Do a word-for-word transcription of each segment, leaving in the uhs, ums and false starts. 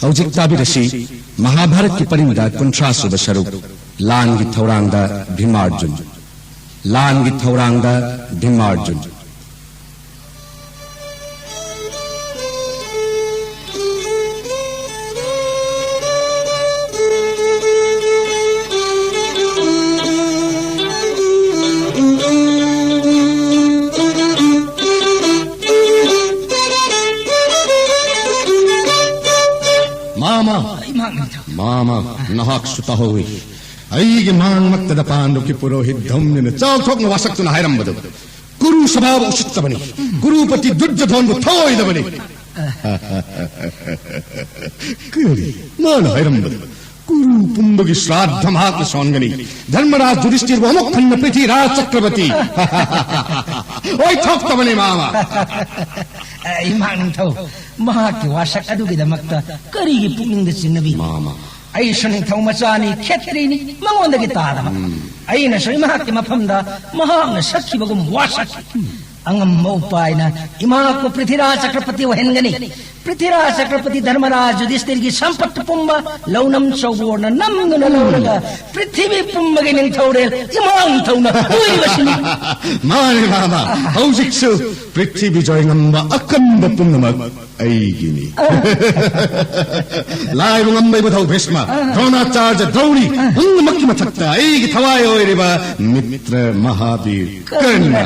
ꯍꯧꯖꯤꯛ ꯇꯥꯕꯤꯔꯁꯤ ꯃꯍꯥꯚꯥꯔꯠꯀꯤ ꯄꯔꯤꯡꯗ ꯀꯨꯟꯊ꯭ꯔꯥ ꯁꯨꯕ ꯁꯔꯨꯛ, ꯂꯥꯟꯒꯤ ꯊꯧꯔꯥꯡꯗ ꯚꯤꯃꯥꯔꯖꯨꯟ꯫ ꯂꯥꯟꯒꯤ ꯊꯧꯔꯥꯡꯗ ꯚꯤꯃꯥꯔꯖꯨꯟ꯫ ꯃꯥꯃ! ꯏꯃꯥ ꯅꯤꯡꯊꯧ꯫ ꯃꯥꯃ, ꯅꯍꯥꯛꯁꯨ ꯇꯥꯍꯧꯏ꯫ ꯑꯩꯒꯤ ꯃꯥꯡꯃꯛꯇꯗ ꯄꯥꯟꯗꯨꯒꯤ ꯄꯨꯔꯣꯍꯤꯠ ꯙꯧꯝꯅꯤꯅ ꯆꯥꯎꯊꯣꯛꯅ ꯋꯥꯁꯛꯇꯨꯅ ꯍꯥꯏꯔꯝꯕꯗꯨ꯫ ꯀꯨꯔꯨ ꯁꯚꯥꯕꯨ ꯎꯁꯤꯠꯇꯕꯅꯤ꯫ ꯀꯨꯔꯨꯄꯇꯤ ꯗꯨꯔꯖꯣꯙꯣꯟꯕꯨ ꯊꯑꯣꯏꯗꯕꯅꯤ꯫ ꯀꯔꯤ? ꯃꯥꯅ ꯍꯥꯏꯔꯝꯕꯗꯨ? ꯀꯨꯔꯨ ꯄꯨꯝꯕꯒꯤ ꯁ꯭ꯔꯥꯗꯙ ꯃꯍꯥꯛꯅ ꯁꯣꯟꯒꯅꯤ꯫ ꯙꯔꯃꯔꯥꯖ ꯌꯨꯙꯤꯁꯊꯤꯔꯕꯨ ꯑꯃꯨꯛ ꯍꯟꯅ ꯄ꯭ꯔꯤꯊꯤꯔꯥꯖ ꯆꯀ꯭ꯔꯕꯔꯇꯤ꯫ ꯑꯣꯏꯊꯣꯛꯇꯕꯅꯤ, ꯃꯥꯃ꯫ ꯑ, ꯏꯃꯥ ꯅꯤꯡꯊꯧ, ꯃꯍꯥꯛꯀꯤ ꯋꯥꯁꯛ ꯑꯗꯨꯒꯤꯗꯃꯛꯇ ꯀꯔꯤꯒꯤ ꯄꯨꯛꯅꯤꯡꯗ ꯆꯤꯡꯅꯕꯤ? ꯃꯥꯃ꯫ ꯑꯩꯁꯨ ꯅꯤꯡꯊꯧ ꯃꯆꯥꯅꯤ, ꯈꯦꯇ꯭ꯔꯤꯅꯤ, ꯃꯉꯣꯟꯗꯒꯤ ꯇꯥꯗꯕ꯫ ꯎꯝ꯫ ꯑꯩꯅꯁꯨ ꯃꯍꯥꯛꯀꯤ ꯃꯐꯝꯗ ꯃꯍꯥꯛꯅ ꯁꯛꯈꯤꯕꯒꯨꯝ ꯋꯥꯁꯛꯈꯤ꯫ ꯑꯉꯝꯕ ꯎꯄꯥꯏꯅ ꯏꯃꯥꯕꯨ ꯄ꯭ꯔꯤꯊꯤꯔꯥꯖ ꯆꯀ꯭ꯔꯄꯇꯤ ꯑꯣꯏꯍꯟꯒꯅꯤ꯫ ꯄ꯭ꯔꯤꯊꯤꯔꯥꯖ ꯆꯀ꯭ꯔꯄꯇꯤ ꯙꯔꯃꯔꯥꯖ ꯌꯨꯙꯤꯁꯊꯤꯔꯒꯤ ꯁꯝꯄꯠꯇꯤ ꯄꯨꯝꯕ ꯂꯧꯅꯝ ꯆꯧꯕꯣꯔꯅ ꯅꯝꯗꯨꯅ ꯂꯧꯔꯒ ꯄ꯭ꯔꯤꯊꯤꯕꯤ ꯄꯨꯝꯕꯒꯤ ꯅꯤꯡꯊꯧꯔꯦꯜ ꯏꯃꯥ ꯅꯤꯡꯊꯧꯅ ꯑꯣꯏꯔꯤꯕꯁꯤꯅꯤ꯫ ꯃꯥꯅꯦ, ꯃꯥꯃ꯫ ꯍꯧꯖꯤꯛꯁꯨ ꯄ꯭ꯔꯤꯊꯤꯕꯤ ꯖꯣꯏ ꯉꯝꯕ ꯑꯀꯟꯕ ꯄꯨꯝꯅꯃꯛ ꯑꯩꯒꯤꯅꯤ꯫ ꯂꯥꯏꯕꯨ ꯉꯝꯕ ꯏꯕꯨꯙꯧ ꯚꯤꯁꯃ, ꯗ꯭ꯔꯣꯅꯥꯆꯥꯔ꯭ꯌ, ꯗ꯭ꯔꯧꯔꯤ, ꯄꯨꯝꯅꯃꯛꯀꯤ ꯃꯊꯛꯇ ꯑꯩꯒꯤ ꯊꯋꯥꯏ ꯑꯣꯏꯔꯤꯕ ꯃꯤꯇ꯭ꯔ ꯃꯍꯥꯕꯤꯔ ꯀꯔꯅ꯫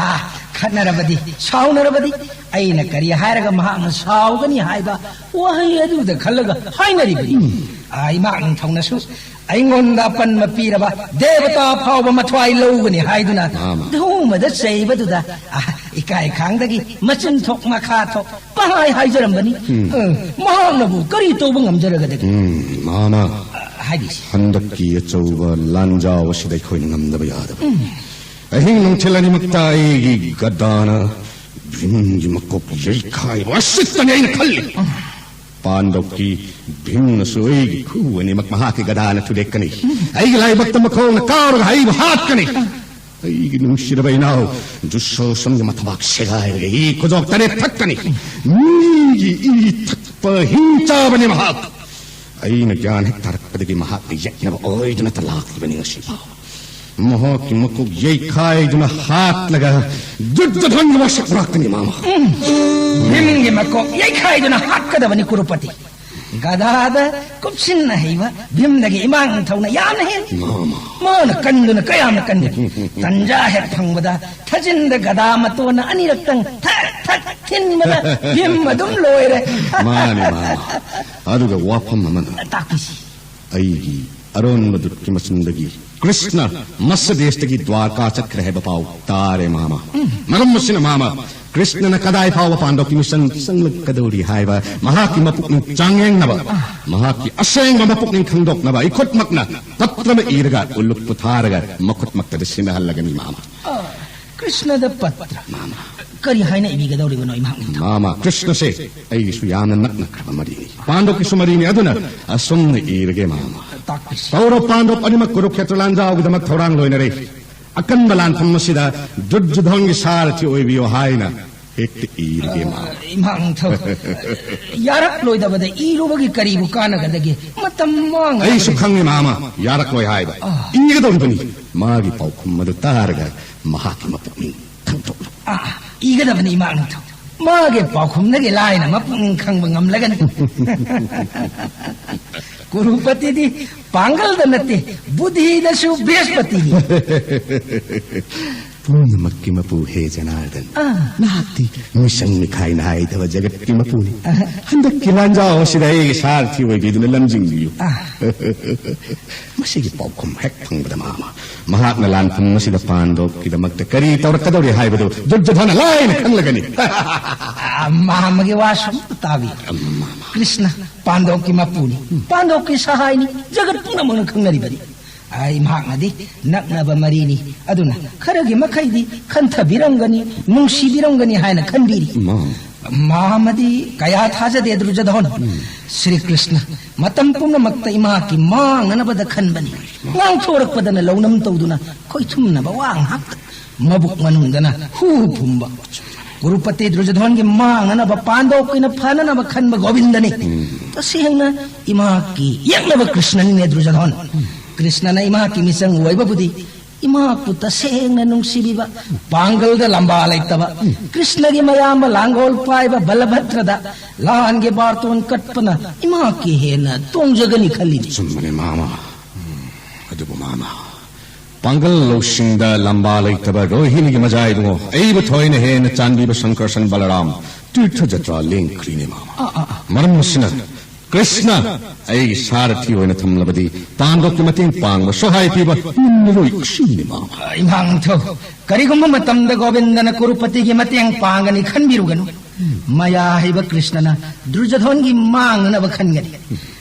ꯑꯥ, ꯈꯠꯅꯔꯕꯗꯤ, ꯁꯥꯎꯅꯔꯕꯗꯤ ꯑꯩꯅ ꯀꯔꯤ ꯍꯥꯏꯔꯒ ꯃꯍꯥꯛꯅ ꯁꯥꯎꯒꯅꯤ ꯍꯥꯏꯕ ꯋꯥꯍꯩ ꯑꯗꯨꯗ ꯈꯜꯂꯒ ꯍꯥꯏꯅꯔꯤꯕꯅꯤ꯫ ꯑꯥ, ꯏꯃꯥ ꯅꯤꯡꯊꯧꯅꯁꯨ ꯑꯩꯉꯣꯟꯗ ꯑꯄꯟꯕ ꯄꯤꯔꯕ ꯗꯦꯕꯇꯥ ꯐꯥꯎꯕ ꯃꯊ꯭ꯋꯥꯏ ꯂꯧꯒꯅꯤ ꯍꯥꯏꯗꯨꯅ ꯃꯥꯃ꯫ ꯙꯧꯃꯗ ꯆꯩꯕꯗꯨꯗ, ꯑꯥ, ꯏꯀꯥꯏ ꯈꯥꯡꯗꯒꯤ ꯃꯆꯤꯟ ꯊꯣꯛ ꯃꯈꯥ ꯊꯣꯛ ꯄꯪꯍꯥꯏ ꯍꯥꯏꯖꯔꯝꯕꯅꯤ꯫ ꯎꯝ꯫ ꯑ, ꯃꯍꯥꯛꯅꯕꯨ ꯀꯔꯤ ꯇꯧꯕ ꯉꯝꯖꯔꯒꯗꯒꯦ? ꯎꯝ, ꯃꯥꯃ꯫ ꯑ, ꯍꯥꯏꯕꯤꯁꯤ꯫ ꯍꯟꯗꯛꯀꯤ ꯑꯆꯧꯕ ꯂꯥꯟꯖꯥꯎ ꯑꯁꯤꯗ ꯑꯩꯈꯣꯏꯅ ꯉꯝꯗꯕ ꯌꯥꯗꯕ꯫ ꯎꯝ꯫ ꯑꯍꯤꯡ ꯅꯨꯡꯊꯤꯜ ꯑꯅꯤꯃꯛꯇ ꯑꯩꯒꯤ ꯒꯗꯥꯅ ꯚꯤꯝꯒꯤ ꯃꯀꯣꯛ ꯌꯩꯈꯥꯏꯕ ꯑꯁꯤꯇꯅꯤ ꯑꯩꯅ ꯈꯜꯂꯤ꯫ ꯎꯝ꯫ ꯄꯥꯟꯗꯧꯀꯤ ꯚꯤꯝꯅꯁꯨ ꯑꯩꯒꯤ ꯈꯨ ꯑꯅꯤꯃꯛ ꯃꯍꯥꯛꯀꯤ ꯒꯗꯥꯅ ꯊꯨꯗꯦꯛꯀꯅꯤ꯫ ꯎꯝ꯫ ꯑꯩꯒꯤ ꯂꯥꯏꯕꯛꯇ ꯃꯈꯣꯡꯅ ꯀꯥꯎꯔꯒ ꯑꯩꯕꯨ ꯍꯥꯠꯀꯅꯤ꯫ ꯎꯝ꯫ ꯑꯩꯒꯤ ꯅꯨꯡꯁꯤꯔꯕ ꯏꯅꯥꯎ ꯗꯨꯁꯣꯁꯟꯒꯤ ꯃꯊꯕꯥꯛ ꯁꯦꯒꯥꯏꯔꯒ ꯏ ꯈꯨꯗꯣꯛ ꯇꯔꯦꯠ ꯊꯛꯀꯅꯤ꯫ ꯃꯤꯒꯤ ꯏ ꯊꯛ ꯄ-, ꯍꯤꯡ ꯆꯥꯕꯅꯤ ꯃꯍꯥꯛ꯫ ꯑꯩꯅ ꯒ꯭ꯌꯥꯟ ꯍꯦꯛ ꯇꯥꯔꯛꯄꯗꯒꯤ ꯃꯍꯥꯛꯅ ꯌꯦꯠꯅꯕ ꯑꯣꯏꯗꯨꯅ ꯂꯥꯛꯂꯤꯕꯅꯤ ꯉꯁꯤꯐꯥꯎ꯫ ꯃꯍꯥꯛꯀꯤ ꯃꯀꯣꯛ ꯌꯩꯈꯥꯏꯗꯨꯅ ꯍꯥꯠꯂꯒ ꯗꯨꯔꯖꯣꯙꯟꯒꯤ ꯋꯥꯁꯛ ꯉꯥꯛꯇꯅꯤ, ꯃꯥꯃ꯫ ꯎꯝ꯫ ꯚꯤꯝꯒꯤ ꯃꯀꯣꯛ ꯌꯩꯈꯥꯏꯗꯨꯅ ꯍꯥꯠꯀꯗꯕꯅꯤ, ꯀꯨꯔꯨꯄꯇꯤ꯫ ꯒꯗꯥꯗ ꯀꯨꯞꯁꯤꯟꯅ ꯍꯩꯕ ꯚꯤꯝꯗꯒꯤ ꯏꯃꯥ ꯅꯤꯡꯊꯧꯅ ꯌꯥꯝꯅ ꯍꯦꯜꯂꯤ꯫ ꯃꯥꯃ꯫ ꯃꯥꯅ ꯀꯟꯗꯨꯅ ꯀꯌꯥꯝꯅ ꯀꯟꯒꯅꯤ? ꯇꯟꯖꯥ ꯍꯦꯛ ꯐꯪꯕꯗ ꯊꯥꯖꯤꯟꯗ ꯒꯗꯥ ꯃꯇꯣꯟꯅ ꯑꯅꯤꯔꯛꯇꯪ ꯊꯛ ꯊꯛ ꯊꯤꯟꯕꯗ ꯚꯤꯝ ꯑꯗꯨꯝ ꯂꯣꯏꯔꯦ꯫ ꯃꯥꯅꯤ, ꯃꯥꯃ꯫ ꯑꯗꯨꯒ ꯋꯥꯐꯝ ꯑꯃꯅ, ꯇꯥꯛꯄꯤꯁꯤ꯫ ꯑꯩꯒꯤ ꯑꯔꯣꯟꯕ ꯗꯨꯠꯀꯤ ꯃꯆꯤꯟꯗꯒꯤ ꯀ꯭ꯔꯤꯁꯅ ꯃꯁꯗꯦꯁꯇꯒꯤ ꯗ꯭ꯋꯥꯔꯀꯥ ꯆꯠꯈ꯭ꯔꯦ ꯍꯥꯏꯕ ꯄꯥꯎ ꯇꯥꯔꯦ, ꯃꯥꯃ꯫ ꯃꯔꯝ ꯑꯁꯤꯅ, ꯃꯥꯃ, ꯀ꯭ꯔꯤꯁꯅꯅ ꯀꯗꯥꯏ ꯐꯥꯎꯕ ꯄꯥꯟꯗꯣꯞꯀꯤ ꯃꯤꯁꯟ ꯆꯪꯂꯛꯀꯗꯧꯔꯤ ꯍꯥꯏꯕ, ꯃꯍꯥꯛꯀꯤ ꯃꯄꯨꯛꯅꯤꯡ ꯆꯥꯡꯌꯦꯡꯅꯕ, ꯃꯍꯥꯛꯀꯤ ꯑꯁꯦꯡꯕ ꯃꯄꯨꯛꯅꯤꯡ ꯈꯪꯗꯣꯛꯅꯕ ꯑꯩ ꯈꯨꯠꯃꯛꯅ ꯄꯠꯇ꯭ꯔ ꯑꯃ ꯏꯔꯒ ꯎꯂꯨꯞꯄꯨ ꯊꯥꯔꯒ ꯃꯈꯨꯠꯃꯛꯇꯗ ꯁꯤꯟꯅꯍꯜꯂꯒꯅꯤ, ꯃꯥꯃ꯫ ꯑ, ꯀ꯭ꯔꯤꯁꯅꯗ ꯄꯠꯇ꯭ꯔ? ꯃꯥꯃ꯫ ꯀꯔꯤ ꯍꯥꯏꯅ ꯏꯕꯤꯒꯗꯧꯔꯤꯕꯅꯣ, ꯏꯃꯥ ꯅꯤꯡꯊꯧ? ꯃꯥꯃ, ꯀ꯭ꯔꯤꯁꯅꯁꯦ ꯑꯩꯒꯤꯁꯨ ꯌꯥꯝꯅ ꯅꯛꯅꯈ꯭ꯔꯕ ꯃꯔꯤꯅꯤ꯫ ꯄꯥꯟꯗꯣꯞꯀꯤꯁꯨ ꯃꯔꯤꯅꯤ꯫ ꯑꯗꯨꯅ ꯑꯁꯨꯝꯅ ꯏꯔꯒꯦ, ꯃꯥꯃ꯫ ꯇꯥꯛꯄꯤꯁꯤ꯫ ꯀꯧꯔꯕ ꯄꯥꯟꯗꯣꯞ ꯑꯅꯤꯃꯛ ꯀꯨꯔꯨꯈꯦꯇ꯭ꯔ ꯂꯥꯟꯖꯥꯎꯒꯤꯗꯃꯛ ꯊꯧꯔꯥꯡ ꯂꯣꯏꯅꯔꯦ꯫ ꯑꯀꯟꯕ ꯂꯥꯟꯐꯝ ꯑꯁꯤꯗ ꯗꯨꯔꯖꯣꯙꯟꯒꯤ ꯁꯥꯔꯊꯤ ꯑꯣꯏꯕꯤꯌꯨ ꯍꯥꯏꯅ ꯍꯦꯛꯇ ꯏꯔꯒꯦ, ꯃꯥꯃ꯫ ꯏꯃꯥ ꯅꯤꯡꯊꯧ, ꯌꯥꯔꯛꯂꯣꯏꯗꯕꯗ ꯏꯔꯨꯕꯒꯤ ꯀꯔꯤꯕꯨ ꯀꯥꯟꯅꯒꯗꯒꯦ? ꯃꯇꯝ ꯃꯥꯡꯉꯒ ꯑꯩꯁꯨ ꯈꯪꯉꯤ, ꯃꯥꯃ, ꯌꯥꯔꯛꯂꯣꯏ ꯍꯥꯏꯕ꯫ ꯑꯥ꯫ ꯏꯒꯗꯧꯔꯤꯕꯅꯤ꯫ ꯃꯥꯒꯤ ꯄꯥꯎꯈꯨꯝ ꯑꯗꯨ ꯇꯥꯔꯒ ꯃꯍꯥꯛꯀꯤ ꯃꯄꯨꯛꯅꯤꯡ ꯈꯪꯗꯣꯛꯂꯨ꯫ ꯑꯥ, ꯏꯒꯗꯕꯅꯤ, ꯏꯃꯥ ꯅꯤꯡꯊꯧ꯫ ꯃꯥꯒꯤ ꯄꯥꯎꯈꯨꯝꯗꯒꯤ ꯂꯥꯏꯅ ꯃꯄꯨꯛꯅꯤꯡ ꯈꯪꯕ ꯉꯝꯂꯒꯅꯤ꯫ ꯀꯨꯔꯨꯄꯇꯤꯗꯤ ꯄꯥꯡꯒꯜꯗ ꯅꯠꯇꯦ, ꯕꯨꯙꯤꯗꯁꯨ ꯕ꯭ꯔꯍꯁꯄꯇꯤꯅꯤ꯫ ꯄꯨꯝꯅꯃꯛꯀꯤ ꯃꯄꯨ ꯍꯦ ꯖꯅꯥꯔꯗꯟ꯫ ꯑꯥ꯫ ꯅꯍꯥꯛꯇꯤ ꯃꯤꯁꯪ ꯃꯤꯈꯥꯏ ꯅꯥꯏꯗꯕ ꯖꯒꯠꯀꯤ ꯃꯄꯨꯅꯤ꯫ ꯑꯍ꯫ ꯍꯟꯗꯛꯀꯤ ꯂꯥꯟꯖꯥꯎ ꯑꯁꯤꯗ ꯑꯩꯒꯤ ꯁꯥꯔꯊꯤ ꯑꯣꯏꯕꯤꯗꯨꯅ ꯂꯝꯖꯤꯡꯕꯤꯌꯨ꯫ ꯑꯥ꯫ ꯃꯁꯤꯒꯤ ꯄꯥꯎꯈꯨꯝ ꯍꯦꯛ ꯐꯪꯕꯗ, ꯃꯥꯃ, ꯃꯍꯥꯛꯅ ꯂꯥꯟꯐꯝ ꯑꯁꯤꯗ ꯄꯥꯟꯗꯣꯞꯀꯤꯗꯃꯛꯇ ꯀꯔꯤ ꯇꯧꯔꯛꯀꯗꯧꯔꯤ ꯍꯥꯏꯕꯗꯨ ꯗꯨꯔꯖꯣꯙꯅ ꯂꯥꯏꯅ ꯈꯪꯂꯒꯅꯤ꯫ ꯑꯥ, ꯃꯥꯃꯒꯤ ꯋꯥꯁꯨ ꯑꯝꯇ ꯇꯥꯕꯤꯌꯨ꯫ ꯑꯝ, ꯃꯥꯃ꯫ ꯀ꯭ꯔꯤꯁꯅ ꯄꯥꯟꯗꯣꯞꯀꯤ ꯃꯄꯨꯅꯤ, ꯄꯥꯟꯗꯣꯞꯀꯤ ꯁꯍꯥꯏꯅꯤ, ꯖꯒꯠ ꯄꯨꯝꯅꯃꯛꯅ ꯈꯪꯅꯔꯤꯕꯅꯤ꯫ ꯑꯩ ꯃꯍꯥꯛꯅꯗꯤ ꯅꯛꯅꯕ ꯃꯔꯤꯅꯤ, ꯑꯗꯨꯅ ꯈꯔꯒꯤ ꯃꯈꯩꯗꯤ ꯈꯟꯊꯕꯤꯔꯝꯒꯅꯤ, ꯅꯨꯡꯁꯤꯕꯤꯔꯝꯒꯅꯤ ꯍꯥꯏꯅ ꯈꯟꯕꯤꯔꯤ꯫ ꯃꯥ꯫ ꯃꯥꯃꯗꯤ ꯀꯌꯥ ꯊꯥꯖꯗꯦ, ꯗꯨꯔꯖꯣꯙꯟ꯫ ꯎꯝ꯫ ꯁ꯭ꯔꯤ ꯀ꯭ꯔꯤꯁꯅ ꯃꯇꯝ ꯄꯨꯝꯅꯃꯛꯇ ꯏꯃꯥꯀꯤ ꯃꯥꯡꯅꯅꯕꯗ ꯈꯟꯕꯅꯤ꯫ ꯉꯥꯡꯊꯣꯔꯛꯄꯗꯅ ꯂꯧꯅꯝ ꯇꯧꯗꯨꯅ ꯈꯣꯏꯊꯨꯝꯅꯕ ꯋꯥ ꯉꯥꯛꯇ, ꯃꯕꯨꯛ ꯃꯅꯨꯡꯗꯅ ꯍꯨ ꯐꯨꯝꯕ꯫ ꯀꯨꯔꯨꯄꯇꯤ ꯗ꯭ꯔꯨꯖꯙꯣꯟꯒꯤ ꯃꯥꯡꯅꯅꯕ, ꯄꯥꯟꯗꯣꯞꯀꯤꯅ ꯐꯅꯅꯕ ꯈꯟꯕ ꯒꯣꯕꯤꯟꯗꯅꯤ꯫ ꯎꯝ꯫ ꯇꯁꯦꯡꯅ ꯏꯃꯥꯀꯤ ꯌꯦꯛꯅꯕ ꯀ꯭ꯔꯤꯁꯅꯅꯤꯅꯦ ꯗ꯭ꯔꯨꯖꯙꯣꯟ꯫ ꯎꯝ꯫ ꯀ꯭ꯔꯤꯁꯅꯅ ꯏꯃꯥꯀꯤ ꯃꯤꯆꯪ ꯑꯣꯏꯕꯕꯨꯗꯤ ꯏꯃꯥꯄꯨ ꯇꯁꯦꯡꯅ ꯅꯨꯡꯁꯤꯕꯤꯕ, ꯄꯥꯡꯒꯜꯗ ꯂꯝꯕꯥ ꯂꯩꯇꯕ, ꯎꯝ꯫ ꯀ꯭ꯔꯤꯁꯅꯒꯤ ꯃꯌꯥꯝꯕ ꯂꯥꯡꯒꯣꯜ ꯄꯥꯏꯕ ꯕꯂꯚꯗ꯭ꯔꯗ ꯂꯥꯟꯒꯤ ꯕꯥꯔꯇꯣꯟ ꯀꯠꯄꯅ ꯏꯃꯥꯀꯤ ꯍꯦꯟꯅ ꯇꯣꯡꯖꯒꯅꯤ ꯈꯜꯂꯤꯅꯤ꯫ ꯆꯨꯝꯕꯅꯦ ꯃꯥꯃ꯫ ꯎꯝ, ꯑꯗꯨꯕꯨ ꯃꯥꯃ, ꯄꯥꯡꯒꯜ ꯂꯧꯁꯤꯡꯗ ꯂꯝꯕꯥ ꯂꯩꯇꯕ ꯔꯣꯍꯤꯅꯤꯒꯤ ꯃꯖꯥꯏꯗꯨꯉꯣ, ꯑꯩꯕꯨ ꯊꯣꯏꯅ ꯍꯦꯟꯅ ꯆꯥꯟꯕꯤꯕ ꯁꯪꯀꯔꯁꯟ ꯕꯂꯔꯥꯝ ꯇꯤꯔꯊ ꯖꯇ꯭ꯔꯥ ꯂꯦꯡꯈ꯭ꯔꯤꯅꯦ ꯃꯥꯃ꯫ ꯑꯥ, ꯑꯥ, ꯑꯥ꯫ ꯃꯔꯝ ꯑꯁꯤꯅ ꯀ꯭ꯔꯤꯁꯅ ꯑꯩꯒꯤ ꯁꯥꯔꯊꯤ ꯑꯣꯏꯅ ꯊꯝꯂꯕꯗꯤ ꯄꯥꯟꯗꯣꯞꯀꯤ ꯃꯇꯦꯡ ꯄꯥꯡꯕ, ꯁꯣꯍꯥꯏ ꯄꯤꯕ ꯉꯝꯂꯔꯣꯏ꯫ ꯑꯁꯤꯅꯤ ꯃꯥꯃ꯫ ꯏꯃꯥ ꯅꯤꯡꯊꯧ, ꯀꯔꯤꯒꯨꯝꯕ ꯃꯇꯝꯗ ꯒꯣꯕꯤꯟꯗꯅ ꯀꯨꯔꯨꯄꯇꯤꯒꯤ ꯃꯇꯦꯡ ꯄꯥꯡꯒꯅꯤ ꯈꯟꯕꯤꯔꯨꯒꯅꯨ꯫ ꯃꯌꯥ ꯍꯩꯕ ꯀ꯭ꯔꯤꯁꯅꯅ ꯗ꯭ꯔꯨꯖꯙꯣꯟꯒꯤ ꯃꯥꯡꯅꯅꯕ ꯈꯟꯒꯅꯤ꯫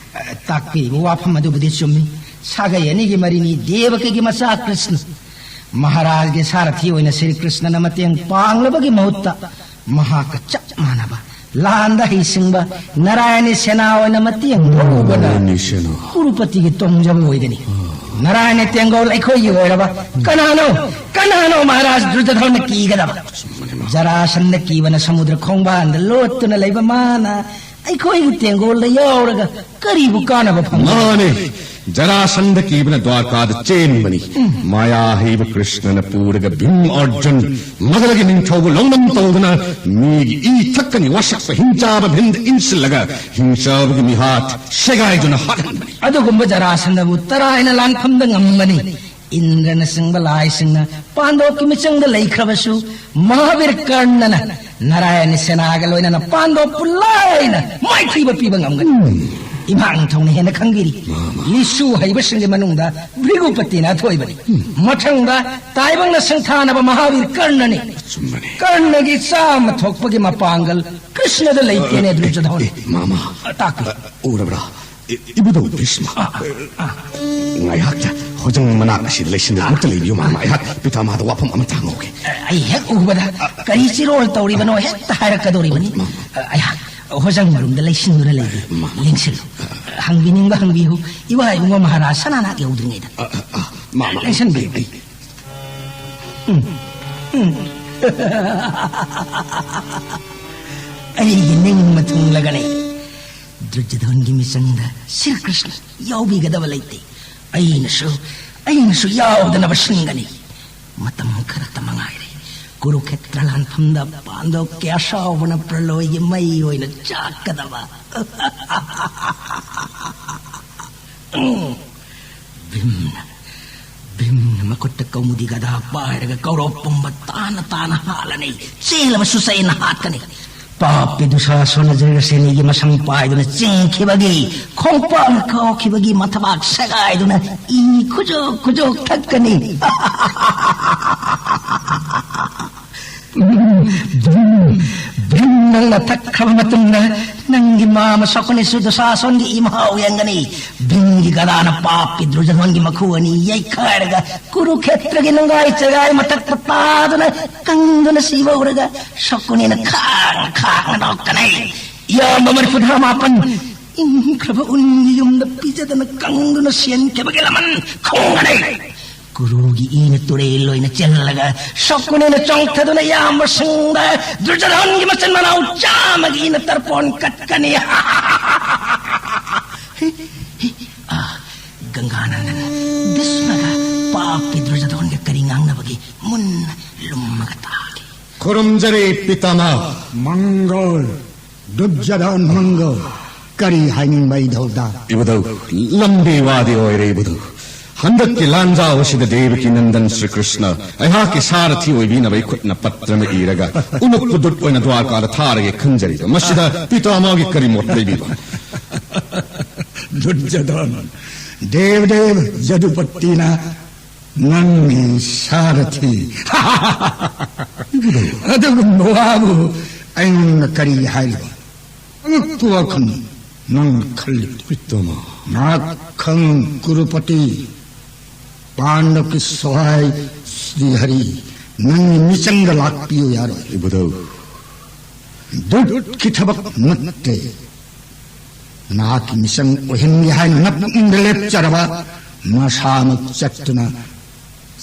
ꯇꯥꯛꯄꯤꯔꯤꯕ ꯋꯥꯐꯝ ꯑꯗꯨꯕꯨꯗꯤ ꯆꯨꯝꯃꯤ꯫ ꯁꯥꯒꯩ ꯑꯅꯤꯒꯤ ꯃꯔꯤꯅꯤ ꯗꯦꯕꯀꯤꯒꯤ ꯃꯆꯥ ꯀ꯭ꯔꯤꯁꯅ꯫ ꯃꯍꯥꯔꯥꯖꯒꯤ ꯁꯥꯔꯊꯤ ꯑꯣꯏꯅ ꯁ꯭ꯔꯤ ꯀ꯭ꯔꯤꯁꯅꯅ ꯃꯇꯦꯡ ꯄꯥꯡꯂꯕꯒꯤ ꯃꯍꯨꯠꯇ ꯃꯍꯥꯛꯀ ꯆꯞ ꯃꯥꯟꯅꯕ ꯂꯥꯟꯗ ꯍꯩꯁꯤꯡꯕ ꯅꯥꯔꯥꯌꯅꯤ ꯁꯦꯅꯥ ꯑꯣꯏꯅ ꯃꯇꯦꯡ ꯂꯧꯕꯅ ꯅꯥꯔꯥꯌꯅꯤ ꯁꯦꯅꯥ꯫ ꯀꯨꯔꯨꯄꯇꯤꯒꯤ ꯇꯣꯡꯖꯕ ꯑꯣꯏꯒꯅꯤ꯫ ꯅꯥꯔꯥꯌꯅꯤ ꯇꯦꯡꯒꯣꯜ ꯑꯩꯈꯣꯏꯒꯤ ꯑꯣꯏꯔꯕ ꯀꯅꯥꯅꯣ, ꯀꯅꯥꯅꯣ ꯃꯍꯥꯔꯥꯖ ꯗ꯭ꯔꯨꯖꯙꯣꯟꯅ ꯀꯤꯒꯗꯕ? ꯖꯔꯥꯁꯟꯗ ꯀꯤꯕꯅ ꯁꯃꯨꯗ꯭ꯔ ꯈꯣꯡꯕꯥꯟꯗ ꯂꯣꯠꯇꯨꯅ ꯂꯩꯕ ꯃꯥꯅ ꯑꯩꯈꯣꯏꯒꯤ ꯇꯦꯡꯒꯣꯜꯗ ꯌꯥꯎꯔꯒ ꯀꯔꯤꯕꯨ ꯀꯥꯟꯅꯕ ꯐꯪꯒꯅꯤ? ꯃꯥꯅꯦ, ꯖꯔꯥꯁꯟꯗ ꯀꯤꯕꯅ ꯗ꯭ꯋꯥꯔꯀꯥꯗ ꯆꯦꯟꯕꯅꯤ꯫ ꯃꯥꯌꯥ ꯍꯩꯕ ꯀ꯭ꯔꯤꯁꯅꯅ ꯄꯨꯔꯒ ꯚꯤꯝ ꯑꯔꯖꯨꯟ ꯃꯒꯙꯒꯤ ꯅꯤꯡꯊꯧꯕꯨ ꯂꯧꯅꯝ ꯇꯧꯗꯨꯅ ꯃꯤꯒꯤ ꯏ ꯊꯛꯀꯅꯤ ꯋꯥꯁꯛꯄ ꯍꯤꯡꯆꯥꯕ ꯚꯤꯝꯗ ꯏꯟꯁꯤꯜꯂꯒ ꯍꯤꯡꯆꯥꯕꯒꯤ ꯃꯤꯍꯥꯠ ꯁꯦꯒꯥꯏꯗꯨꯅ ꯍꯥꯠꯍꯟꯕꯅꯤ꯫ ꯑꯗꯨꯒꯨꯝꯕ ꯖꯔꯥꯁꯟꯗꯕꯨ ꯇꯔꯥꯏꯅ ꯂꯥꯟꯐꯝꯗ ꯉꯝꯒꯅꯤ꯫ ꯏꯟꯗ꯭ꯔꯅꯆꯤꯡꯕ ꯂꯥꯏꯁꯤꯡꯅ ꯄꯥꯟꯗꯣꯞꯀꯤ ꯃꯤꯆꯪꯗ ꯂꯩꯈ꯭ꯔꯕꯁꯨ, ꯃꯍꯥꯕꯤꯔ ꯀꯔꯅꯅ ꯅꯥꯔꯥꯌꯅꯤ ꯁꯦꯅꯥꯒ ꯂꯣꯏꯅꯅ ꯄꯥꯟꯗꯣꯞꯄꯨ ꯂꯥꯏꯅ ꯃꯥꯏꯊꯤꯕ ꯄꯤꯕ ꯉꯝꯒꯅꯤ꯫ ꯏꯃꯥ ꯅꯤꯡꯊꯧꯅ ꯍꯦꯟꯅ ꯈꯪꯕꯤꯔꯤ꯫ ꯂꯤꯁꯨ ꯍꯩꯕꯁꯤꯡꯒꯤ ꯃꯅꯨꯡꯗ ꯚ꯭ꯔꯤꯒꯨꯄꯇꯤꯅ ꯑꯊꯣꯏꯕꯅꯤ꯫ ꯃꯊꯪꯗ ꯇꯥꯏꯕꯪꯅ ꯁꯪꯊꯥꯅꯕ ꯃꯍꯥꯕꯤꯔ ꯀꯔꯅꯅꯤ꯫ ꯆꯨꯝꯕꯅꯤ꯫ ꯀꯔꯅꯒꯤ ꯆꯥꯝꯃ ꯊꯣꯛꯄꯒꯤ ꯃꯄꯥꯡꯒꯜ ꯀ꯭ꯔꯤꯁꯅꯗ ꯂꯩꯇꯦꯅꯦ, ꯗ꯭ꯔꯨꯖꯙꯣꯟ꯫ ꯑꯦ, ꯃꯥꯃ, ꯇꯥꯛꯄꯤꯌꯨ꯫ ꯎꯔꯕ꯭ꯔꯥ? ꯏ-, ꯏꯕꯨꯙꯧ ꯚꯤꯁꯃ, ꯑ, ꯑ, ꯑ꯫ ꯉꯥꯏꯍꯥꯛꯇ ꯍꯣꯖꯪ ꯃꯅꯥꯛ ꯑꯁꯤꯗ ꯂꯩꯁꯤꯟꯗꯨꯅ ꯑꯃꯨꯛꯇ ꯂꯩꯕꯤꯌꯨ, ꯃꯥꯃ꯫ ꯑꯩꯍꯥꯛ ꯄꯤꯇꯥꯃꯍꯗ ꯋꯥꯐꯝ ꯑꯃꯇ ꯍꯪꯍꯧꯒꯦ꯫ ꯑ, ꯑꯩ ꯍꯦꯛ ꯎꯕꯗ ꯀꯔꯤ ꯆꯤꯔꯣꯜ ꯇꯧꯔꯤꯕꯅꯣ ꯍꯦꯛꯇ ꯍꯥꯏꯔꯛꯀꯗꯧꯔꯤꯕꯅꯤ꯫ ꯃꯥꯃ꯫ ꯑ, ꯑꯩꯍꯥꯛ ꯍꯣꯖꯪ ꯃꯔꯨꯝꯗ ꯂꯩꯁꯤꯟꯗꯨꯅ ꯂꯩꯕꯤꯌꯨ꯫ ꯃꯥꯃ꯫ ꯂꯦꯡꯁꯤꯜꯂꯨ꯫ ꯍꯪꯕꯤꯅꯤꯡꯕ ꯍꯪꯕꯤꯌꯨ꯫ ꯏꯋꯥ ꯏꯕꯨꯡꯉꯣ ꯃꯍꯥꯔꯥꯖ ꯁꯅꯥꯅꯥꯠ ꯌꯧꯗ꯭ꯔꯤꯉꯩꯗ꯫ ꯑ, ꯑ, ꯑ, ꯃꯥꯃ꯫ ꯂꯦꯡꯁꯤꯟꯕꯤꯌꯨ꯫ ꯑꯩ, ꯑꯩ, ꯎꯝ, ꯎꯝ꯫ ꯑꯩꯒꯤ ꯅꯤꯡꯕ ꯊꯨꯡꯂꯒꯅꯤ꯫ ꯗꯨꯔꯖꯣꯙꯟꯒꯤ ꯃꯤꯆꯪꯗ ꯁ꯭ꯔꯤ ꯀ꯭ꯔꯤꯁꯅ ꯌꯥꯎꯕꯤꯒꯗꯕ ꯂꯩꯇꯦ꯫ ꯑꯩꯅꯁꯨ ꯑꯩꯅꯁꯨ ꯌꯥꯎꯗꯅꯕ ꯁꯤꯟꯒꯅꯤ꯫ ꯃꯇꯝ ꯈꯔꯇ ꯃꯉꯥꯏꯔꯦ꯫ ꯀꯨꯔꯨꯈꯦꯇ꯭ꯔ ꯂꯥꯟꯐꯝꯗ ꯄꯥꯟꯗꯕ ꯀꯌꯥ ꯁꯥꯎꯕꯅ ꯄ꯭ꯔꯂꯣꯏꯒꯤ ꯃꯩ ꯑꯣꯏꯅ ꯆꯥꯛꯀꯗꯕ꯫ ꯎꯝ꯫ ꯚꯤꯝꯅ ꯚꯤꯝꯅ ꯃꯈꯨꯠꯇ ꯀꯧꯃꯨꯗꯤ ꯒꯗꯥ ꯄꯥꯏꯔꯒ ꯀꯧꯔꯣꯞ ꯄꯨꯝꯕ ꯇꯥꯅ ꯇꯥꯅ ꯍꯥꯠꯂꯅꯤ꯫ ꯆꯦꯜꯂꯕꯁꯨ ꯆꯩꯅ ꯍꯥꯠꯀꯅꯤ꯫ ꯄꯥꯞꯄꯤ ꯗꯨꯁꯥꯁꯣꯅ ꯖ꯭ꯔꯤꯔꯁꯦꯅꯤꯒꯤ ꯃꯁꯝ ꯄꯥꯏꯗꯨꯅ ꯆꯤꯡꯈꯤꯕꯒꯤ, ꯈꯣꯡꯄꯥꯛꯅ ꯀꯥꯎꯈꯤꯕꯒꯤ ꯃꯊꯕꯥꯛ ꯁꯦꯒꯥꯏꯗꯨꯅ ꯏ ꯈꯨꯖꯣꯛ ꯈꯨꯖꯣꯛ ꯊꯛꯀꯅꯤ꯫ ꯚꯤꯝ, ꯚꯤꯝ, ꯅꯪꯅ ꯊꯛꯈ꯭ꯔꯕ ꯃꯇꯨꯡꯗ ꯅꯪꯒꯤ ꯃꯥꯃ ꯁꯀꯨꯅꯤꯁꯨ ꯗꯨꯁꯥꯁꯣꯟꯒꯤ ꯏ ꯃꯍꯥꯎ ꯌꯦꯡꯒꯅꯤ꯫ ꯚꯤꯝꯒꯤ ꯒꯗꯥꯅ ꯄꯥꯞꯀꯤ ꯗꯨꯔꯖꯣꯙꯟꯒꯤ ꯃꯈꯨ ꯑꯅꯤ ꯌꯩꯈꯥꯏꯔꯒ ꯀꯨꯔꯨꯈꯦꯇ꯭ꯔꯒꯤ ꯅꯨꯡꯒꯥꯏ ꯆꯦꯒꯥꯏ ꯃꯊꯛꯇ ꯇꯥꯗꯨꯅ ꯀꯪꯗꯨꯅ ꯁꯤꯕ ꯎꯔꯒ ꯁꯀꯨꯅꯤꯅ ꯈꯥꯡ ꯈꯥꯡꯅ ꯅꯣꯛꯀꯅꯤ꯫ ꯏꯌꯥꯝꯕ ꯃꯔꯤꯐꯨꯇꯔꯥ ꯃꯥꯄꯟ ꯏꯪꯈ꯭ꯔꯕ ꯎꯟꯒꯤ ꯌꯨꯝꯗ ꯄꯤꯖꯗꯅ ꯀꯪꯗꯨꯅ ꯁꯦꯟꯈꯤꯕꯒꯤ ꯂꯃꯟ ꯈꯣꯡꯒꯅꯤ꯫ ꯀꯨꯔꯨꯒꯤ ꯏꯅ ꯇꯨꯔꯦꯜ ꯑꯣꯏꯅ ꯆꯦꯜꯂꯒ ꯁꯀꯨꯅꯤꯅ ꯆꯣꯡꯊꯗꯨꯅ ꯏꯌꯥꯝꯕꯁꯤꯡꯗ ꯗꯨꯔꯖꯣꯙꯟꯒꯤ ꯃꯆꯤꯟ ꯃꯅꯥꯎ ꯆꯥꯝꯃꯒꯤ ꯏꯅ ꯇꯔꯄꯣꯟ ꯀꯠꯀꯅꯤ꯫ ꯍꯤ, ꯍꯤ, ꯑꯥ, ꯒꯪꯒꯥꯅꯟꯗꯅ ꯚꯤꯁꯃꯒ ꯄꯥꯞꯀꯤ ꯗꯨꯔꯖꯣꯙꯟꯒ ꯀꯔꯤ ꯉꯥꯡꯅꯕꯒꯦ ꯃꯨꯟꯅ ꯂꯨꯝꯃꯒ ꯇꯥꯒꯦ꯫ ꯈꯨꯔꯨꯝꯖꯔꯤ ꯄꯤꯇꯥꯃꯍ꯫ ꯃꯪꯒꯜ꯫ ꯗꯨꯔꯖꯣꯙꯟ ꯃꯪꯒꯜ꯫ ꯀꯔꯤ ꯍꯥꯏꯅꯤꯡꯕ ꯏꯙꯧꯗ? ꯏꯕꯨꯙꯧ, ꯂꯝꯕꯤ ꯋꯥꯗꯤ ꯑꯣꯏꯔꯦ ꯏꯕꯨꯙꯧ꯫ ꯍꯟꯗꯛꯀꯤ ꯂꯥꯟꯖꯥꯎ ꯑꯁꯤꯗ ꯗꯦꯕꯀꯤ ꯅꯟꯗꯟ ꯁ꯭ꯔꯤ ꯀ꯭ꯔꯤꯁꯅ ꯑꯩꯍꯥꯛꯀꯤ ꯁꯥꯔꯊꯤ ꯑꯣꯏꯕꯤꯅꯕ ꯑꯩ ꯈꯨꯠꯅ ꯄꯠꯇ꯭ꯔ ꯑꯃ ꯏꯔꯒ ꯎꯅꯨꯞꯄꯨ ꯗꯨꯠ ꯑꯣꯏꯅ ꯗ꯭ꯋꯥꯔꯀꯥꯗ ꯊꯥꯔꯒꯦ ꯈꯟꯖꯔꯤꯕ꯫ ꯃꯁꯤꯗ ꯄꯤꯇꯥꯃꯍꯒꯤ ꯀꯔꯤ ꯃꯣꯠ ꯂꯩꯕꯤꯕ? ꯗꯨꯔꯖꯣꯙꯟ, ꯗꯦꯕꯗꯦꯕ ꯖꯗꯨꯄꯇꯤꯅ ꯅꯪꯒꯤ ꯁꯥꯔꯊꯤ꯫ ꯑꯗꯨꯒꯨꯝꯕ ꯋꯥꯕꯨ ꯑꯩꯉꯣꯟꯗ ꯀꯔꯤ ꯍꯥꯏꯔꯤꯕ? ꯑꯉꯛꯄ ꯋꯥꯈꯜ ꯅꯪꯅ ꯈꯜꯂꯤꯕꯗꯨ꯫ ꯄꯤꯇꯥꯃꯍ꯫ ꯅꯥꯈꯪ ꯀꯨꯔꯨꯄꯇꯤ, ꯄꯥꯟꯗꯕꯀꯤ ꯁꯍꯥꯏ ꯁ꯭ꯔꯤ ꯍꯔꯤ, ꯅꯪꯒꯤ ꯃꯤꯆꯪꯗ ꯂꯥꯛꯄꯤꯌꯨ ꯌꯥꯔꯣꯏ꯫ ꯏꯕꯨꯙꯧ꯫ ꯗꯨꯠꯀꯤ ꯊꯕꯛ ꯅꯠꯇꯦ꯫ ꯅꯍꯥꯛꯀꯤ ꯃꯤꯆꯪ ꯑꯣꯏꯍꯟꯒꯦ ꯍꯥꯏꯅ ꯅꯄꯨꯛꯅꯤꯡꯗ ꯂꯦꯞꯆꯔꯕ ꯅꯁꯥꯃꯛ ꯆꯠꯇꯨꯅ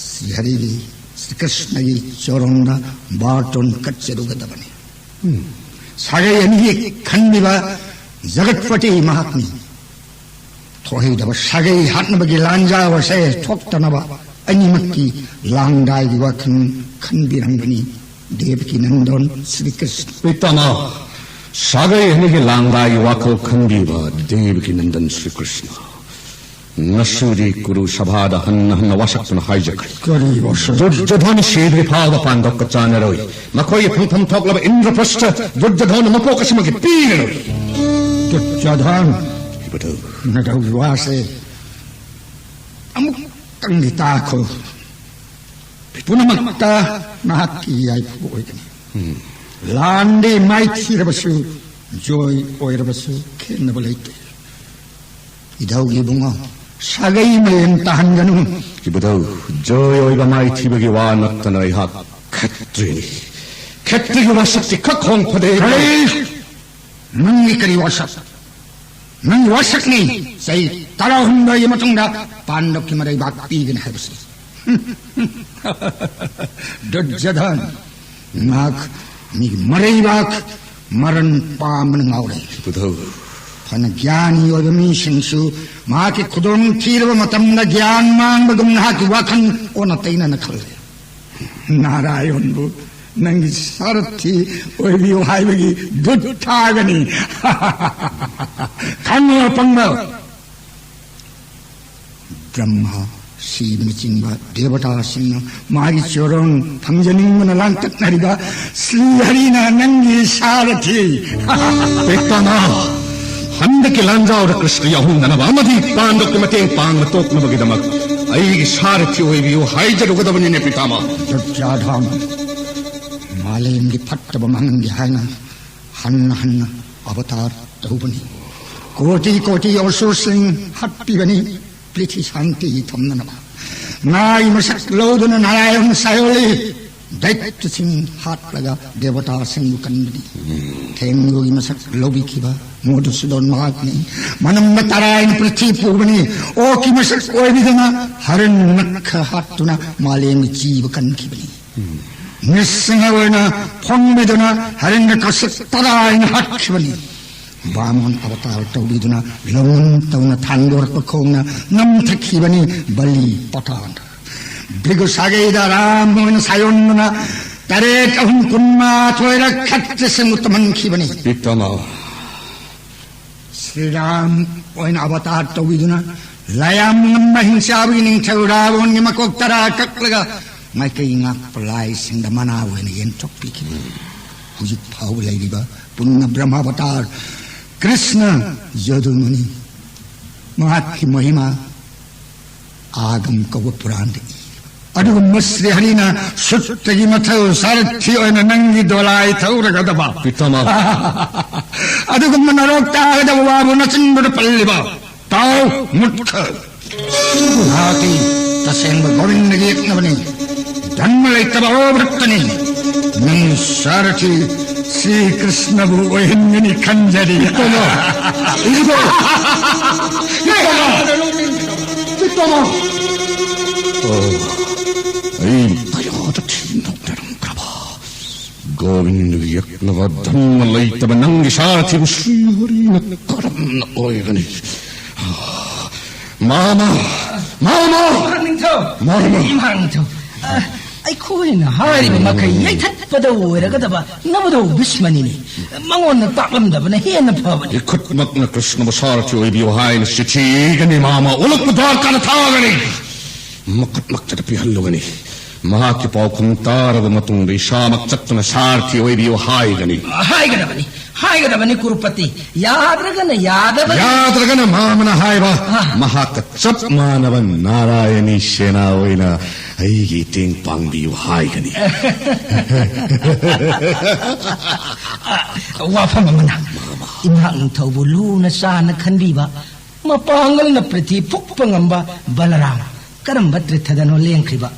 ꯁ꯭ꯔꯤꯍꯔꯤꯒꯤ ꯀ꯭ꯔꯤꯁꯅꯒꯤ ꯆꯣꯔꯣꯟꯗ ꯕꯥꯔꯇꯣꯟ ꯀꯠꯆꯔꯨꯒꯗꯕꯅꯤ꯫ ꯁꯥꯒꯩ ꯑꯅꯤꯒꯤ ꯈꯟꯕꯤꯕ ꯖꯒꯠꯄꯇꯤ ꯃꯍꯥꯛꯅꯤ꯫ ꯊꯣꯛꯍꯩꯗꯕ ꯁꯥꯒꯩ ꯍꯥꯠꯅꯕꯒꯤ ꯂꯥꯟꯖꯥꯎ ꯑꯁꯦ ꯊꯣꯛꯇꯅꯕ ꯑꯅꯤꯃꯛꯀꯤ ꯂꯥꯡꯗꯥꯏꯒꯤ ꯋꯥꯈꯜ ꯈꯟꯕꯤꯔꯝꯒꯅꯤ꯫ ꯗꯦꯕꯀꯤ ꯅꯟꯗꯣꯟ ꯁ꯭ꯔꯤ ꯀ꯭ꯔꯤꯁꯅ꯫ ꯄꯤꯇꯥꯃꯍ, ꯁꯥꯒꯩ ꯑꯅꯤꯒꯤ ꯂꯥꯡꯗꯥꯏꯒꯤ ꯋꯥꯈꯜ ꯈꯟꯕꯤꯕ ꯗꯦꯕꯀꯤ ꯅꯟꯗꯟ ꯁ꯭ꯔꯤ ꯀ꯭ꯔꯤꯁꯅ ꯉꯁꯤꯗꯤ ꯀꯨꯔꯨ ꯁꯚꯥꯗ ꯍꯟꯅ ꯍꯟꯅ ꯋꯥꯁꯛꯇꯨꯅ ꯍꯥꯏꯖꯈ꯭ꯔꯦ꯫ ꯀꯔꯤ ꯋꯥꯁꯛ? ꯗꯨꯔꯖꯣꯙꯟ ꯁꯤꯗ꯭ꯔꯤ ꯐꯥꯎꯕ ꯄꯥꯟꯗꯣꯞꯀ ꯆꯥꯅꯔꯣꯏ꯫ ꯃꯈꯣꯏꯒꯤ ꯐꯪꯐꯝ ꯊꯣꯛꯂꯕ ꯏꯟꯗ꯭ꯔꯄ꯭ꯔꯁꯊ ꯗꯨꯔꯖꯣꯙꯟ ꯃꯄꯣꯛ ꯑꯁꯤꯃꯒꯤ ꯄꯤꯔꯔꯣꯏ꯫ ꯗꯨꯔꯖꯣꯙꯟ, ꯏꯕꯗꯧ꯫ ꯅꯗꯧꯒꯤ ꯋꯥꯁꯦ ꯑꯃꯨꯛꯇꯪꯗꯤ ꯇꯥꯈꯣ꯫ ꯄꯨꯝꯅꯃꯛꯇ ꯅꯍꯥꯛꯀꯤ ꯌꯥꯏꯐꯕ ꯑꯣꯏꯒꯅꯤ꯫ ꯂꯥꯟꯗꯤ ꯃꯥꯏꯊꯤꯔꯕꯁꯨ, ꯖꯣꯏ ꯑꯣꯏꯔꯕꯁꯨ ꯈꯦꯠꯅꯕ ꯂꯩꯇꯦ꯫ ꯏꯙꯧꯒꯤ ꯏꯕꯨꯡꯉꯣ, ꯁꯥꯒꯩ ꯃꯔꯦꯟ ꯇꯥꯍꯟꯒꯅꯨ꯫ ꯏꯕꯨꯙꯧ, ꯖꯣꯏ ꯑꯣꯏꯕ ꯃꯥꯏꯊꯤꯕꯒꯤ ꯋꯥ ꯅꯠꯇꯅ ꯑꯩꯍꯥꯛ ꯈꯠꯇ꯭ꯔꯤꯅꯤ꯫ ꯈꯠꯇ꯭ꯔꯤꯒꯤ ꯋꯥꯁꯛꯇꯤ ꯈꯛ ꯍꯣꯡ ꯐꯗꯦ꯫ ꯀꯔꯤ? ꯅꯪꯒꯤ ꯀꯔꯤ ꯋꯥꯁꯛ? ꯅꯪꯒꯤ ꯋꯥꯁꯛꯅꯤ꯫ ꯆꯍꯤ ꯇꯔꯥꯍꯨꯝꯗꯣꯏꯒꯤ ꯃꯇꯨꯡꯗ ꯄꯥꯟꯗꯕꯀꯤ ꯃꯔꯩꯕꯥꯛ ꯄꯤꯒꯅꯤ ꯍꯥꯏꯕꯁꯤ꯫ ꯗꯨꯔꯖꯣꯙꯟ, ꯃꯍꯥꯛ ꯃꯤꯒꯤ ꯃꯔꯩꯕꯥꯛ ꯃꯔꯟ ꯄꯥꯝꯕꯅ ꯉꯥꯎꯔꯦ꯫ ꯏꯕꯨꯙꯧ꯫ ꯐꯅ ꯒ꯭ꯌꯥꯅꯤ ꯑꯣꯏꯕ ꯃꯤꯁꯤꯡꯁꯨ ꯃꯍꯥꯛꯀꯤ ꯈꯨꯗꯣꯡ ꯊꯤꯔꯕ ꯃꯇꯝꯗ ꯒ꯭ꯌꯥꯟ ꯃꯥꯡꯕꯒꯨꯝ ꯅꯍꯥꯛꯀꯤ ꯋꯥꯈꯜ ꯑꯣꯟꯅ ꯇꯩꯅꯅ ꯈꯜꯂꯦ꯫ ꯅꯥꯔꯥꯌꯣꯟꯕꯨ ꯅꯪꯒꯤ ꯁꯥꯔꯊꯤ ꯑꯣꯏꯕꯤꯌꯨ ꯍꯥꯏꯕꯒꯤ ꯗꯨꯠ ꯊꯥꯒꯅꯤ꯫ ꯈꯪꯉꯣ ꯑꯄꯪꯕ꯫ ꯕ꯭ꯔꯍ꯭ꯃ, ꯁꯤꯕꯅꯆꯤꯡꯕ ꯗꯦꯕꯇꯥꯁꯤꯡꯅ ꯃꯥꯒꯤ ꯆꯣꯔꯣꯟ ꯐꯪꯖꯅꯤꯡꯕꯅ ꯂꯥꯡꯇꯛꯅꯔꯤꯕ ꯁ꯭ꯔꯤ ꯍꯔꯤꯅ ꯅꯪꯒꯤ ꯁꯥꯔꯊꯤ꯫ ꯄꯤꯇꯥꯃꯍ, ꯍꯟꯗꯛꯀꯤ ꯂꯥꯟꯖꯥꯎꯗ ꯀ꯭ꯔꯤꯁꯅ ꯌꯥꯎꯍꯟꯗꯅꯕ ꯑꯃꯗꯤ ꯄꯥꯟꯗꯕꯀꯤ ꯃꯇꯦꯡ ꯄꯥꯡꯕ ꯇꯣꯛꯅꯕꯒꯤꯗꯃꯛ ꯑꯩꯒꯤ ꯁꯥꯔꯊꯤ ꯑꯣꯏꯕꯤꯌꯨ ꯍꯥꯏꯖꯔꯨꯒꯗꯕꯅꯤꯅꯦ ꯄꯤꯇꯥꯃꯍ꯫ ꯗꯨꯔꯖꯣꯙꯟ, ꯃꯥꯂꯦꯝꯒꯤ ꯐꯠꯇꯕ ꯃꯥꯡꯍꯟꯒꯦ ꯍꯥꯏꯅ ꯍꯟꯅ ꯍꯟꯅ ꯑꯕꯇꯥꯔ ꯇꯧꯕꯅꯤ꯫ ꯀꯣꯇꯤ ꯀꯣꯇꯤ ꯑꯁꯨꯔꯁꯤꯡ ꯍꯥꯠꯄꯤꯕꯅꯤ꯫ ꯄ꯭ꯔꯤꯊꯤ ꯁꯥꯟꯇꯤ ꯊꯝꯅꯅꯕ ꯉꯥꯒꯤ ꯃꯁꯛ ꯂꯧꯗꯨꯅ ꯅꯥꯔꯥꯌꯟ ꯁꯥꯏꯑꯣꯜꯂꯤ꯫ ꯗꯩꯇ꯭ꯌꯁꯤꯡ ꯍꯥꯠꯂꯒ ꯗꯦꯕꯇꯥꯁꯤꯡꯕꯨ ꯀꯟꯕꯅꯤ꯫ ꯊꯦꯡꯒꯨꯒꯤ ꯃꯁꯛ ꯂꯧꯕꯤꯈꯤꯕ ꯃꯣꯗꯨꯁꯨꯗꯣꯟ ꯃꯍꯥꯛꯅꯤ꯫ ꯃꯅꯝꯕ ꯇꯔꯥꯏꯅ ꯄ꯭ꯔꯤꯊꯤ ꯄꯨꯕꯅꯤ꯫ ꯑꯣꯛꯀꯤ ꯃꯁꯛ ꯑꯣꯏꯕꯤꯗꯨꯅ ꯍꯔꯟ ꯅꯛꯈ ꯍꯥꯠꯇꯨꯅ ꯃꯥꯂꯦꯝꯒꯤ ꯖꯤꯕ ꯀꯟꯈꯤꯕꯅꯤ꯫ ꯅꯤꯁꯤꯡꯍ ꯑꯣꯏꯅ ꯐꯣꯡꯕꯤꯗꯨꯅ ꯍꯔꯟꯒ ꯀꯁꯛ ꯇꯔꯥꯏꯅ ꯍꯥꯠꯈꯤꯕꯅꯤ꯫ ꯕꯥꯃꯣꯟ ꯑꯕꯇꯥꯔ ꯇꯧꯕꯤꯗꯨꯅ ꯂꯧꯅꯝ ꯇꯧꯅ ꯊꯥꯡꯗꯣꯔꯛꯄ ꯈꯣꯡꯅ ꯅꯝꯊꯈꯤꯕꯅꯤ ꯕꯂꯤ ꯄꯇꯥꯟ꯫ ꯚ꯭ꯔꯤꯒꯨ ꯁꯥꯒꯩꯗ ꯔꯥꯝ ꯑꯣꯏꯅ ꯁꯥꯌꯣꯟꯗꯨꯅ ꯇꯔꯦꯠ ꯑꯍꯨꯝ ꯀꯨꯟꯃꯥꯊꯣꯏꯔꯛ ꯈꯠꯇ꯭ꯔꯁꯤꯡꯕꯨ ꯇꯝꯍꯟꯈꯤꯕꯅꯤ꯫ ꯄꯤꯛꯇꯃ꯫ ꯁ꯭ꯔꯤꯔꯥꯝ ꯑꯣꯏꯅ ꯑꯕꯇꯥꯔ ꯇꯧꯕꯤꯗꯨꯅ ꯂꯥꯌꯥꯝ ꯉꯝꯕ ꯍꯤꯡꯆꯥꯕꯒꯤ ꯅꯤꯡꯊꯧ ꯔꯥꯕꯣꯟꯒꯤ ꯃꯀꯣꯛ ꯇꯔꯥ ꯀꯛꯂꯒ ꯃꯥꯏꯀꯩ ꯉꯥꯛꯄ ꯂꯥꯏꯁꯤꯡꯗ ꯃꯅꯥ ꯑꯣꯏꯅ ꯌꯦꯟꯊꯣꯛꯄꯤꯈꯤꯕꯅꯤ꯫ ꯍꯧꯖꯤꯛ ꯐꯥꯎꯕ ꯂꯩꯔꯤꯕ ꯄꯨꯟꯅ ꯕ꯭ꯔꯍꯃꯥꯕꯇꯥꯔ ꯀ꯭ꯔꯤꯁꯅ ꯌꯗꯨꯃꯨꯅꯤ꯫ ꯃꯍꯥꯛꯀꯤ ꯃꯍꯤꯃꯥ ꯑꯥꯒꯝ ꯀꯧꯕ ꯄꯨꯔꯥꯟꯗ ꯏ꯫ ꯑꯗꯨꯒꯨꯝꯕ ꯁ꯭ꯔꯤ ꯍꯔꯤꯅ ꯁꯨꯠꯇꯒꯤ ꯃꯊꯧ ꯁꯥꯔꯊꯤ ꯑꯣꯏꯅ ꯅꯪꯒꯤ ꯗꯣꯂꯥꯏ ꯊꯧꯔꯒꯗꯕ꯫ ꯄꯤꯇꯃ꯫ ꯑꯗꯨꯒꯨꯝꯕ ꯅꯔꯣꯛ ꯇꯥꯒꯗꯕ ꯋꯥꯕꯨ ꯅꯆꯤꯟꯗꯨꯗ ꯄꯜꯂꯤꯕ꯫ ꯇꯥꯎ ꯃꯨꯠꯈ꯫ ꯃꯍꯥꯛꯇꯤ ꯇꯁꯦꯡꯕ ꯒꯣꯕꯤꯟꯗꯒꯤ ꯌꯦꯛꯅꯕꯅꯤ꯫ ꯙꯟꯕ ꯂꯩꯇꯕ ꯑꯣ ꯚꯛꯇꯅꯤ꯫ ꯅꯪ ꯁꯥꯔꯊꯤ ꯁ꯭ꯔꯤ ꯀ꯭ꯔꯤꯁꯅꯕꯨ ꯑꯣꯏꯍꯟꯒꯅꯤ ꯈꯟꯖꯔꯤ꯫ ꯄꯤꯇꯃ꯫ ꯄꯤꯇꯃ꯫ ꯄꯤꯇꯃ꯫ ꯑꯣ, ꯑꯩ ꯀꯌꯥꯗ ꯊꯤꯅ ꯅꯣꯛꯅꯔꯝꯈ꯭ꯔꯕ꯫ ꯒꯣꯕꯤꯟꯗꯒꯤ ꯌꯦꯛꯅꯕ ꯙꯟꯕ ꯂꯩꯇꯕ ꯅꯪꯒꯤ ꯁꯥꯔꯊꯤꯕꯨ ꯁ꯭ꯔꯤ ꯍꯔꯤꯅ ꯀꯔꯝꯅ ꯑꯣꯏꯒꯅꯤ? ꯃꯥꯃ! ꯃꯥꯃ! ꯏꯃꯥ ꯅꯤꯡꯊꯧ! ꯃꯥꯃ! ꯏꯃꯥ ꯅꯤꯡꯊꯧ! ꯑ, ꯑꯩꯈꯣꯏꯅ ꯍꯥꯏꯔꯤꯕ ꯃꯈꯩ ꯌꯩꯊꯠꯄꯗ ꯑꯣꯏꯔꯒꯗꯕ ꯅꯕꯗꯧ ꯕꯤꯁꯃꯅꯤꯅꯤ꯫ ꯃꯉꯣꯟꯗ ꯇꯥꯛꯂꯝꯗꯕꯅ ꯍꯦꯟꯅ ꯐꯕꯅꯤ꯫ ꯏꯈꯨꯠꯃꯛꯅ ꯀ꯭ꯔꯤꯁꯅꯕꯨ ꯁꯥꯔꯊꯤ ꯑꯣꯏꯕꯤꯌꯨ ꯍꯥꯏꯅ ꯆꯤꯊꯤ ꯏꯒꯅꯤ ꯃꯥꯃ꯫ ꯑꯣꯂꯛꯄ ꯗ꯭ꯋꯥꯔꯀꯥꯗ ꯊꯥꯒꯅꯤ꯫ ꯃꯈꯨꯠꯃꯛꯇꯗ ꯄꯤꯍꯜꯂꯨꯒꯅꯤ꯫ ꯃꯍꯥꯛꯀꯤ ꯄꯥꯎꯈꯨꯝ ꯇꯥꯔꯕ ꯃꯇꯨꯡꯗ ꯏꯁꯥꯃꯛ ꯆꯠꯇꯨꯅ ꯁꯥꯔꯊꯤ ꯑꯣꯏꯕꯤꯌꯨ ꯍꯥꯏꯒꯅꯤ꯫ ꯍꯥꯏꯒꯗꯕꯅꯤ, ꯍꯥꯏꯒꯗꯕꯅꯤ ꯀꯨꯔꯨꯄꯇꯤ꯫ ꯌꯥꯗ꯭ꯔꯒꯅ ꯌꯥꯗꯕꯅꯤ꯫ ꯌꯥꯗ꯭ꯔꯒꯅ ꯃꯥꯃꯅ ꯍꯥꯏꯕ꯫ ꯑꯥ꯫ ꯃꯍꯥꯛꯀ ꯆꯞ ꯃꯥꯟꯅꯕ ꯅꯥꯔꯥꯌꯅꯤ ꯁꯦꯅꯥ ꯑꯣꯏꯅ ꯑꯩꯒꯤ ꯃꯇꯦꯡ ꯄꯥꯡꯕꯤꯌꯨ ꯍꯥꯏꯒꯅꯤ꯫ ꯋꯥꯐꯝ ꯑꯃꯅ, ꯏꯃꯥ ꯅꯤꯡꯊꯧꯕꯨ ꯂꯨꯅ ꯆꯥꯅ ꯈꯟꯕꯤꯕ, ꯃꯄꯥꯡꯒꯜꯅ ꯄ꯭ꯔꯤꯊꯤ ꯐꯨꯛꯄ ꯉꯝꯕ ꯕꯂꯔꯥꯝ, ꯀꯔꯝꯕ ꯇ꯭ꯔꯤꯊꯗꯅꯣ ꯂꯦꯡꯈ꯭ꯔꯤꯕ?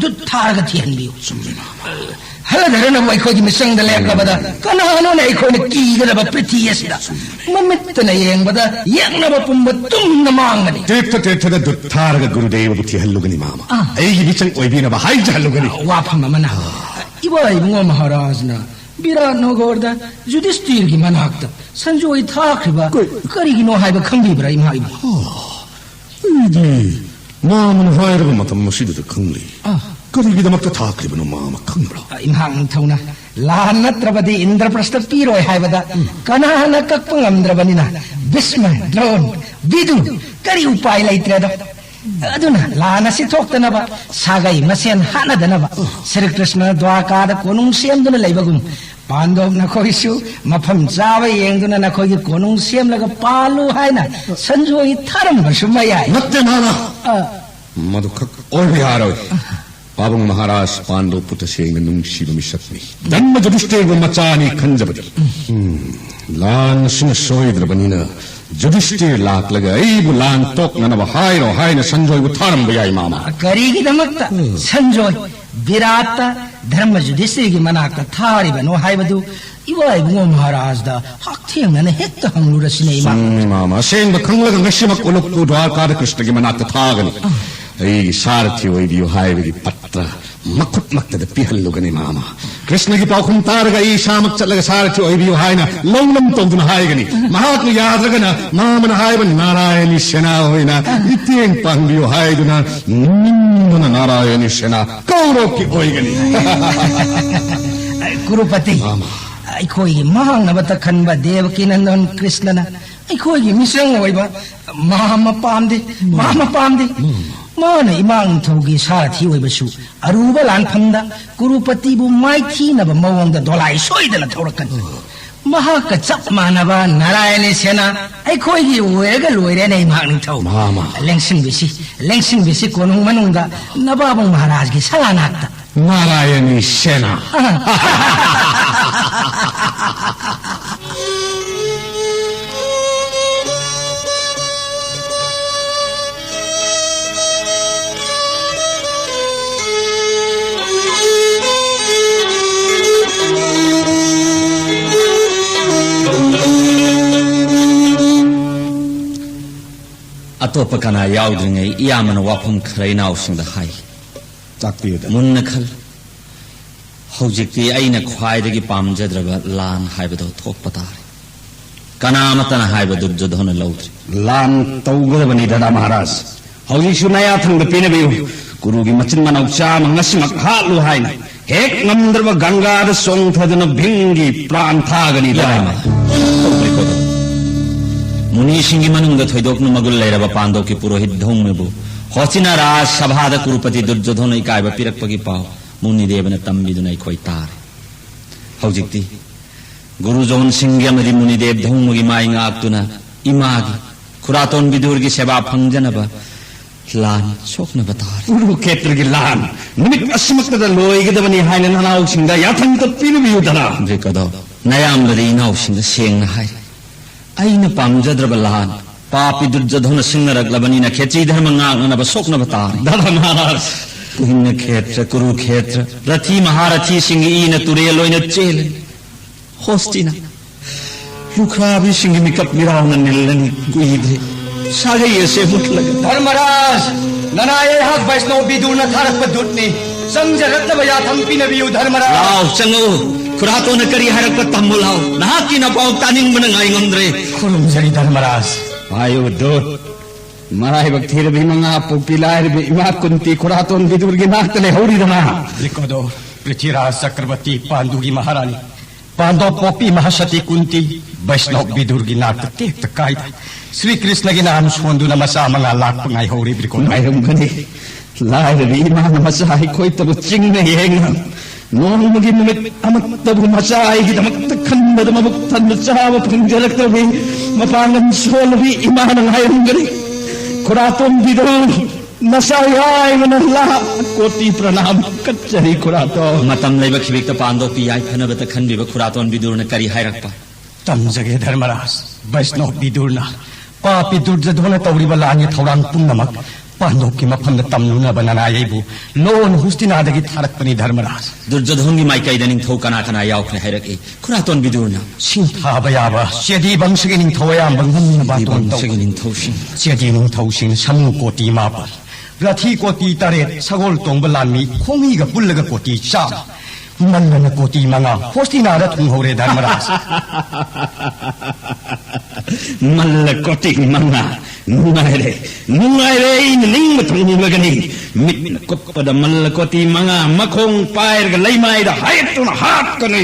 ꯗꯨꯠ ꯊꯥꯔꯒ ꯊꯤꯍꯟꯕꯤꯌꯨ꯫ ꯍꯜꯂꯗꯔꯅꯕꯨ ꯑꯩꯈꯣꯏꯒꯤ ꯃꯤꯆꯪꯗ ꯂꯦꯞꯂꯕꯗ ꯀꯅꯥꯅꯣꯅꯦ ꯑꯩꯈꯣꯏꯅ ꯀꯤꯒꯗꯕ ꯄ꯭ꯔꯤꯊꯤ ꯑꯁꯤꯗ? ꯃꯃꯤꯠꯇꯅ ꯌꯦꯡꯕꯗ ꯌꯦꯛꯅꯕ ꯄꯨꯝꯕ ꯇꯨꯝꯅ ꯃꯥꯡꯒꯅꯤ꯫ ꯇ꯭ꯔꯤꯊ ꯇ꯭ꯔꯤꯊꯗ ꯗꯨꯠ ꯊꯥꯔꯒ ꯒꯨꯔꯨꯗꯦꯕꯕꯨ ꯊꯤꯍꯜꯂꯨꯒꯅꯤ, ꯃꯥꯃ꯫ ꯑꯥ꯫ ꯑꯩꯒꯤ ꯃꯤꯆꯪ ꯑꯣꯏꯕꯤꯅꯕ ꯍꯥꯏꯖꯍꯜꯂꯨꯒꯅꯤ꯫ ꯋꯥꯐꯝ ꯑꯃꯅ, ꯏꯕꯥ ꯏꯕꯨꯡꯉꯣ ꯃꯍꯥꯔꯥꯖꯅ ꯕꯤꯔꯥꯠ ꯅꯣꯒꯣꯔꯗ ꯌꯨꯙꯤꯁꯇꯤꯔꯒꯤ ꯃꯅꯥꯛꯇ ꯁꯟꯖꯣꯏ ꯊꯥꯈ꯭ꯔꯤꯕ ꯀꯔꯤꯒꯤꯅꯣ ꯍꯥꯏꯕ ꯈꯪꯕꯤꯕ꯭ꯔꯥ, ꯏꯃꯥ ꯏꯕꯨꯡꯉꯣ? ꯑꯩꯗꯤ ꯃꯥꯃꯅ ꯍꯥꯏꯔꯕ ꯃꯇꯝ ꯑꯁꯤꯗꯨꯗ ꯈꯪꯂꯤ꯫ ꯑꯥ꯫ ꯀꯔꯤꯒꯤꯗꯃꯛꯇ ꯊꯥꯈ꯭ꯔꯤꯕꯅꯣ ꯃꯥꯃ ꯈꯪꯕ꯭ꯔꯥ? ꯏꯝꯍꯥꯛ ꯅꯤꯡꯊꯧꯅ ꯂꯥꯟ ꯅꯠꯇ꯭ꯔꯕꯗꯤ ꯏꯟꯗ꯭ꯔꯄ꯭ꯔꯁꯇ ꯄꯤꯔꯣꯏ ꯍꯥꯏꯕꯗ ꯀꯅꯥꯅ ꯀꯛꯄ ꯉꯝꯗ꯭ꯔꯕꯅꯤꯅ ꯚꯤꯁꯃ, ꯗ꯭ꯔꯣꯟ, ꯚꯤꯗꯨ ꯀꯔꯤ ꯎꯄꯥꯏ ꯂꯩꯇ꯭ꯔꯦꯗꯣ꯫ ꯑꯗꯨꯅ ꯂꯥꯟ ꯑꯁꯤ ꯊꯣꯛꯇꯅꯕ, ꯁꯥꯒꯩ ꯃꯁꯦꯟ ꯍꯥꯠꯅꯗꯅꯕ ꯁ꯭ꯔꯤ ꯀ꯭ꯔꯤꯁꯅ ꯗ꯭ꯋꯥꯔꯀꯥꯗ ꯀꯣꯅꯨꯡ ꯁꯦꯝꯗꯨꯅ ꯂꯩꯕꯒꯨꯝ ꯄꯥꯟꯗꯣꯞ ꯅꯈꯣꯏꯁꯨ ꯃꯐꯝ ꯆꯥꯕ ꯌꯦꯡꯗꯨꯅ ꯅꯈꯣꯏꯒꯤ ꯀꯣꯅꯨꯡ ꯁꯦꯝꯂꯒ ꯄꯥꯜꯂꯨ ꯍꯥꯏꯅ ꯁꯟꯖꯣꯏ ꯊꯥꯔꯝꯕꯁꯨ ꯃꯌꯥꯏ꯫ ꯅꯠꯇꯦ ꯃꯥꯃ꯫ ꯑ, ꯃꯗꯨꯈꯛ ꯑꯣꯏꯕ ꯌꯥꯔꯣꯏ꯫ ꯄꯥꯕꯨꯡ ꯃꯍꯥꯔꯥꯖ ꯄꯥꯟꯗꯣꯞꯄꯨ ꯇꯁꯦꯡꯅ ꯅꯨꯡꯁꯤꯕ ꯃꯤꯁꯛꯅꯤ꯫ ꯙꯔꯃ ꯌꯨꯙꯤꯁꯇꯤꯔꯕꯨ ꯃꯆꯥꯅꯤ ꯈꯟꯖꯕꯅꯤ꯫ ꯎꯝ, ꯂꯥꯟ ꯑꯁꯤꯅ ꯁꯣꯏꯗ꯭ꯔꯕꯅꯤꯅ ꯌꯨꯙꯤꯁꯇꯤꯔ ꯂꯥꯛꯂꯒ ꯑꯩꯕꯨ ꯂꯥꯟ ꯇꯣꯛꯅꯅꯕ ꯍꯥꯏꯔꯣ ꯍꯥꯏꯅ ꯁꯟꯖꯣꯏꯕꯨ ꯊꯥꯔꯝꯕ ꯌꯥꯏ ꯃꯥꯃ꯫ ꯀꯔꯤꯒꯤꯗꯃꯛꯇ ꯎꯝ꯫ ꯁꯟꯖꯣꯏ ꯕꯤꯔꯥꯠꯇ ꯙꯔꯃ ꯌꯨꯙꯤꯁꯇꯤꯔꯒꯤ ꯃꯅꯥꯛꯇ ꯊꯥꯔꯤꯕꯅꯣ ꯍꯥꯏꯕꯗꯨ ꯏꯕꯥ ꯏꯕꯨꯡꯉꯣ ꯃꯍꯥꯔꯥꯖꯗ ꯍꯛꯊꯦꯡꯅꯅ ꯍꯦꯛꯇ ꯍꯪꯂꯨꯔꯁꯤꯅꯦ, ꯏꯃꯥ꯫ ꯆꯨꯝꯃꯤ, ꯃꯥꯃ꯫ ꯑꯁꯦꯡꯕ ꯈꯪꯂꯒ ꯉꯁꯤꯃꯛ ꯎꯂꯨꯞꯄꯨ ꯗ꯭ꯋꯥꯔꯀꯥꯗ ꯀ꯭ꯔꯤꯁꯅꯒꯤ ꯃꯅꯥꯛꯇ ꯊꯥꯒꯅꯤ꯫ ꯑꯩꯒꯤ ꯁꯥꯔꯊꯤ ꯑꯣꯏꯕꯤꯌꯨ ꯍꯥꯏꯕꯒꯤ ꯄꯠꯇ꯭ꯔ ꯃꯈꯨꯠꯃꯛꯇꯗ ꯄꯤꯍꯜꯂꯨꯒꯅꯤ, ꯃꯥꯃ꯫ ꯀ꯭ꯔꯤꯁꯅꯒꯤ ꯄꯥꯎꯈꯨꯝ ꯇꯥꯔꯒ ꯑꯩ ꯏꯁꯥꯃꯛ ꯆꯠꯂꯒ ꯁꯥꯔꯊꯤ ꯑꯣꯏꯕꯤꯌꯨ ꯍꯥꯏꯅ ꯂꯧꯅꯝ ꯇꯧꯗꯨꯅ ꯍꯥꯏꯒꯅꯤ꯫ ꯃꯍꯥꯛꯅ ꯌꯥꯗ꯭ꯔꯒꯅ ꯃꯥꯃꯅ ꯍꯥꯏꯕ ꯅꯥꯔꯥꯌꯅꯤ ꯁꯦꯅꯥ ꯑꯣꯏꯅ ꯃꯇꯦꯡ ꯄꯥꯡꯕꯤꯌꯨ ꯍꯥꯏꯗꯨꯅ ꯅꯤꯡꯗꯨꯅ ꯅꯥꯔꯥꯌꯅꯤ ꯁꯦꯅꯥ ꯀꯧꯔꯣꯛꯀꯤ ꯑꯣꯏꯒꯅꯤ꯫ ꯀꯨꯔꯨꯄꯇꯤ, ꯃꯥꯃ꯫ ꯑꯩꯈꯣꯏꯒꯤ ꯃꯥꯡꯅꯕꯇ ꯈꯟꯕ ꯗꯦꯕꯀꯤ ꯅꯟꯗꯟ ꯀ꯭ꯔꯤꯁꯅꯅ ꯑꯩꯈꯣꯏꯒꯤ ꯃꯤꯆꯪ ꯑꯣꯏꯕ ꯃꯥꯃ ꯄꯥꯝꯗꯦ, ꯃꯥꯃ ꯄꯥꯝꯗꯦ꯫ ꯃꯥꯅ ꯏꯃꯥ ꯅꯤꯡꯊꯧꯒꯤ ꯁꯥꯔꯊꯤ ꯑꯣꯏꯕꯁꯨ ꯑꯔꯨꯕ ꯂꯥꯟꯐꯝꯗ ꯀꯨꯔꯨꯄꯇꯤꯕꯨ ꯃꯥꯏꯊꯤꯅꯕ ꯃꯑꯣꯡꯗ ꯗꯣꯂꯥꯏ ꯁꯣꯏꯗꯅ ꯊꯧꯔꯛꯀꯅꯤ꯫ ꯃꯍꯥꯛꯀ ꯆꯞ ꯃꯥꯟꯅꯕ ꯅꯥꯔꯥꯌꯅꯤ ꯁꯦꯅꯥ ꯑꯩꯈꯣꯏꯒꯤ ꯑꯣꯏꯔꯒ ꯂꯣꯏꯔꯦꯅꯦ, ꯏꯃꯥ ꯅꯤꯡꯊꯧ꯫ ꯃꯥꯃ꯫ ꯂꯦꯡꯁꯤꯟꯕꯤꯁꯤ, ꯂꯦꯡꯁꯤꯟꯕꯤꯁꯤ ꯀꯣꯅꯨꯡ ꯃꯅꯨꯡꯗ ꯅꯕꯥꯕꯨꯡ ꯃꯍꯥꯔꯥꯖꯒꯤ ꯁꯂꯥꯅꯥꯛꯇ꯫ ꯅꯥꯔꯥꯌꯅꯤ ꯁꯦꯅꯥ꯫ ꯑꯇꯣꯞꯄ ꯀꯅꯥ ꯌꯥꯎꯗ꯭ꯔꯤꯉꯩ ꯏꯌꯥꯝꯕꯅ ꯋꯥꯐꯝ ꯈꯔ ꯏꯅꯥꯎꯁꯤꯡꯗ ꯍꯥꯏ꯫ ꯇꯥꯛꯄꯤꯌꯨꯗ꯫ ꯃꯨꯟꯅ ꯈꯜ꯫ ꯍꯧꯖꯤꯛꯇꯤ ꯑꯩꯅ ꯈ꯭ꯋꯥꯏꯗꯒꯤ ꯄꯥꯝꯖꯗ꯭ꯔꯕ ꯂꯥꯟ ꯍꯥꯏꯕꯗꯨ ꯊꯣꯛꯄ ꯇꯥꯔꯦ꯫ ꯀꯅꯥ ꯑꯃꯠꯇꯅ ꯍꯥꯏꯕ ꯗꯨꯔꯖꯣꯙꯣꯅ ꯂꯧꯗ꯭ꯔꯤ꯫ ꯂꯥꯟ ꯇꯧꯒꯗꯕꯅꯤ ꯗꯗꯥ ꯃꯍꯥꯔꯥꯖ꯫ ꯍꯧꯖꯤꯛꯁꯨ ꯅꯌꯥꯊꯪꯗ ꯄꯤꯅꯕꯤꯌꯨ꯫ ꯀꯨꯔꯨꯒꯤ ꯃꯆꯤꯟ ꯃꯅꯥꯎ ꯆꯥꯝꯃ ꯉꯁꯤꯃꯛ ꯍꯥꯠꯂꯨ ꯍꯥꯏꯅ꯫ ꯍꯦꯛ ꯉꯝꯗ꯭ꯔꯕ ꯒꯪꯒꯥꯗ ꯆꯣꯡꯊꯗꯨꯅ ꯚꯤꯝꯒꯤ ꯄ꯭ꯔꯥꯟ ꯊꯥꯒꯅꯤ ꯗꯗꯥ꯫ ꯌꯥꯏꯃ꯫ ꯃꯨꯅꯤꯁꯤꯡꯒꯤ ꯃꯅꯨꯡꯗ ꯊꯣꯏꯗꯣꯛꯅ ꯃꯒꯨꯟ ꯂꯩꯔꯕ ꯄꯥꯟꯗꯣꯞꯀꯤ ꯄꯨꯔꯣꯍꯤꯠ ꯙꯧꯃꯕꯨ ꯍꯣꯁꯇꯤꯅꯥ ꯔꯥꯖ ꯁꯚꯥꯗ ꯀꯨꯔꯨꯄꯇꯤ ꯗꯨꯔꯖꯣꯙꯣꯅ ꯏꯀꯥꯏꯕ ꯄꯤꯔꯛꯄꯒꯤ ꯄꯥꯎ ꯃꯨꯅꯤꯗꯦꯕꯅ ꯇꯝꯕꯤꯗꯨꯅ ꯑꯩꯈꯣꯏ ꯇꯥꯔꯦ꯫ ꯍꯧꯖꯤꯛꯇꯤ ꯒꯨꯔꯨ ꯖꯣꯟ ꯁꯤꯡꯒꯤ ꯑꯃꯗꯤ ꯃꯨꯅꯤꯗꯦꯕ ꯙꯧꯃꯒꯤ ꯃꯥꯏ ꯉꯥꯛꯇꯨꯅ ꯏꯃꯥꯒꯤ ꯈꯨꯔꯥꯇꯣꯟ ꯕꯤꯗꯨꯔꯒꯤ ꯁꯦꯕꯥ ꯐꯪꯖꯅꯕ ꯂꯥꯟ ꯁꯣꯛꯅꯕ ꯇꯥꯔꯦ꯫ ꯀꯨꯔꯨꯈꯦꯇ꯭ꯔꯒꯤ ꯂꯥꯟ ꯅꯨꯃꯤꯠ ꯑꯁꯤꯃꯛꯇꯗ ꯂꯣꯏꯒꯗꯕꯅꯤ ꯍꯥꯏꯅ ꯅꯅꯥꯎꯁꯤꯡꯗ ꯌꯥꯊꯪ ꯇꯞꯄꯤꯅꯕꯤꯌꯨꯗꯅ꯫ ꯕ꯭ꯔꯤꯀꯣꯗꯣ, ꯅꯌꯥꯝꯕꯗꯤ ꯏꯅꯥꯎꯁꯤꯡꯗ ꯁꯦꯡꯅ ꯍꯥꯏꯔꯤ꯫ ꯑꯩꯅ ꯄꯥꯝꯖꯗ꯭ꯔꯕ ꯂꯥꯟ ꯄꯥꯄꯤ ꯗꯨꯔꯖꯣꯙꯣꯅ ꯁꯤꯡꯅꯔꯛꯂꯕꯅꯤꯅ ꯈꯦꯇ꯭ꯔꯤ ꯙꯔꯃ ꯉꯥꯛꯅꯅꯕ ꯁꯣꯛꯅꯕ ꯇꯥꯔꯦ꯫ ꯗꯗꯥ ꯃꯍꯥꯔꯥꯖ꯫ ꯄꯨꯍꯤꯟꯅ ꯈꯦꯇ꯭ꯔ, ꯀꯨꯔꯨꯈꯦꯇ꯭ꯔ, ꯔꯊꯤ ꯃꯍꯥꯔꯊꯤꯁꯤꯡꯒꯤ ꯏꯅ ꯇꯨꯔꯦꯜ ꯑꯣꯏꯅ ꯆꯦꯜꯂꯤ꯫ ꯍꯣꯁꯇꯤꯅꯥ, ꯂꯨꯈ꯭ꯔꯥꯕꯤꯁꯤꯡꯒꯤ ꯃꯤꯀꯞ ꯃꯤꯔꯥꯎꯅ ꯅꯤꯜꯂꯅꯤ꯫ ꯀꯨꯏꯗ꯭ꯔꯦ ꯁꯥꯒꯩ ꯑꯁꯦ ꯃꯨꯠꯂꯒ꯫ ꯙꯔꯃꯔꯥꯖ, ꯅꯅꯥꯏ ꯑꯩꯍꯥꯛ ꯕꯩꯁꯅꯧ ꯕꯤꯗꯨꯔꯅ ꯊꯥꯔꯛꯄ ꯗꯨꯠꯅꯤ꯫ ꯆꯪꯖꯔꯛꯅꯕ ꯌꯥꯊꯪ ꯄꯤꯅꯕꯤꯌꯨ ꯙꯔꯃꯔꯥꯖ꯫ ꯂꯥꯎ, ꯆꯪꯉꯛꯎ꯫ ꯈꯨꯔꯥꯇꯣꯟꯅ ꯀꯔꯤ ꯍꯥꯏꯔꯛꯄ ꯇꯝꯃꯨ ꯂꯥꯎ꯫ ꯅꯍꯥꯛꯀꯤ ꯅꯄꯥꯎ ꯇꯥꯅꯤꯡꯕꯅ ꯉꯥꯏ ꯉꯝꯗ꯭ꯔꯦ꯫ ꯈꯨꯔꯨꯝꯖꯔꯤ ꯙꯔꯃꯔꯥꯖ꯫ ꯍꯥꯏꯌꯨ ꯗꯨꯠ꯫ ꯃꯔꯥꯏꯕꯛ ꯊꯤꯔꯕꯤ ꯃꯉꯥ ꯄꯣꯛꯄꯤ ꯂꯥꯏꯔꯕꯤ ꯏꯃꯥ ꯀꯨꯟꯇꯤ ꯈꯨꯔꯥꯇꯣꯟ ꯕꯤꯗꯨꯔꯒꯤ ꯅꯥꯛꯇ ꯂꯩꯍꯧꯔꯤꯗꯅ꯫ ꯕ꯭ꯔꯤꯀꯣꯗꯣꯔ, ꯄ꯭ꯔꯤꯊꯤꯔꯥꯖ ꯆꯀ꯭ꯔꯕꯔꯇꯤ ꯄꯥꯟꯗꯨꯒꯤ ꯃꯍꯥꯔꯥꯅꯤ꯫ ꯄꯥꯟꯗꯣꯞ ꯄꯣꯛꯄꯤ ꯃꯍꯥꯁꯇꯤ ꯀꯨꯟꯇꯤ ꯕꯩꯁꯅꯧ ꯕꯤꯗꯨꯔꯒꯤ ꯅꯥꯛꯇ ꯇꯦꯛꯇ ꯀꯥꯏꯗ ꯁ꯭ꯔꯤ ꯀ꯭ꯔꯤꯁꯅꯒꯤ ꯅꯥꯝ ꯁꯣꯟꯗꯨꯅ ꯃꯆꯥ ꯃꯉꯥ ꯂꯥꯛꯄ ꯉꯥꯏꯍꯧꯔꯤ ꯕ꯭ꯔꯤꯀꯣꯗꯣꯔ꯫ ꯉꯥꯏꯔꯝꯒꯅꯤ꯫ ꯂꯥꯏꯔꯕꯤ ꯏꯃꯥꯅ ꯃꯆꯥ ꯑꯩꯈꯣꯏꯇꯕꯨ ꯆꯤꯡꯅ ꯌꯦꯡꯅ ꯅꯣꯡꯃꯒꯤ ꯅꯨꯃꯤꯠ ꯑꯃꯠꯇꯕꯨ ꯃꯆꯥ ꯑꯩꯒꯤꯗꯃꯛꯇ ꯈꯟꯕꯗ ꯃꯕꯨꯛ ꯊꯟꯅ ꯆꯥꯕ ꯐꯪꯖꯔꯛꯇꯕꯤ ꯃꯄꯥꯡꯒꯜ ꯁꯣꯜꯂꯕꯤ ꯏꯃꯥꯅ ꯉꯥꯏꯔꯝꯒꯅꯤ꯫ ꯈꯨꯔꯥꯇꯣꯟ ꯕꯤꯗꯨꯔ, ꯅꯆꯥ ꯌꯥꯏꯃꯅ ꯂꯥꯛ ꯀꯣꯇꯤ ꯄ꯭ꯔꯅꯥꯝ ꯀꯠꯆꯔꯤ ꯈꯨꯔꯥꯇꯣꯟ꯫ ꯃꯇꯝ ꯂꯩꯕ ꯈꯤꯕꯤꯛꯇ ꯄꯥꯟꯗꯣꯞꯄꯤ ꯌꯥꯏꯐꯅꯕꯇ ꯈꯟꯕꯤꯕ ꯈꯨꯔꯥꯇꯣꯟ ꯕꯤꯗꯨꯔꯅ ꯀꯔꯤ ꯍꯥꯏꯔꯛꯄ? ꯇꯝꯖꯒꯦ ꯙꯔꯃꯔꯥꯖ꯫ ꯕꯩꯁꯅꯧ ꯕꯤꯗꯨꯔꯅ ꯄꯥꯄꯤ ꯗꯨꯔꯖꯣꯙꯣꯅ ꯇꯧꯔꯤꯕ ꯂꯥꯟꯒꯤ ꯊꯧꯔꯥꯡ ꯄꯨꯝꯅꯃꯛ ꯄꯥꯟꯗꯣꯞꯀꯤ ꯃꯐꯝꯗ ꯇꯝꯂꯨꯅꯕ ꯅꯅꯥꯏ ꯑꯩꯕꯨ ꯂꯣꯟ ꯍꯨꯁꯇꯤꯅꯥꯗꯒꯤ ꯊꯥꯔꯛꯄꯅꯤ, ꯙꯔꯃꯔꯥꯖ꯫ ꯗꯨꯔꯖꯣꯙꯣꯟꯒꯤ ꯃꯥꯏꯀꯩꯗ ꯅꯤꯡꯊꯧ ꯀꯅꯥ ꯀꯅꯥ ꯌꯥꯎꯈ꯭ꯔꯦ ꯍꯥꯏꯔꯛꯏ, ꯈꯨꯔꯥꯇꯣꯟ ꯕꯤꯗꯨꯔꯅ? ꯁꯤꯡꯊꯥꯕ ꯌꯥꯕ ꯆꯦꯗꯤ ꯕꯪꯁꯒꯤ ꯅꯤꯡꯊꯧ ꯑꯌꯥꯝꯕ ꯉꯝꯅꯕ ꯆꯦꯗꯤ ꯕꯪꯁꯒꯤ ꯅꯤꯡꯊꯧꯁꯤꯡ꯫ ꯆꯦꯗꯤ ꯅꯤꯡꯊꯧꯁꯤꯡꯅ ꯁꯃꯨ ꯀꯣꯇꯤ ꯃꯥꯄꯜ, ꯔꯊꯤ ꯀꯣꯇꯤ ꯇꯔꯦꯠ, ꯁꯒꯣꯜ ꯇꯣꯡꯕ ꯂꯥꯟꯃꯤ ꯈꯣꯡꯃꯤꯒ ꯄꯨꯜꯂꯒ ꯀꯣꯇꯤ ꯆꯥꯝꯃ, ꯃꯜꯂꯅ ꯀꯣꯇꯤ ꯃꯉꯥ ꯍꯣꯁꯇꯤꯅꯥꯗ ꯊꯨꯡꯍꯧꯔꯦ, ꯙꯔꯃꯔꯥꯖ꯫ ꯃꯜꯂ ꯀꯣꯇꯤ ꯃꯉꯥ꯫ ꯅꯨꯡꯉꯥꯏꯔꯦ, ꯅꯨꯡꯉꯥꯏꯔꯦ, ꯑꯩꯅ ꯅꯤꯡꯕ ꯊꯨꯡꯂꯒꯅꯤ꯫ ꯃꯤꯠꯅ ꯀꯨꯞꯄꯗ ꯃꯜꯂ ꯀꯣꯇꯤ ꯃꯉꯥ ꯃꯈꯣꯡ ꯄꯥꯏꯔꯒ ꯂꯩꯃꯥꯏꯗ ꯍꯥꯏꯠꯇꯨꯅ ꯍꯥꯠꯀꯅꯤ꯫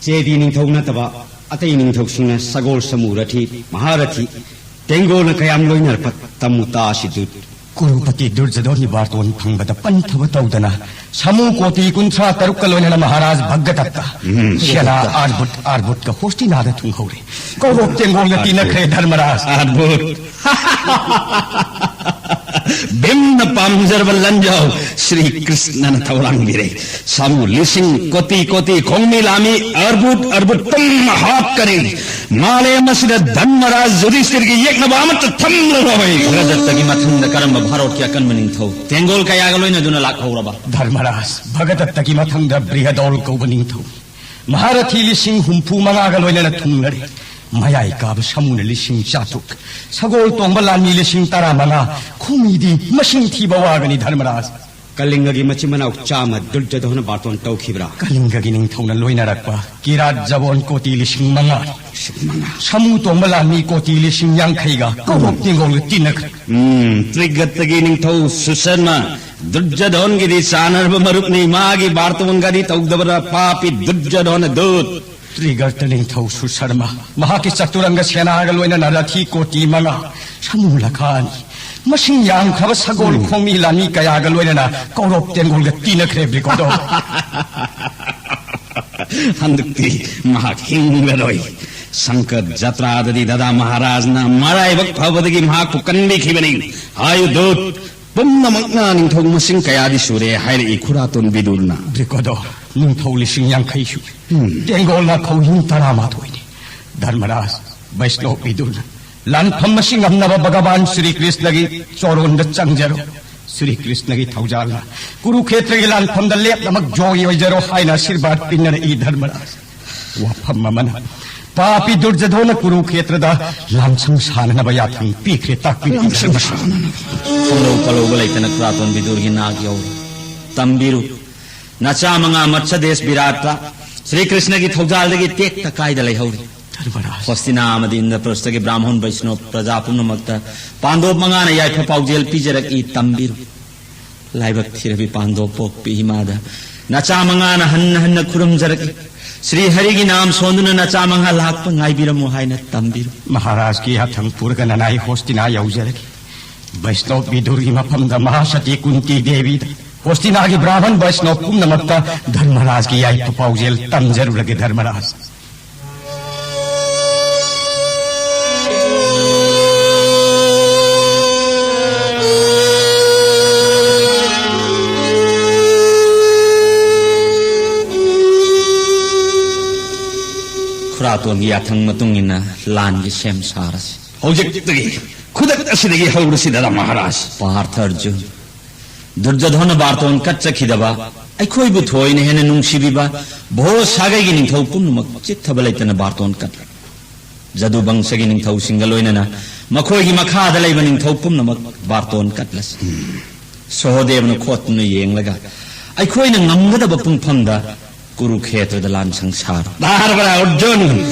ꯆꯦꯗꯤ ꯅꯤꯡꯊꯧ ꯅꯠꯇꯕ ꯑꯇꯩ ꯅꯤꯡꯊꯧꯁꯤꯡꯅ ꯁꯒꯣꯜ, ꯁꯃꯨ, ꯔꯊꯤ, ꯃꯍꯥꯔꯊꯤ, ꯇꯦꯡꯒꯣꯜꯅ ꯀꯌꯥꯝ ꯂꯣꯏꯅꯔꯛꯄ ꯇꯝꯃꯨ ꯇꯥꯁꯤꯗꯨ꯫ ꯀꯨꯔꯨꯄꯇꯤ ꯗꯨꯔꯖꯣꯙꯣꯟꯒꯤ ꯕꯥꯔꯇꯣꯟ ꯐꯪꯕꯗ ꯄꯟꯊꯕ ꯇꯧꯗꯅ ꯁꯃꯨ ꯀꯣꯇꯤ ꯀꯨꯟꯊ꯭ꯔꯥ ꯇꯔꯨꯛꯀ ꯂꯣꯏꯅꯅ ꯃꯍꯥꯔꯥꯖ ꯚꯒꯗꯠꯇ, ꯎꯝ, ꯁꯦꯅꯥ ꯚꯒꯗꯠꯇ꯫ ꯑꯥꯔꯕꯨꯠ, ꯑꯥꯔꯕꯨꯠꯀ ꯍꯣꯁꯇꯤꯅꯥꯗ ꯊꯨꯡꯍꯧꯔꯦ꯫ ꯀꯧꯔꯣꯞ ꯇꯦꯡꯒꯣꯜꯒ ꯇꯤꯟꯅꯈ꯭ꯔꯦ, ꯙꯔꯃꯔꯥꯖ꯫ ꯑꯥꯔꯕꯨꯠ꯫ ꯚꯤꯝꯅ ꯄꯥꯝꯖꯔꯕ ꯂꯟꯖꯥꯎ ꯁ꯭ꯔꯤ ꯀ꯭ꯔꯤꯁꯅꯅ ꯊꯧꯔꯥꯡꯕꯤꯔꯦ꯫ ꯁꯥꯃꯨ ꯂꯤꯁꯤꯡ ꯀꯣꯇꯤ ꯀꯣꯇꯤ ꯈꯣꯡꯃꯤ ꯂꯥꯃꯤ ꯑꯔꯕꯨꯠ ꯑꯔꯕꯨꯠ ꯄꯨꯝꯅ ꯍꯥꯠꯀꯅꯤ꯫ ꯃꯥꯂꯦꯝ ꯑꯁꯤꯗ ꯙꯔꯃꯔꯥꯖ ꯌꯨꯙꯤꯁꯊꯤꯔꯒꯤ ꯌꯦꯛꯅꯕ ꯑꯃꯠꯇ ꯊꯝꯂꯔꯣꯏ꯫ ꯚꯒꯗꯠꯇꯒꯤ ꯃꯊꯪꯗ ꯀꯔꯝꯕ ꯚꯥꯔꯣꯠꯀꯤ ꯑꯀꯟꯕ ꯅꯤꯡꯊꯧ ꯇꯦꯡꯒꯣꯜ ꯀꯌꯥꯒ ꯂꯣꯏꯅꯗꯨꯅ ꯂꯥꯛꯍꯧꯔꯕ? ꯙꯔꯃꯔꯥꯖ, ꯚꯒꯗꯠꯇꯒꯤ ꯃꯊꯪꯗ ꯕ꯭ꯔꯤꯍꯗꯣꯜ ꯀꯧꯕ ꯅꯤꯡꯊꯧ꯫ ꯃꯍꯥꯔꯊꯤ ꯂꯤꯁꯤꯡ ꯍꯨꯝꯐꯨ ꯃꯉꯥꯒ ꯂꯣꯏꯅꯅ ꯊꯨꯡꯂꯔꯦ꯫ ꯃꯌꯥꯏ ꯀꯥꯕ ꯁꯃꯨꯅ ꯂꯤꯁꯤꯡ ꯆꯥꯇ꯭ꯔꯨꯛ, ꯁꯒꯣꯜ ꯇꯣꯡꯕ ꯂꯥꯟꯃꯤ ꯂꯤꯁꯤꯡ ꯇꯔꯥ ꯃꯉꯥ, ꯈꯣꯡꯃꯤꯗꯤ ꯃꯁꯤꯡ ꯊꯤꯕ ꯋꯥꯒꯅꯤ, ꯙꯔꯃꯔꯥꯖ꯫ ꯀꯂꯤꯡꯒꯒꯤ ꯃꯆꯤꯟ ꯃꯅꯥꯎ ꯆꯥꯝꯃ ꯗꯨꯔꯖꯣꯙꯣꯅ ꯕꯥꯔꯇꯣꯟ ꯇꯧꯈꯤꯕ꯭ꯔꯥ? ꯀꯂꯤꯡꯒꯒꯤ ꯅꯤꯡꯊꯧꯅ ꯂꯣꯏꯅꯔꯛꯄ ꯀꯤꯔꯥꯠ ꯖꯕꯣꯟ ꯀꯣꯇꯤ ꯂꯤꯁꯤꯡ ꯃꯉꯥ꯫ ꯂꯤꯁꯤꯡ ꯃꯉꯥ꯫ ꯁꯃꯨ ꯇꯣꯡꯕ ꯂꯥꯟꯃꯤ ꯀꯣꯇꯤ ꯂꯤꯁꯤꯡ ꯌꯥꯡꯈꯩꯒ ꯀꯧꯔꯣꯞ ꯇꯦꯡꯒꯣꯜꯒ ꯇꯤꯟꯅꯈ꯭ꯔꯦ꯫ ꯎꯝ, ꯇ꯭ꯔꯤꯒꯠꯇꯒꯤ ꯅꯤꯡꯊꯧ ꯁꯨꯁꯔꯃ ꯗꯨꯔꯖꯣꯙꯣꯟꯒꯤꯗꯤ ꯆꯥꯟꯅꯔꯕ ꯃꯔꯨꯞꯅꯤ꯫ ꯃꯥꯒꯤ ꯕꯥꯔꯇꯣꯟꯒꯗꯤ ꯇꯧꯗꯕꯔꯥ, ꯄꯥꯄꯤ ꯗꯨꯔꯖꯣꯙꯣꯟ ꯗꯨꯠ? ꯇ꯭ꯔꯤꯒꯔꯇ ꯅꯤꯡꯊꯧ ꯁꯨꯁꯔꯃ, ꯃꯍꯥꯛꯀꯤ ꯆꯇꯨꯔꯪꯒ ꯁꯦꯅꯥꯒ ꯂꯣꯏꯅꯅ ꯔꯊꯤ ꯀꯣꯇꯤ ꯃꯉꯥ, ꯁꯃꯨ ꯂꯈꯥ ꯑꯅꯤ, ꯃꯁꯤꯡ ꯌꯥꯝꯈ꯭ꯔꯕ ꯁꯒꯣꯜ ꯎꯝ꯫ ꯈꯣꯡꯃꯤ ꯂꯥꯟꯃꯤ ꯀꯌꯥꯒ ꯂꯣꯏꯅꯅ ꯀꯧꯔꯣꯞ ꯇꯦꯡꯒꯣꯜꯒ ꯇꯤꯟꯅꯈ꯭ꯔꯦ, ꯕ꯭ꯔꯤꯀꯣꯗꯣ꯫ ꯍꯟꯗꯛꯇꯤ ꯃꯍꯥꯛ ꯍꯤꯡꯂꯔꯣꯏ꯫ ꯁꯪꯀꯔ ꯖꯇ꯭ꯔꯥꯗꯗꯤ ꯗꯗꯥ ꯃꯍꯥꯔꯥꯖꯅ ꯃꯔꯥꯏꯕꯛ ꯐꯕꯗꯒꯤ ꯃꯍꯥꯛꯄꯨ ꯀꯟꯕꯤꯈꯤꯕꯅꯤ꯫ ꯍꯥꯏꯌꯨ ꯗꯨꯠ, ꯄꯨꯝꯅꯃꯛꯅ ꯅꯤꯡꯊꯧ ꯃꯁꯤꯡ ꯀꯌꯥꯗꯤ ꯁꯨꯔꯦ ꯍꯥꯏꯔꯛꯏ, ꯈꯨꯔꯥꯇꯣꯟ ꯕꯤꯗꯨꯔꯅ꯫ ꯕ꯭ꯔꯤꯀꯣꯗꯣ, ꯅꯤꯡꯊꯧ ꯂꯤꯁꯤꯡ ꯌꯥꯡꯈꯩ ꯁꯨꯔꯦ꯫ ꯎꯝ꯫ ꯇꯦꯡꯒꯣꯜꯅ ꯈꯧꯍꯤꯡ ꯇꯔꯥꯃꯥꯊꯣꯏꯅꯤ꯫ ꯙꯔꯃꯔꯥꯖ, ꯕꯩꯁꯅꯣꯞ ꯕꯤꯗꯨꯔꯅ ꯂꯥꯟꯐꯝ ꯑꯁꯤ ꯉꯝꯅꯕ ꯚꯒꯕꯥꯟ ꯁ꯭ꯔꯤ ꯀ꯭ꯔꯤꯁꯅꯒꯤ ꯆꯣꯔꯣꯟꯗ ꯆꯪꯖꯔꯣ꯫ ꯁ꯭ꯔꯤ ꯀ꯭ꯔꯤꯁꯅꯒꯤ ꯊꯧꯖꯥꯜꯅ ꯀꯨꯔꯨꯈꯦꯇ꯭ꯔꯒꯤ ꯂꯥꯟꯐꯝꯗ ꯂꯦꯞꯅꯃꯛ ꯖꯣꯏ ꯑꯣꯏꯖꯔꯣ ꯍꯥꯏꯅ ꯑꯥꯁꯤꯔꯕꯥꯗ ꯄꯤꯅꯔꯛꯏ ꯙꯔꯃꯔꯥꯖ꯫ ꯋꯥꯐꯝ ꯑꯃꯅ, ꯄꯥꯄꯤ ꯗꯨꯔꯖꯙꯣꯅ ꯀꯨꯔꯨꯈꯦꯇ꯭ꯔꯗ ꯂꯥꯟꯁꯪ ꯁꯥꯅꯅꯕ ꯌꯥꯊꯪ ꯄꯤꯈ꯭ꯔꯦ꯫ ꯇꯥꯛꯄꯤꯔꯛꯏ ꯂꯥꯟꯁꯪ ꯙꯔꯃꯔꯥꯖ꯫ ꯁꯥꯅꯅꯕ꯫ ꯈꯣꯡꯂꯧ ꯄꯜꯂꯧꯕ ꯂꯩꯇꯅ ꯈꯨꯔꯥꯇꯣꯟ ꯕꯤꯗꯨꯔꯒꯤ ꯅꯥꯛ ꯌꯧꯔꯦ꯫ ꯇꯝꯕꯤꯔꯨ, ꯅꯆꯥ ꯃꯉꯥ ꯃꯠꯁꯗꯦꯁ ꯕꯤꯔꯥꯠꯇ ꯁ꯭ꯔꯤ ꯀ꯭ꯔꯤꯁꯅꯒꯤ ꯊꯧꯖꯥꯜꯗꯒꯤ ꯇꯦꯛꯇ ꯀꯥꯏꯗ ꯂꯩꯍꯧꯔꯤ꯫ ꯙꯔꯃꯔꯥꯖ꯫ ꯍꯣꯁꯇꯤꯅꯥ ꯑꯃꯗꯤ ꯏꯟꯗ꯭ꯔꯄ꯭ꯔꯁꯇꯒꯤ ꯕ꯭ꯔꯥꯍꯃꯣꯟ ꯕꯩꯁꯅꯣꯞ ꯄ꯭ꯔꯖꯥ ꯄꯨꯝꯅꯃꯛꯇ ꯄꯥꯟꯗꯣꯞ ꯃꯉꯥꯅ ꯌꯥꯏꯐ ꯄꯥꯎꯖꯦꯜ ꯄꯤꯖꯔꯛꯏ꯫ ꯇꯝꯕꯤꯔꯨ, ꯂꯥꯏꯕꯛ ꯊꯤꯔꯕꯤ ꯄꯥꯟꯗꯣꯞ ꯄꯣꯛꯄꯤ ꯏꯃꯥꯗ ꯅꯆꯥ ꯃꯉꯥꯅ ꯍꯟꯅ ꯍꯟꯅ ꯈꯨꯔꯨꯝꯖꯔꯛꯏ꯫ ꯁ꯭ꯔꯤ ꯍꯔꯤꯒꯤ ꯅꯥꯝ ꯁꯣꯟꯗꯨꯅ ꯅꯆꯥ ꯃꯉꯥ ꯂꯥꯛꯄ ꯉꯥꯏꯕꯤꯔꯝꯃꯨ ꯍꯥꯏꯅ ꯇꯝꯕꯤꯔꯨ꯫ ꯃꯍꯥꯔꯥꯖꯀꯤ ꯌꯥꯊꯪ ꯄꯨꯔꯒ ꯅꯅꯥꯏ ꯍꯣꯁꯇꯤꯅꯥ ꯌꯧꯖꯔꯒꯦ꯫ ꯕꯩꯁꯅꯣꯞ ꯕꯤꯗꯨꯔꯒꯤ ꯃꯐꯝꯗ ꯃꯍꯥꯁꯇꯤ ꯀꯨꯟꯇꯤ ꯗꯦꯕꯤꯗ, ꯍꯣꯁꯇꯤꯅꯥꯒꯤ ꯕ꯭ꯔꯥꯍꯃꯟ ꯕꯩꯁꯅꯣꯞ ꯄꯨꯝꯅꯃꯛꯇ ꯙꯔꯃꯔꯥꯖꯀꯤ ꯌꯥꯏꯐ ꯄꯥꯎꯖꯦꯜ ꯇꯝꯖꯔꯨꯔꯒꯦ ꯙꯔꯃꯔꯥꯖ꯫ ꯈꯨꯔꯥꯇꯣꯟꯒꯤ ꯌꯥꯊꯪ ꯃꯇꯨꯡ ꯏꯟꯅ ꯂꯥꯟꯒꯤ ꯁꯦꯝ ꯁꯥꯔꯁꯤ꯫ ꯍꯧꯖꯤꯛꯇꯒꯤ, ꯈꯨꯗꯛ ꯑꯁꯤꯗꯒꯤ ꯍꯧꯔꯁꯤ ꯗꯥꯗꯥ ꯃꯍꯥꯔꯥꯖ꯫ ꯄꯥꯔꯊ ꯑꯔꯖꯨꯟ, ꯗꯨꯔꯖꯣꯙꯅ ꯕꯥꯔꯇꯣꯟ ꯀꯠꯆꯈꯤꯗꯕ, ꯑꯩꯈꯣꯏꯕꯨ ꯊꯣꯏꯅ ꯍꯦꯟꯅ ꯅꯨꯡꯁꯤꯕꯤꯕ ꯚꯣ ꯁꯥꯒꯩꯒꯤ ꯅꯤꯡꯊꯧ ꯄꯨꯝꯅꯃꯛ ꯆꯤꯠꯊꯕ ꯂꯩꯇꯅ ꯕꯥꯔꯇꯣꯟ ꯀꯠꯂꯤ꯫ ꯖꯗꯨꯕꯪꯁꯒꯤ ꯅꯤꯡꯊꯧꯁꯤꯡꯒ ꯂꯣꯏꯅꯅ ꯃꯈꯣꯏꯒꯤ ꯃꯈꯥꯗ ꯂꯩꯕ ꯅꯤꯡꯊꯧ ꯄꯨꯝꯅꯃꯛ ꯕꯥꯔꯇꯣꯟ ꯀꯠꯂꯁꯤ꯫ ꯁꯣꯍꯣꯗꯦꯕꯅ ꯈꯣꯠꯇꯨꯅ ꯌꯦꯡꯂꯒ ꯑꯩꯈꯣꯏꯅ ꯉꯝꯒꯗꯕ ꯄꯨꯡꯐꯝꯗ ꯀꯨꯔꯨꯈꯦꯇ꯭ꯔꯗ ꯂꯥꯟꯁꯪ ꯁꯥꯔꯣ꯫ ꯙꯔꯃꯔꯥꯖ ꯑꯔꯖꯨꯟ,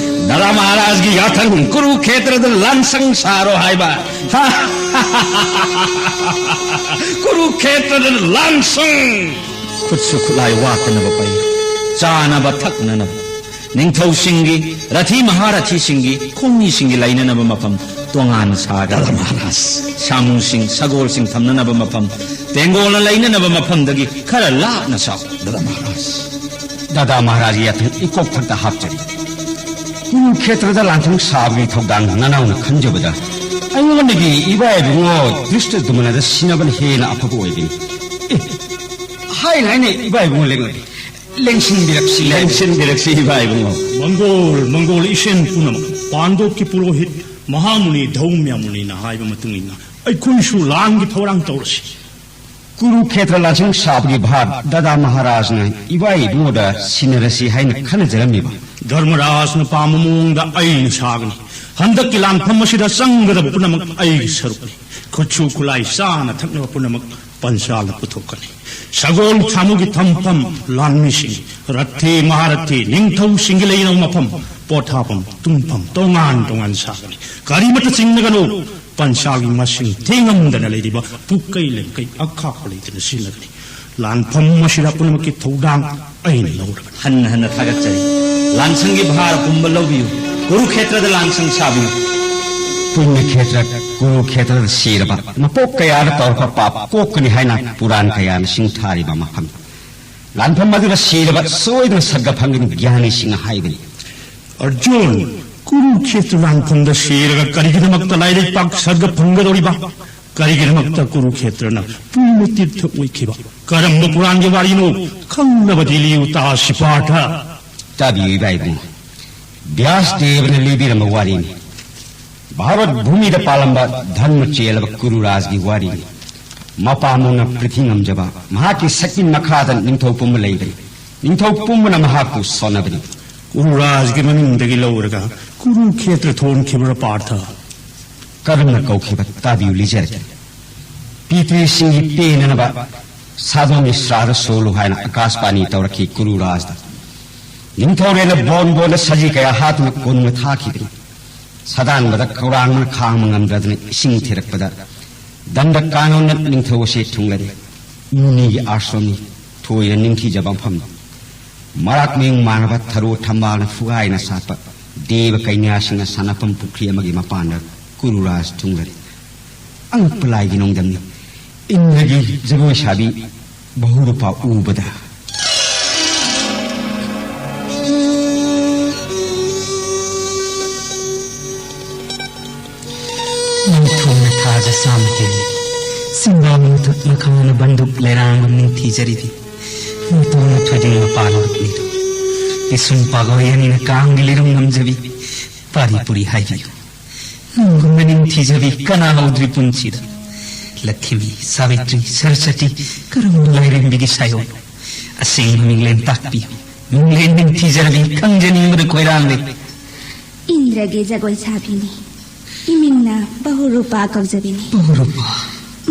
ꯗꯥꯗꯥ ꯃꯍꯥꯔꯥꯖꯒꯤ ꯌꯥꯊꯪ, ꯀꯨꯔꯨꯈꯦꯇ꯭ꯔꯗ ꯂꯥꯟꯁꯪ ꯁꯥꯔꯣ ꯍꯥꯏꯕ꯫ ꯀꯨꯔꯨꯈꯦꯇ꯭ꯔꯗ ꯂꯥꯟꯁꯪ꯫ ꯈꯨꯠꯁꯨ ꯈꯨꯠꯂꯥꯏ ꯋꯥꯠꯇꯅꯕ ꯄꯩ, ꯆꯥꯅꯕ ꯊꯛꯅꯅꯕ, ꯅꯤꯡꯊꯧꯁꯤꯡꯒꯤ, ꯔꯊꯤ ꯃꯍꯥꯔꯊꯤꯁꯤꯡꯒꯤ, ꯈꯣꯡꯃꯤꯁꯤꯡꯒꯤ ꯂꯩꯅꯅꯕ ꯃꯐꯝ ꯇꯣꯉꯥꯟꯅ ꯁꯥꯒꯗꯕ꯫ ꯗꯥꯗꯥ ꯃꯍꯥꯔꯥꯖ꯫ ꯁꯥꯃꯨꯁꯤꯡ, ꯁꯒꯣꯜꯁꯤꯡ ꯊꯝꯅꯅꯕ ꯃꯐꯝ ꯇꯦꯡꯒꯣꯜꯅ ꯂꯩꯅꯅꯕ ꯃꯐꯝꯗꯒꯤ ꯈꯔ ꯂꯥꯞꯅ ꯁꯥꯎ꯫ ꯗꯥꯗꯥ ꯃꯍꯥꯔꯥꯖ꯫ ꯗꯥꯗꯥ ꯃꯍꯥꯔꯥꯖꯒꯤ ꯌꯥꯊꯪ ꯏꯀꯣꯛ ꯊꯛꯇ ꯍꯥꯞꯆꯔꯤ꯫ ꯀꯨꯔꯨꯈꯦꯇ꯭ꯔꯗ ꯂꯥꯟꯐꯝ ꯁꯥꯕꯒꯤ ꯊꯧꯗꯥꯡ ꯅꯅꯥꯎꯅ ꯈꯟꯖꯕꯗ ꯑꯩꯉꯣꯟꯗꯒꯤ ꯏꯕꯥ ꯏꯕꯨꯡꯉꯣ ꯗ꯭ꯔꯤꯁꯇꯗꯨꯃꯅꯗ ꯁꯤꯟꯅꯕꯅ ꯍꯦꯟꯅ ꯑꯐꯕ ꯑꯣꯏꯒꯅꯤ꯫ ꯑꯦ, ꯍꯥꯏꯅ ꯍꯥꯏꯅ ꯏꯕꯥ ꯏꯕꯨꯡꯉꯣ ꯂꯦꯡꯂꯛꯏ꯫ ꯂꯦꯡꯁꯤꯟꯕꯤꯔꯛꯁꯤ꯫ ꯂꯦꯡꯁꯤꯟꯕꯤꯔꯛꯁꯤ ꯏꯕꯥ ꯏꯕꯨꯡꯉꯣ꯫ ꯃꯪꯒꯣꯜ, ꯃꯪꯒꯣꯜ ꯏꯁꯦꯟ ꯄꯨꯝꯅꯃꯛ, ꯄꯥꯟꯗꯣꯞꯀꯤ ꯄꯨꯔꯣꯍꯤꯠ ꯃꯍꯥꯃꯨꯅꯤ ꯙꯧꯃ꯭ꯌꯃꯨꯅꯤꯅ ꯍꯥꯏꯕ ꯃꯇꯨꯡ ꯏꯟꯅ ꯑꯩꯈꯣꯏꯁꯨ ꯂꯥꯟꯒꯤ ꯊꯧꯔꯥꯡ ꯇꯧꯔꯁꯤ꯫ ꯀꯨꯔꯨꯈꯦꯇ꯭ꯔ ꯂꯥꯟꯁꯪ ꯁꯥꯕꯒꯤ ꯚꯥꯔ ꯗꯗꯥ ꯃꯍꯥꯔꯥꯖꯅ ꯏꯕꯥ ꯏꯕꯨꯡꯉꯣꯗ ꯁꯤꯟꯅꯔꯁꯤ ꯍꯥꯏꯅ ꯈꯟꯅꯖꯔꯝꯃꯤꯕ꯫ ꯙꯔꯃꯔꯥꯖꯅ ꯄꯥꯝꯕ ꯃꯑꯣꯡꯗ ꯑꯩꯅ ꯁꯥꯒꯅꯤ꯫ ꯍꯟꯗꯛꯀꯤ ꯂꯥꯟꯐꯝ ꯑꯁꯤꯗ ꯆꯪꯒꯗꯕ ꯄꯨꯝꯅꯃꯛ ꯑꯩꯒꯤ ꯁꯔꯨꯛꯅꯤ꯫ ꯈꯨꯠꯁꯨ ꯈꯨꯠꯂꯥꯏ ꯆꯥꯅ ꯊꯛꯅꯕ ꯄꯨꯝꯅꯃꯛ ꯄꯟꯆꯥꯜꯅ ꯄꯨꯊꯣꯛꯀꯅꯤ꯫ ꯁꯒꯣꯜ ꯁꯥꯃꯨꯒꯤ ꯊꯝꯐꯝ, ꯂꯥꯟꯃꯤꯁꯤꯡ, ꯔꯊꯤ ꯃꯍꯥꯔꯊꯤ, ꯅꯤꯡꯊꯧꯁꯤꯡꯒꯤ ꯂꯩꯅꯕ ꯃꯐꯝ, ꯄꯣꯊꯥꯐꯝ, ꯇꯨꯝꯐꯝ ꯇꯣꯉꯥꯟ ꯇꯣꯉꯥꯟ ꯁꯥꯒꯅꯤ꯫ ꯀꯔꯤꯃꯠꯇ ꯆꯤꯡꯅꯒꯅꯨ꯫ ꯄꯟꯆꯥꯜꯒꯤ ꯃꯁꯤꯡ ꯊꯤꯉꯝꯗꯅ ꯂꯩꯔꯤꯕ ꯄꯨꯛꯀꯩ ꯂꯦꯝꯀꯩ ꯑꯈꯥꯛꯄ ꯂꯩꯇꯅ ꯁꯤꯖꯤꯟꯅꯒꯅꯤ꯫ ꯂꯥꯟꯐꯝ ꯑꯁꯤꯗ ꯄꯨꯝꯅꯃꯛꯀꯤ ꯊꯧꯗꯥꯡ ꯑꯩꯅ ꯂꯧꯔꯕꯅꯤ꯫ ꯍꯟꯅ ꯍꯟꯅ ꯊꯥꯒꯠꯆꯔꯤ꯫ ꯂꯥꯟꯁꯪꯒꯤ ꯚꯥꯔ ꯄꯨꯝꯕ ꯂꯧꯕꯤꯌꯨ꯫ ꯀꯨꯔꯨꯈꯦꯇ꯭ꯔꯗ ꯂꯥꯟꯁꯪ ꯁꯥꯕꯤꯌꯨ꯫ ꯄꯨꯅ꯭ꯌꯈꯦꯇ꯭ꯔ ꯀꯨꯔꯨꯈꯦꯇ꯭ꯔꯗ ꯁꯤꯔꯕ ꯃꯄꯣꯛ ꯀꯌꯥꯗ ꯇꯧꯔꯛꯄ ꯄꯥꯞ ꯀꯣꯛꯀꯅꯤ ꯍꯥꯏꯅ ꯄꯨꯔꯥꯟ ꯀꯌꯥꯅ ꯁꯤꯡꯊꯥꯔꯤꯕ ꯃꯐꯝ꯫ ꯂꯥꯟꯐꯝ ꯑꯗꯨꯗ ꯁꯤꯔꯕ ꯁꯣꯏꯗꯅ ꯁꯔꯒ ꯐꯪꯒꯅꯤ ꯒ꯭ꯌꯥꯅꯤꯁꯤꯡꯅ ꯍꯥꯏꯕꯅꯤ꯫ ꯑꯔꯖꯨꯟ, ꯀꯨꯔꯨꯈꯦꯇ꯭ꯔ ꯂꯥꯟꯐꯝꯗ ꯁꯤꯔꯒ ꯀꯔꯤꯒꯤꯗꯃꯛꯇ ꯂꯥꯏꯔꯩꯄꯥꯛ ꯁꯔꯒ ꯐꯪꯒꯗꯧꯔꯤꯕ? ꯀꯔꯤꯒꯤꯗꯃꯛꯇ ꯀꯨꯔꯨꯈꯦꯇ꯭ꯔꯅ ꯄꯨꯅ꯭ꯌ ꯇꯤꯔꯊ ꯑꯣꯏꯈꯤꯕ? ꯀꯔꯝꯕ ꯄꯨꯔꯥꯟꯒꯤ ꯋꯥꯔꯤꯅꯣ? ꯈꯪꯅꯕꯗꯤ ꯂꯤꯌꯨ ꯇꯥ ꯁꯤꯄꯥꯔꯊ꯫ ꯇꯥꯕꯤꯌꯨ ꯏꯕꯥ ꯏꯕꯨꯡꯉꯣ꯫ ꯕ꯭ꯌꯥꯁ ꯗꯦꯕꯅ ꯂꯤꯕꯤꯔꯝꯕ ꯋꯥꯔꯤꯅꯤ꯫ ꯚꯥꯔꯠ ꯚꯨꯃꯤꯗ ꯄꯥꯜꯂꯝꯕ ꯙꯔꯃ ꯆꯦꯜꯂꯕ ꯀꯨꯔꯨꯔꯥꯖꯒꯤ ꯋꯥꯔꯤꯅꯤ꯫ ꯃꯄꯥ ꯃꯨꯅ ꯄ꯭ꯔꯤꯊꯤ ꯉꯝꯖꯕ ꯃꯍꯥꯛꯀꯤ ꯁꯛꯇꯤ ꯃꯈꯥꯗ ꯅꯤꯡꯊꯧ ꯄꯨꯝꯕ ꯂꯩꯕꯅꯤ꯫ ꯅꯤꯡꯊꯧ ꯄꯨꯝꯕꯅ ꯃꯍꯥꯛꯄꯨ ꯁꯣꯟꯅꯕꯅꯤ꯫ ꯀꯨꯔꯨꯔꯥꯖꯒꯤ ꯃꯃꯤꯡꯗꯒꯤ ꯂꯧꯔꯒ ꯀꯨꯔꯨꯈꯦꯇ꯭ꯔ ꯊꯣꯟꯈꯤꯕ꯭ꯔꯥ ꯄꯥꯔꯊ? ꯀꯔꯝꯅ ꯀꯧꯈꯤꯕ? ꯇꯥꯕꯤꯌꯨ, ꯂꯤꯖꯔꯛꯀꯦ꯫ ꯄꯤꯇ꯭ꯔꯤꯁꯤꯡꯒꯤ ꯄꯦꯟꯅꯅꯕ ꯁꯥꯗꯣꯟꯒꯤ ꯁ꯭ꯔꯥꯗ ꯁꯣꯜꯂꯨ ꯍꯥꯏꯅ ꯑꯀꯥꯁꯕꯥꯅꯤ ꯇꯧꯔꯛꯈꯤ ꯀꯨꯔꯨꯔꯥꯖꯗ꯫ ꯅꯤꯡꯊꯧꯔꯦꯜꯅ ꯕꯣꯟ ꯕꯣꯟꯗ ꯁꯖꯤ ꯀꯌꯥ ꯍꯥꯠꯇꯨꯅ ꯀꯣꯅꯨꯡꯗ ꯊꯥꯈꯤꯕꯅꯤ꯫ ꯁꯥꯗꯥꯟꯕꯗ ꯈꯧꯔꯥꯡꯕꯅ ꯈꯥꯡꯕ ꯉꯝꯗ꯭ꯔꯗꯅ ꯏꯁꯤꯡ ꯊꯤꯔꯛꯄꯗ ꯗꯟꯗ ꯀꯥꯅꯣꯟꯅ ꯅꯤꯡꯊꯧ ꯑꯁꯤ ꯊꯨꯡꯂꯔꯦ꯫ ꯃꯨꯅꯤꯒꯤ ꯑꯥꯁ꯭ꯔꯝꯅꯤ, ꯊꯣꯏꯅ ꯅꯤꯡꯊꯤꯖꯕ ꯃꯐꯝꯅꯤ꯫ ꯃꯔꯥꯛ ꯃꯌꯨꯡ ꯃꯥꯟꯅꯕ ꯊꯔꯣ ꯊꯝꯕꯥꯜꯅ ꯐꯨꯒꯥꯏꯅ ꯁꯥꯠꯄ ꯗꯦꯕ ꯀꯩꯅ꯭ꯌꯥꯁꯤꯡꯅ ꯁꯥꯟꯅꯐꯝ ꯄꯨꯈ꯭ꯔꯤ ꯑꯃꯒꯤ ꯃꯄꯥꯟꯗ ꯀꯨꯔꯨꯔꯥꯖ ꯊꯨꯡꯂꯔꯦ꯫ ꯑꯉꯛꯄ ꯂꯥꯏꯒꯤ ꯅꯣꯡꯗꯝꯅꯤ꯫ ꯏꯟꯗ꯭ꯔꯒꯤ ꯖꯒꯣꯏ ꯁꯥꯕꯤ ꯕꯍꯨꯔꯨꯄꯥ ꯎꯕꯗ꯫ ꯅꯤꯡꯊꯧꯅ ꯊꯥꯖ ꯆꯥꯝꯃ ꯍꯦꯜꯂꯤ꯫ ꯆꯤꯡꯕꯥ ꯃꯊꯛ ꯃꯈꯥꯅ ꯕꯟꯗꯨꯛ ꯂꯩꯔꯥꯡꯕ ꯅꯤꯡꯊꯤꯖꯔꯤꯗꯤ꯫ ꯅꯤꯡꯊꯧꯅ ꯊꯣꯏꯗꯤꯡ ꯃꯄꯥꯟ ꯂꯨꯞꯂꯤꯗꯨ꯫ ꯄꯤꯁꯨꯝ ꯄꯥꯒꯣꯏ ꯑꯅꯤꯅ ꯀꯥꯡꯒꯤ ꯂꯤꯔꯨꯡ ꯉꯝꯖꯕꯤ꯫ ꯄꯥꯔꯤ ꯄꯨꯔꯤ ꯍꯥꯏꯕꯤꯌꯨ꯫ ꯅꯪꯒꯨꯝꯕ ꯅꯤꯡꯊꯤꯖꯕꯤ ꯀꯅꯥ ꯍꯧꯗ꯭ꯔꯤ ꯄꯨꯟꯁꯤꯗ? ꯂꯛꯈꯤꯃꯤ, ꯁꯥꯕꯤꯇ꯭ꯔꯤ, ꯁꯔꯁꯇꯤ, ꯀꯔꯝꯕ ꯂꯥꯏꯔꯦꯝꯕꯤꯒꯤ ꯁꯥꯏꯑꯣꯟ? ꯑꯁꯦꯡꯕ ꯃꯤꯡꯂꯦꯟ ꯇꯥꯛꯄꯤꯌꯨ, ꯃꯤꯡꯂꯦꯟ ꯅꯤꯡꯊꯤꯖꯔꯕꯤ, ꯈꯪꯖꯅꯤꯡꯕꯗ ꯈꯣꯏꯔꯥꯡꯂꯦ꯫ ꯏꯟꯗ꯭ꯔꯒꯤ ꯖꯒꯣꯏ ꯁꯥꯕꯤꯅꯤ꯫ ꯏꯃꯤꯡꯅ ꯕꯍꯨꯔꯨꯄꯥ ꯀꯧꯖꯕꯤꯅꯤ꯫ ꯕꯍꯨꯔꯨꯄꯥ?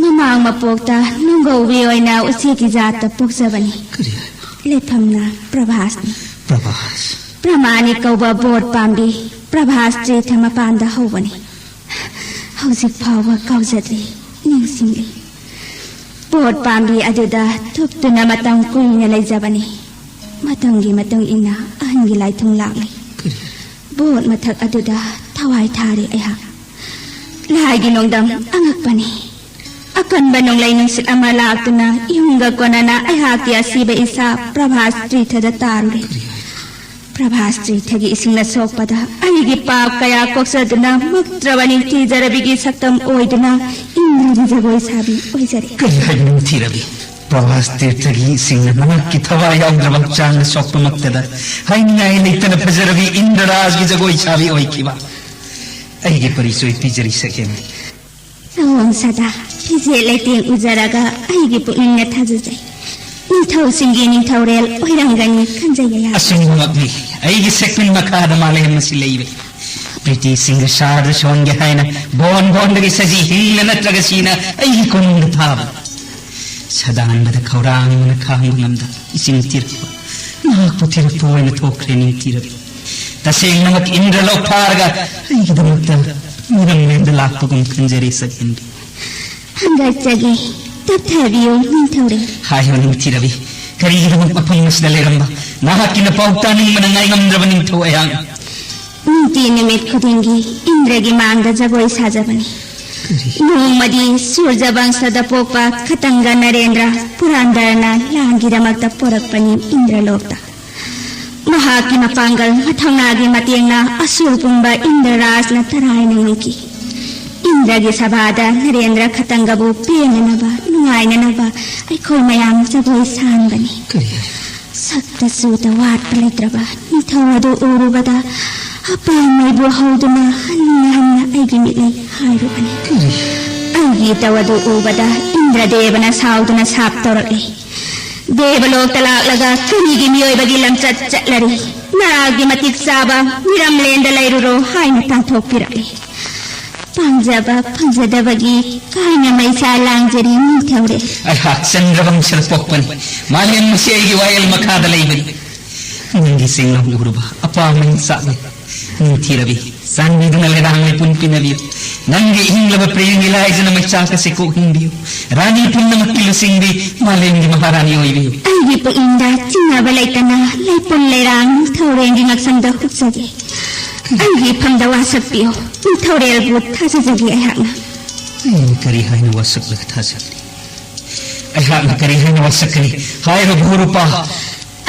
ꯃꯃꯥꯡ ꯃꯄꯣꯛꯇ ꯅꯨꯡꯒꯧꯕꯤ ꯑꯣꯏꯅ ꯎꯆꯦꯛꯀꯤ ꯖꯥꯠꯇ ꯄꯣꯛꯆꯕꯅꯤ꯫ ꯀꯔꯤ ꯍꯥꯏꯕ? ꯂꯩꯐꯝꯅ ꯄ꯭ꯔꯚꯥꯁꯅꯤ꯫ ꯄ꯭ꯔꯚꯥꯁ? ꯄ꯭ꯔꯃꯥꯅꯤ ꯀꯧꯕ ꯕꯣꯠ ꯄꯥꯝꯕꯤ ꯄ꯭ꯔꯚꯥꯁ ꯇ꯭ꯔꯤꯊ ꯃꯄꯥꯟꯗ ꯍꯧꯕꯅꯤ꯫ ꯍꯧꯖꯤꯛ ꯐꯥꯎꯕ ꯀꯥꯎꯖꯗ꯭ꯔꯤ, ꯅꯤꯡꯁꯤꯡꯂꯤ꯫ ꯕꯣꯠ ꯄꯥꯝꯕꯤ ꯑꯗꯨꯗ ꯊꯨꯞꯇꯨꯅ ꯃꯇꯝ ꯀꯨꯏꯅ ꯂꯩꯖꯕꯅꯤ꯫ ꯃꯇꯝꯒꯤ ꯃꯇꯨꯡ ꯏꯟꯅ ꯑꯍꯟꯒꯤ ꯂꯥꯏꯊꯨꯡ ꯂꯥꯛꯂꯤ꯫ ꯀꯔꯤ? ꯕꯣꯠ ꯃꯊꯛ ꯑꯗꯨꯗ ꯊꯋꯥꯏ ꯊꯥꯔꯤ ꯑꯩꯍꯥꯛ꯫ ꯂꯥꯏꯒꯤ ꯅꯣꯡꯗꯝ ꯑꯉꯛꯄꯅꯤ꯫ ꯑꯀꯟꯕ ꯅꯣꯡꯂꯩ ꯅꯨꯡꯁꯤꯠ ꯑꯃ ꯂꯥꯛꯇꯨꯅ ꯏꯍꯨꯝꯒ ꯀꯣꯟꯅꯅ ꯑꯩꯍꯥꯛꯀꯤ ꯑꯁꯤꯕ ꯏꯁꯥ ꯄ꯭ꯔꯚꯥꯁ ꯇ꯭ꯔꯤꯊꯗ ꯇꯥꯔꯨꯔꯦ꯫ ꯄ꯭ꯔꯚꯥꯁ ꯇ꯭ꯔꯤꯊꯒꯤ ꯏꯁꯤꯡꯅ ꯁꯣꯛꯄꯗ ꯑꯩꯒꯤ ꯄꯥꯞ ꯀꯌꯥ ꯀꯣꯛꯆꯗꯨꯅ ꯃꯨꯛꯇ꯭ꯔꯕ ꯅꯤꯡꯊꯤꯖꯔꯕꯤꯒꯤ ꯁꯛꯇꯝ ꯑꯣꯏꯗꯨꯅ ꯏꯟꯗ꯭ꯔꯒꯤ ꯖꯒꯣꯏ ꯁꯥꯕꯤ ꯑꯣꯏꯖꯔꯦ꯫ ꯀꯔꯤ ꯍꯥꯏꯕ ꯅꯤꯡꯊꯤꯔꯕꯤ? ꯄ꯭ꯔꯚꯥꯁ ꯇ꯭ꯔꯤꯊꯒꯤ ꯏꯁꯤꯡꯅ ꯅꯍꯥꯛꯀꯤ ꯊꯋꯥꯏ ꯌꯥꯎꯗ꯭ꯔꯕ ꯍꯛꯆꯥꯡꯗ ꯁꯣꯛꯄꯃꯛꯇꯗ ꯍꯥꯏꯅꯤꯡꯉꯥꯏ ꯂꯩꯇꯅ ꯐꯖꯔꯕꯤ ꯏꯟꯗ꯭ꯔꯔꯥꯖꯒꯤ ꯖꯒꯣꯏ ꯁꯥꯕꯤ ꯑꯣꯏꯈꯤꯕ꯫ ꯑꯩꯒꯤ ꯄꯔꯤꯆꯣꯏ ꯄꯤꯖꯔꯤ ꯁꯛꯍꯦꯟꯕꯤ꯫ ꯁꯑꯣꯡ ꯁꯥꯗꯥ, ꯐꯤꯖꯦꯠ ꯂꯩꯇꯦꯡ ꯎꯖꯔꯒ ꯑꯩꯒꯤ ꯄꯨꯛꯅꯤꯡꯅ ꯊꯥꯖꯖꯩ꯫ ꯅꯤꯡꯊꯧꯁꯤꯡꯒꯤ ꯅꯤꯡꯊꯧꯔꯦꯜ ꯑꯣꯏꯔꯝꯒꯅꯤ ꯈꯟꯖꯩ ꯑꯩꯍꯥꯛ꯫ ꯑꯆꯨꯝꯕꯃꯛꯅꯤ꯫ ꯑꯩꯒꯤ ꯁꯦꯛꯄꯤꯟ ꯃꯈꯥꯗ ꯃꯥꯂꯦꯝ ꯑꯁꯤ ꯂꯩꯔꯦ꯫ ꯄ꯭ꯔꯤꯇꯤꯁꯤꯡꯒ ꯁꯥꯔꯗ ꯁꯣꯟꯒꯦ ꯍꯥꯏꯅ ꯕꯣꯟ ꯕꯣꯟꯗꯒꯤ ꯁꯖꯤ ꯍꯤꯡꯅ ꯅꯠꯇ꯭ꯔꯒ ꯁꯤꯅ ꯑꯩꯒꯤ ꯀꯣꯅꯨꯡꯗ ꯊꯥꯕ꯫ ꯁꯗꯥꯟꯕꯗ ꯈꯧꯔꯥꯡꯕꯅ ꯈꯥꯡꯕ ꯉꯝꯗ ꯏꯆꯤꯡ ꯊꯤꯔꯛꯄ꯫ ꯃꯍꯥꯛꯄꯨ ꯊꯤꯔꯛꯄ ꯑꯣꯏꯅ ꯊꯣꯛꯈ꯭ꯔꯦ ꯅꯤꯡꯊꯤꯔꯕꯤ꯫ ꯇꯁꯦꯡꯅꯃꯛ ꯏꯟꯗ꯭ꯔꯂꯣꯛ ꯐꯥꯔꯒ ꯑꯩꯒꯤꯗꯃꯛꯇ ꯃꯤꯔꯝꯂꯦꯟꯗ ꯂꯥꯛꯄꯒꯨꯝ ꯈꯟꯖꯔꯦ ꯁꯛꯍꯦꯟꯕꯤ꯫ ꯍꯪꯒꯠꯆꯒꯦ, ꯇꯞꯊꯕꯤꯌꯨ ꯅꯤꯡꯊꯧꯔꯦꯜ꯫ ꯍꯥꯏꯌꯨ ꯅꯤꯡꯊꯤꯔꯕꯤ, ꯀꯔꯤꯒꯤꯗꯃꯛ ꯃꯐꯝ ꯑꯁꯤꯗ ꯂꯩꯔꯝꯕ? ꯅꯍꯥꯛꯀꯤ ꯅꯄꯥꯎ ꯇꯥꯅꯤꯡꯕꯅ ꯉꯥꯏꯉꯝꯗ꯭ꯔꯕ ꯅꯤꯡꯊꯧ ꯑꯩꯍꯥꯛ꯫ ꯅꯨꯡꯇꯤ ꯅꯨꯃꯤꯠ ꯈꯨꯗꯤꯡꯒꯤ ꯏꯟꯗ꯭ꯔꯒꯤ ꯃꯥꯡꯗ ꯖꯒꯣꯏ ꯁꯥꯖꯕꯅꯤ꯫ ꯀꯔꯤ? ꯅꯣꯡꯃꯗꯤ ꯁꯨꯔꯖ ꯕꯪꯁꯗ ꯄꯣꯛꯄ ꯈꯇꯪꯒ ꯅꯔꯦꯟꯗ꯭ꯔ ꯄꯨꯔꯥꯟꯗꯔꯅ ꯂꯥꯟꯒꯤꯗꯃꯛꯇ ꯄꯣꯔꯛꯄꯅꯤ ꯏꯟꯗ꯭ꯔꯂꯣꯛꯇ꯫ ꯃꯍꯥꯛꯀꯤ ꯃꯄꯥꯡꯒꯜ ꯃꯊꯧꯅꯥꯒꯤ ꯃꯇꯦꯡꯅ ꯑꯁꯨꯔ ꯄꯨꯝꯕ ꯏꯟꯗ꯭ꯔ ꯔꯥꯖꯅ ꯇꯔꯥꯏꯅ ꯉꯝꯈꯤ꯫ ꯏꯟꯗ꯭ꯔꯒꯤ ꯁꯚꯥꯗ ꯅꯔꯦꯟꯗ꯭ꯔ ꯈꯇꯪꯒꯕꯨ ꯄꯦꯟꯅꯅꯕ, ꯅꯨꯡꯉꯥꯏꯅꯅꯕ ꯑꯩꯈꯣꯏ ꯃꯌꯥꯝ ꯖꯒꯣꯏ ꯁꯥꯍꯟꯕꯅꯤ꯫ ꯀꯔꯤ? ꯁꯛꯇ ꯆꯨꯗ ꯋꯥꯠꯄ ꯂꯩꯇ꯭ꯔꯕ ꯅꯤꯡꯊꯧ ꯑꯗꯨ ꯎꯔꯨꯕꯗ ꯑꯄꯥꯝꯕꯕꯨ ꯍꯧꯗꯨꯅ ꯍꯟꯅ ꯍꯟꯅ ꯑꯩꯒꯤ ꯃꯤꯠꯅ ꯍꯥꯏꯔꯨꯕꯅꯤ꯫ ꯑꯩꯒꯤ ꯏꯇꯧ ꯑꯗꯨ ꯎꯕꯗ ꯏꯟꯗ꯭ꯔꯗꯦꯕꯅ ꯁꯥꯎꯗꯨꯅ ꯁꯥꯞ ꯇꯧꯔꯛꯂꯤ꯫ ꯗꯦꯕꯂꯣꯛꯇ ꯂꯥꯛꯂꯒ ꯀꯔꯤꯒꯤ ꯃꯤꯑꯣꯏꯕꯒꯤ ꯂꯝꯆꯠ ꯆꯠꯂꯔꯤ? ꯅꯔꯥꯒꯤ ꯃꯇꯤꯛ ꯆꯥꯕ ꯃꯤꯔꯝꯂꯦꯟꯗ ꯂꯩꯔꯨꯔꯣ ꯍꯥꯏꯅ ꯇꯥꯟꯊꯣꯛꯄꯤꯔꯛꯂꯤ꯫ ꯄꯥꯝꯖꯕ ꯐꯪꯖꯗꯕꯒꯤ ꯀꯥꯏꯅ ꯃꯩꯁꯥ ꯂꯥꯡꯖꯔꯤ ꯅꯤꯡꯊꯧꯔꯦꯜ꯫ ꯑꯩꯍꯥꯛ ꯆꯟꯗ꯭ꯔꯕꯪꯁꯗ ꯄꯣꯛꯄꯅꯤ꯫ ꯃꯥꯂꯦꯝ ꯑꯁꯤ ꯑꯩꯒꯤ ꯋꯥꯌꯦꯜ ꯃꯈꯥꯗ ꯂꯩꯕꯅꯤ꯫ ꯅꯪꯒꯤ ꯆꯦꯡꯂꯧ ꯎꯔꯨꯕ ꯑꯄꯥꯝꯕ ꯏꯟꯁꯥꯛꯅꯤ꯫ ꯅꯤꯡꯊꯤꯔꯕꯤ, ꯆꯥꯟꯕꯤꯗꯨꯅ ꯂꯩꯔꯥꯡ ꯂꯩꯄꯨꯟ ꯄꯤꯅꯕꯤꯌꯨ꯫ ꯅꯪꯒꯤ ꯏꯪꯂꯕ ꯄ꯭ꯔꯦꯝꯒꯤ ꯂꯥꯏꯖꯅ ꯃꯩꯆꯥꯛ ꯑꯁꯤ ꯀꯣꯛ ꯍꯤꯡꯕꯤꯌꯨ꯫ ꯔꯥꯅꯤ ꯄꯨꯝꯅꯃꯛꯀꯤ ꯂꯨꯆꯤꯡꯕꯤ, ꯃꯥꯂꯦꯝꯒꯤ ꯃꯍꯥꯔꯥꯅꯤ ꯑꯣꯏꯕꯤꯌꯨ꯫ ꯑꯩꯒꯤ ꯄꯨꯛꯅꯤꯡꯗ ꯆꯤꯡꯅꯕ ꯂꯩꯇꯅ ꯂꯩꯄꯨꯟ ꯂꯩꯔꯥꯡ ꯅꯤꯡꯊꯧꯔꯦꯜꯒꯤ ꯉꯛꯁꯝꯗ ꯍꯨꯞꯆꯒꯦ꯫ ꯑꯩꯒꯤ ꯏꯐꯝꯗ ꯋꯥꯁꯛꯄꯤꯌꯨ꯫ ꯅꯤꯡꯊꯧꯔꯦꯜꯕꯨ ꯊꯥꯖꯖꯒꯦ ꯑꯩꯍꯥꯛꯅ꯫ ꯑꯩꯅ ꯀꯔꯤ ꯍꯥꯏꯅ ꯋꯥꯁꯛꯂꯒ ꯊꯥꯖꯒꯅꯤ? ꯑꯩꯍꯥꯛꯅ ꯀꯔꯤ ꯍꯥꯏꯅ ꯋꯥꯁꯛꯀꯅꯤ? ꯍꯥꯏꯔꯣ ꯚꯨꯔꯨꯄꯥ꯫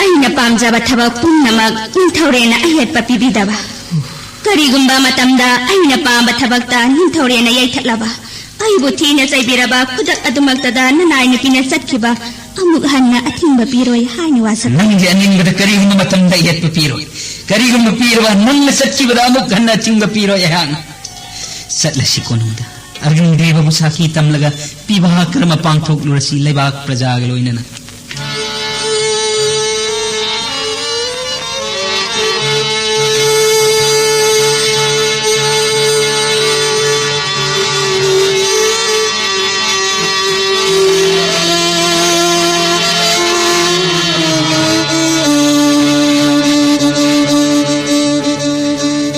ꯑꯩꯅ ꯄꯥꯝꯖꯕ ꯊꯕꯛ ꯄꯨꯝꯅꯃꯛ ꯅꯤꯡꯊꯧꯔꯦꯜꯅ ꯑꯌꯦꯠꯄ ꯄꯤꯕꯤꯗꯕ꯫ ꯀꯔꯤꯒꯨꯝꯕ ꯃꯇꯝꯗ ꯑꯩꯅ ꯄꯥꯝꯕ ꯊꯕꯛꯇ ꯅꯤꯡꯊꯧꯔꯦꯜꯅ ꯌꯩꯊꯠꯂꯕ, ꯑꯩꯕꯨ ꯊꯤꯅ ꯆꯩꯕꯤꯔꯕ ꯈꯨꯗꯛ ꯑꯗꯨꯃꯛꯇꯗ ꯅꯅꯥꯏ ꯅꯨꯄꯤꯅ ꯆꯠꯈꯤꯕ ꯑꯃꯨꯛ ꯍꯟꯅ ꯑꯊꯤꯡꯕ ꯄꯤꯔꯣꯏ ꯍꯥꯏꯅ ꯋꯥꯁꯛ꯫ ꯅꯪꯒꯤ ꯑꯅꯤꯡꯕꯗ ꯀꯔꯤꯒꯨꯝꯕ ꯃꯇꯝꯗ ꯌꯦꯠꯄ ꯄꯤꯔꯣꯏ꯫ ꯀꯔꯤꯒꯨꯝꯕ ꯄꯤꯔꯕ, ꯅꯪꯅ ꯆꯠꯈꯤꯕꯗ ꯑꯃꯨꯛ ꯍꯟꯅ ꯑꯊꯤꯡꯕ ꯄꯤꯔꯣꯏ ꯑꯩꯍꯥꯛꯅ꯫ ꯆꯠꯂꯁꯤ ꯀꯣꯅꯨꯡꯗ꯫ ꯑꯔꯖꯨꯟ ꯗꯦꯕꯕꯨ ꯁꯥꯈꯤ ꯇꯝꯂꯒ ꯄꯤꯕꯥ ꯀꯔꯃ ꯄꯥꯡꯊꯣꯛꯂꯨꯔꯁꯤ ꯂꯩꯕꯥꯛ ꯄ꯭ꯔꯖꯥꯒ ꯂꯣꯏꯅꯅ꯫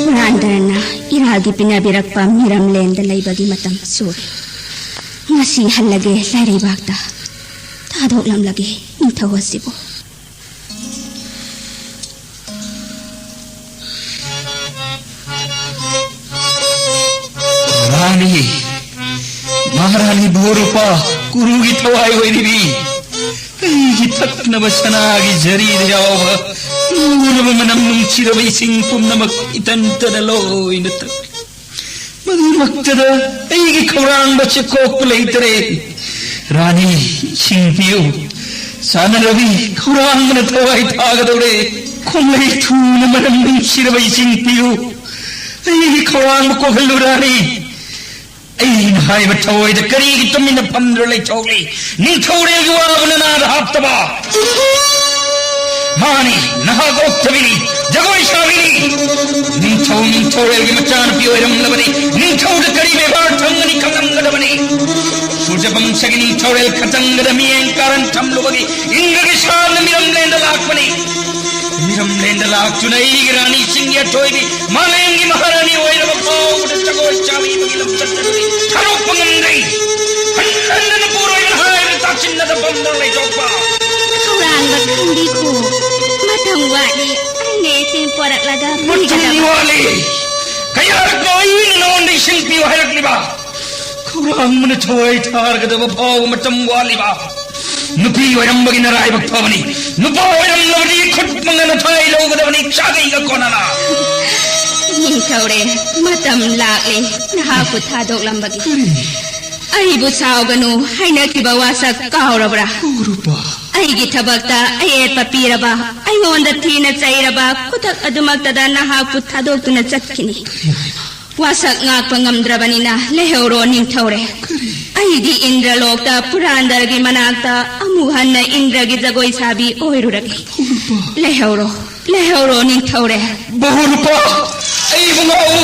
ꯄꯨꯔꯥꯟꯗꯔꯅ ꯏꯔꯥꯒꯤ ꯄꯤꯅꯕꯤꯔꯛꯄ ꯃꯤꯔꯝꯂꯦꯟꯗ ꯂꯩꯕꯒꯤ ꯃꯇꯝ ꯁꯨꯔꯦ꯫ ꯉꯁꯤ ꯍꯜꯂꯒꯦ ꯂꯥꯏꯔꯩꯕꯥꯛꯇ꯫ ꯊꯥꯗꯣꯛꯂꯝꯂꯒꯦ ꯅꯤꯡꯊꯧ ꯑꯁꯤꯕꯨ꯫ ꯔꯥꯅꯤ, ꯃꯍꯥꯔꯥꯅꯤ ꯚꯨꯔꯨꯄꯥ, ꯀꯨꯔꯨꯒꯤ ꯊꯋꯥꯏ ꯑꯣꯏꯔꯤꯕꯤ, ꯑꯩꯒꯤ ꯊꯛꯅꯕ ꯁꯅꯥꯒꯤ ꯖꯔꯤꯗ ꯌꯥꯎꯕ ꯂꯨꯔꯕ ꯃꯅꯝ ꯅꯨꯡꯁꯤꯔꯕ ꯏꯁꯤꯡ ꯄꯨꯝꯅꯃꯛ ꯏꯇꯟꯇꯅ ꯂꯣꯏꯅ ꯊꯛ꯫ ꯃꯗꯨꯃꯛꯇꯗ ꯑꯩꯒꯤ ꯈꯧꯔꯥꯡꯕ ꯆꯤꯛꯊꯣꯛꯄ ꯂꯩꯇꯔꯦ꯫ ꯔꯥꯅꯤ, ꯏꯁꯤꯡ ꯄꯤꯌꯨ꯫ ꯁꯥꯟꯅꯔꯕꯤ, ꯈꯧꯔꯥꯡꯕꯅ ꯊꯋꯥꯏ ꯊꯥꯒꯗꯧꯔꯦ꯫ ꯈꯣꯡꯂꯩ ꯊꯨꯅ ꯃꯔꯝ ꯅꯨꯡꯁꯤꯔꯕ ꯏꯁꯤꯡ ꯄꯤꯌꯨ꯫ ꯑꯩꯒꯤ ꯈꯧꯔꯥꯡꯕ ꯀꯣꯛꯍꯜꯂꯨ ꯔꯥꯅꯤ꯫ ꯑꯩꯅ ꯍꯥꯏꯕ ꯊꯑꯣꯏꯗ ꯀꯔꯤꯒꯤ ꯇꯨꯃꯤꯟꯅ ꯐꯝꯗꯨꯅ ꯂꯩꯊꯣꯛꯂꯤ? ꯅꯤꯡꯊꯧꯔꯦꯜꯒꯤ ꯋꯥꯕꯨ ꯅꯅꯥꯗ ꯍꯥꯞꯇꯕ꯫ ꯃꯥꯅꯤ, ꯅꯍꯥꯛ ꯑꯣꯛꯇꯕꯤꯅꯤ, ꯖꯒꯣꯏ ꯁꯥꯕꯤꯅꯤ꯫ ꯅꯤꯡꯊꯧ ꯅꯤꯡꯊꯧꯔꯦꯜꯒꯤ ꯃꯆꯥꯅꯨꯄꯤ ꯑꯣꯏꯔꯝꯂꯕꯅꯤ꯫ ꯅꯤꯡꯊꯧꯗ ꯀꯔꯤ ꯕꯦꯕꯥꯔ ꯊꯝꯒꯅꯤ ꯈꯪꯂꯝꯒꯗꯕꯅꯤ꯫ ꯁꯨꯔꯖꯕꯪꯁꯒꯤ ꯅꯤꯡꯊꯧꯔꯦꯜ ꯈꯇꯪꯒꯗ ꯃꯤꯠꯌꯦꯡ ꯀꯥꯔꯟ ꯊꯝꯂꯨꯕꯒꯤ ꯏꯪꯒꯒꯤ ꯁꯥꯝꯅ ꯃꯤꯔꯝꯂꯦꯟꯗ ꯂꯥꯛꯄꯅꯤ꯫ ꯃꯤꯔꯝꯂꯦꯟꯗ ꯂꯥꯛꯇꯨꯅ ꯑꯩꯒꯤ ꯔꯥꯅꯤꯁꯤꯡꯒꯤ ꯑꯊꯣꯏꯕꯤ ꯃꯥꯂꯦꯝꯒꯤ ꯃꯍꯥꯔꯥꯅꯤ ꯑꯣꯏꯔꯕ ꯐꯥꯎꯕꯗ ꯖꯒꯣꯏ ꯁꯥꯕꯤꯕꯒꯤ ꯂꯝꯆꯠ ꯑꯗꯨꯗꯤ ꯊꯥꯗꯣꯛꯄ ꯉꯝꯗ꯭ꯔꯦ꯫ ꯍꯟꯖꯟ ꯍꯟꯖꯟꯅ ꯄꯨꯔꯣꯏꯕꯅ ꯍꯥꯏꯕ ꯇꯥꯁꯤꯟꯅꯗ ꯐꯝꯗꯨꯅ ꯂꯩꯊꯣꯛꯄ꯫ ꯈꯧꯔꯥꯡꯕ ꯈꯪꯕꯤꯈꯣ꯫ ꯃꯇꯝ ꯋꯥꯠꯂꯤ꯫ ꯑꯩꯅ ꯏꯁꯤꯡ ꯄꯣꯔꯛꯂꯒ ꯃꯇꯝ ꯄꯤꯒꯗꯕ꯫ ꯋꯥꯠꯂꯤ꯫ ꯀꯌꯥꯔꯛꯅꯣ ꯑꯩꯅ ꯅꯉꯣꯟꯗ ꯏꯁꯤꯡ ꯄꯤꯌꯨ ꯍꯥꯏꯔꯛꯂꯤꯕ? ꯈꯧꯔꯥꯡꯕꯅ ꯊꯋꯥꯏ ꯊꯥꯔꯒꯗꯕ ꯐꯥꯎꯕ ꯃꯇꯝ ꯋꯥꯠꯂꯤꯕ? ꯅꯨꯄꯤ ꯑꯣꯏꯔꯝꯕꯒꯤ ꯅꯔꯥꯏꯕꯛ ꯐꯕꯅꯤ꯫ ꯅꯨꯄꯥ ꯑꯣꯏꯔꯝꯂꯕꯗꯤ ꯈꯨꯠ ꯃꯉꯥ ꯅꯊꯥꯏ ꯂꯧꯒꯗꯕꯅꯤ, ꯆꯥꯒꯩꯒ ꯀꯣꯟꯅꯅ꯫ ꯅꯤꯡꯊꯧꯔꯦ, ꯃꯇꯝ ꯂꯥꯛꯂꯦ ꯅꯍꯥꯛꯄꯨ ꯊꯥꯗꯣꯛꯂꯝꯕꯒꯤ꯫ ꯀꯔꯤ? ꯑꯩꯕꯨ ꯁꯥꯎꯒꯅꯨ, ꯍꯥꯏꯅꯈꯤꯕ ꯋꯥꯁꯛ ꯀꯥꯎꯔꯕ꯭ꯔꯥ? ꯀꯧꯔꯨꯕ꯫ ꯑꯩꯒꯤ ꯊꯕꯛꯇ ꯑꯌꯦꯠꯄ ꯄꯤꯔꯕ, ꯑꯩꯉꯣꯟꯗ ꯊꯤꯅ ꯆꯩꯔꯕ ꯈꯨꯗꯛ ꯑꯗꯨꯃꯛꯇꯗ ꯅꯍꯥꯛꯄꯨ ꯊꯥꯗꯣꯛꯇꯨꯅ ꯆꯠꯈꯤꯅꯤ꯫ ꯀꯔꯤ ꯍꯥꯏꯕ? ꯋꯥꯁꯛ ꯉꯥꯛꯄ ꯉꯝꯗ꯭ꯔꯕꯅꯤꯅ ꯂꯩꯍꯧꯔꯣ ꯅꯤꯡꯊꯧꯔꯦ꯫ ꯀꯔꯤ? ꯑꯩꯗꯤ ꯏꯟꯗ꯭ꯔꯂꯣꯛꯇ ꯄꯨꯔꯥꯟꯗꯔꯒꯤ ꯃꯅꯥꯛꯇ ꯑꯃꯨꯛ ꯍꯟꯅ ꯏꯟꯗ꯭ꯔꯒꯤ ꯖꯒꯣꯏ ꯁꯥꯕꯤ ꯑꯣꯏꯔꯨꯔꯒꯦ꯫ ꯀꯧꯔꯨꯕ꯫ ꯂꯩꯍꯧꯔꯣ, ꯂꯩꯍꯧꯔꯣ ꯅꯤꯡꯊꯧꯔꯦ꯫ ꯕꯍꯨꯔꯨꯄꯥ, ꯑꯩꯕꯨ ꯉꯥꯛꯎ꯫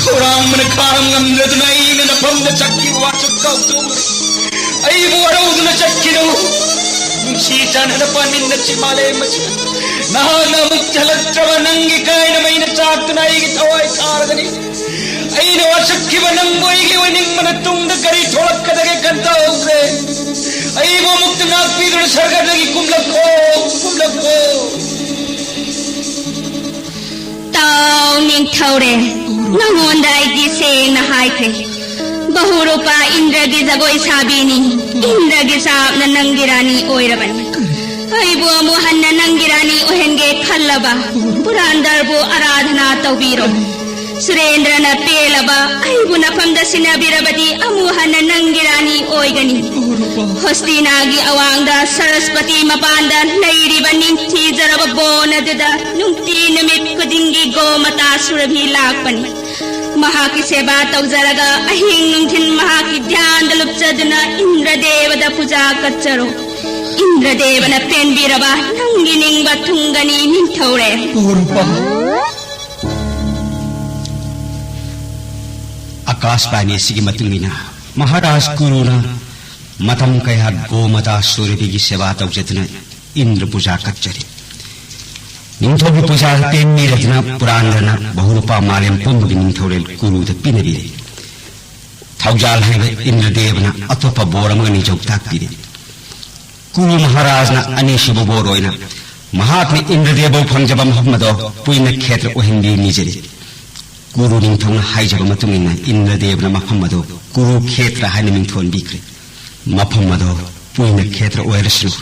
ꯈꯧꯔꯥꯡꯕꯅ ꯈꯥꯡ ꯉꯝꯗꯗꯨꯅ ꯑꯩꯅ ꯅꯐꯝꯗ ꯆꯠꯈꯤꯕ ꯋꯥꯁꯛ ꯀꯥꯎꯊꯣꯛꯂꯨꯔꯦ꯫ ꯑꯩꯕꯨ ꯋꯥꯔꯧꯗꯨꯅ ꯆꯠꯈꯤꯅꯨ꯫ ꯅꯨꯡꯁꯤ ꯆꯥꯟꯅꯅ ꯄꯥꯟꯃꯤꯟꯅꯁꯤ ꯃꯥꯂꯦꯝ ꯑꯁꯤꯗ꯫ ꯅꯍꯥꯛꯅ ꯑꯃꯨꯛ ꯍꯜꯂꯛꯇ꯭ꯔꯕ ꯅꯪꯒꯤ ꯀꯥꯏꯅ ꯃꯩꯅ ꯆꯥꯛꯇꯨꯅ ꯑꯩꯒꯤ ꯊꯋꯥꯏ ꯊꯥꯔꯒꯅꯤ꯫ ꯑꯩꯅ ꯋꯥꯁꯛꯈꯤꯕ ꯅꯪꯕꯨ ꯑꯩꯒꯤ ꯑꯣꯏꯅꯤꯡꯕꯅ ꯇꯨꯡꯗ ꯀꯔꯤ ꯊꯣꯛꯂꯛꯀꯗꯒꯦ ꯈꯟꯊꯍꯧꯗ꯭ꯔꯦ꯫ ꯑꯩꯕꯨ ꯑꯃꯨꯛꯇ ꯉꯥꯛꯄꯤꯗꯨꯅ ꯁꯔꯒꯗꯒꯤ ꯀꯨꯝꯂꯛꯈꯣ, ꯀꯨꯝꯂꯛꯈꯣ꯫ ꯇꯥꯎ ꯅꯤꯡꯊꯧꯔꯦ, ꯅꯉꯣꯟꯗ ꯑꯩꯗꯤ ꯁꯦꯡꯅ ꯍꯥꯏꯈ꯭ꯔꯦ꯫ ꯕꯍꯨꯔꯨꯄꯥ ꯏꯟꯗ꯭ꯔꯒꯤ ꯖꯒꯣꯏ ꯁꯥꯕꯤꯅꯤ꯫ ꯏꯟꯗ꯭ꯔꯒꯤ ꯁꯥꯞꯅ ꯅꯪꯒꯤ ꯔꯥꯅꯤ ꯑꯣꯏꯔꯕꯅꯤ꯫ ꯑꯩꯕꯨ ꯑꯃꯨꯛ ꯍꯟꯅ ꯅꯪꯒꯤ ꯔꯥꯅꯤ ꯑꯣꯏꯍꯟꯒꯦ ꯈꯜꯂꯕ ꯄꯨꯔꯥꯟꯗꯔꯕꯨ ꯑꯔꯥꯙꯅꯥ ꯇꯧꯕꯤꯔꯣ꯫ ꯁꯨꯔꯦꯟꯗ꯭ꯔꯅ ꯄꯦꯜꯂꯕ ꯑꯩꯕꯨ ꯅꯐꯝꯗ ꯁꯤꯟꯅꯕꯤꯔꯕꯗꯤ ꯑꯃꯨꯛ ꯍꯟꯅ ꯅꯪꯒꯤ ꯔꯥꯅꯤ ꯑꯣꯏꯒꯅꯤ꯫ ꯍꯣꯁꯇꯤꯅꯥꯒꯤ ꯑꯋꯥꯡꯗ ꯁꯔꯁꯄꯇꯤ ꯃꯄꯥꯟꯗ ꯂꯩꯔꯤꯕ ꯅꯤꯡꯊꯤꯖꯔꯕ ꯕꯣꯟ ꯑꯗꯨꯗ ꯅꯨꯡꯇꯤ ꯅꯨꯃꯤꯠ ꯈꯨꯗꯤꯡꯒꯤ ꯒꯣꯃꯇꯥ ꯁꯨꯔꯚꯤ ꯂꯥꯛꯄꯅꯤ꯫ ꯃꯍꯥꯛꯀꯤ ꯁꯦꯕꯥ ꯇꯧꯖꯔꯒ ꯑꯍꯤꯡ ꯅꯨꯡꯊꯤꯜ ꯃꯍꯥꯛꯀꯤ ꯙ꯭ꯌꯥꯟꯗ ꯂꯨꯞꯆꯗꯨꯅ ꯏꯟꯗ꯭ꯔꯗꯦꯕꯗ ꯄꯨꯖꯥ ꯀꯠꯆꯔꯣ꯫ ꯏꯟꯗ꯭ꯔꯗꯦꯕꯅ ꯄꯦꯟꯕꯤꯔꯕ ꯅꯪꯒꯤ ꯅꯤꯡꯕ ꯊꯨꯡꯒꯅꯤ ꯅꯤꯡꯊꯧꯔꯦꯜ꯫ ꯀꯨꯔꯨꯄ꯫ ꯑꯀꯥꯁꯕꯥꯅꯤ ꯑꯁꯤꯒꯤ ꯃꯇꯨꯡ ꯏꯟꯅ ꯃꯍꯥꯔꯥꯖ ꯀꯨꯔꯨꯅ ꯃꯇꯝ ꯀꯌꯥ ꯒꯣꯃꯇꯥ ꯁꯨꯔꯚꯤꯒꯤ ꯁꯦꯕꯥ ꯇꯧꯖꯗꯨꯅ ꯏꯟꯗ꯭ꯔ ꯄꯨꯖꯥ ꯀꯠꯆꯔꯤ꯫ ꯅꯤꯡꯊꯧꯒꯤ ꯄꯨꯖꯥ ꯄꯦꯟꯕꯤꯔꯗꯨꯅ ꯄꯨꯔꯥꯟꯗ꯭ꯔꯅ ꯕꯍꯨꯔꯨꯄꯥ ꯃꯥꯂꯦꯝ ꯄꯨꯝꯕꯒꯤ ꯅꯤꯡꯊꯧꯔꯦꯜ ꯀꯨꯔꯨꯗ ꯄꯤꯅꯕꯤꯔꯦ꯫ ꯊꯧꯖꯥꯜ ꯍꯩꯕ ꯏꯟꯗ꯭ꯔꯗꯦꯕꯅ ꯑꯇꯣꯞꯄ ꯕꯣꯔ ꯑꯃꯒ ꯅꯤꯡꯖꯧ ꯇꯥꯛꯄꯤꯔꯦ꯫ ꯀꯨꯔꯨ ꯃꯍꯥꯔꯥꯖꯅ ꯑꯅꯤꯁꯨꯕ ꯕꯣꯔ ꯑꯣꯏꯅ ꯃꯍꯥꯛꯅ ꯏꯟꯗ꯭ꯔꯗꯦꯕꯕꯨ ꯐꯪꯖꯕ ꯃꯐꯝ ꯑꯗꯣ ꯄꯨꯏꯅ ꯈꯦꯇ꯭ꯔ ꯑꯣꯏꯍꯟꯕꯤꯌꯨ ꯅꯤꯖꯔꯤ꯫ ꯀꯨꯔꯨ ꯅꯤꯡꯊꯧꯅ ꯍꯥꯏꯖꯕ ꯃꯇꯨꯡ ꯏꯟꯅ ꯏꯟꯗ꯭ꯔꯗꯦꯕꯅ ꯃꯐꯝ ꯑꯗꯨ ꯀꯨꯔꯨ ꯈꯦꯇ꯭ꯔ ꯍꯥꯏꯅ ꯃꯤꯡꯊꯣꯟꯕꯤꯈ꯭ꯔꯦ꯫ ꯃꯐꯝ ꯑꯗꯨ ꯄꯨꯏꯅ ꯈꯦꯇ꯭ꯔ ꯑꯣꯏꯔꯁꯅꯨ,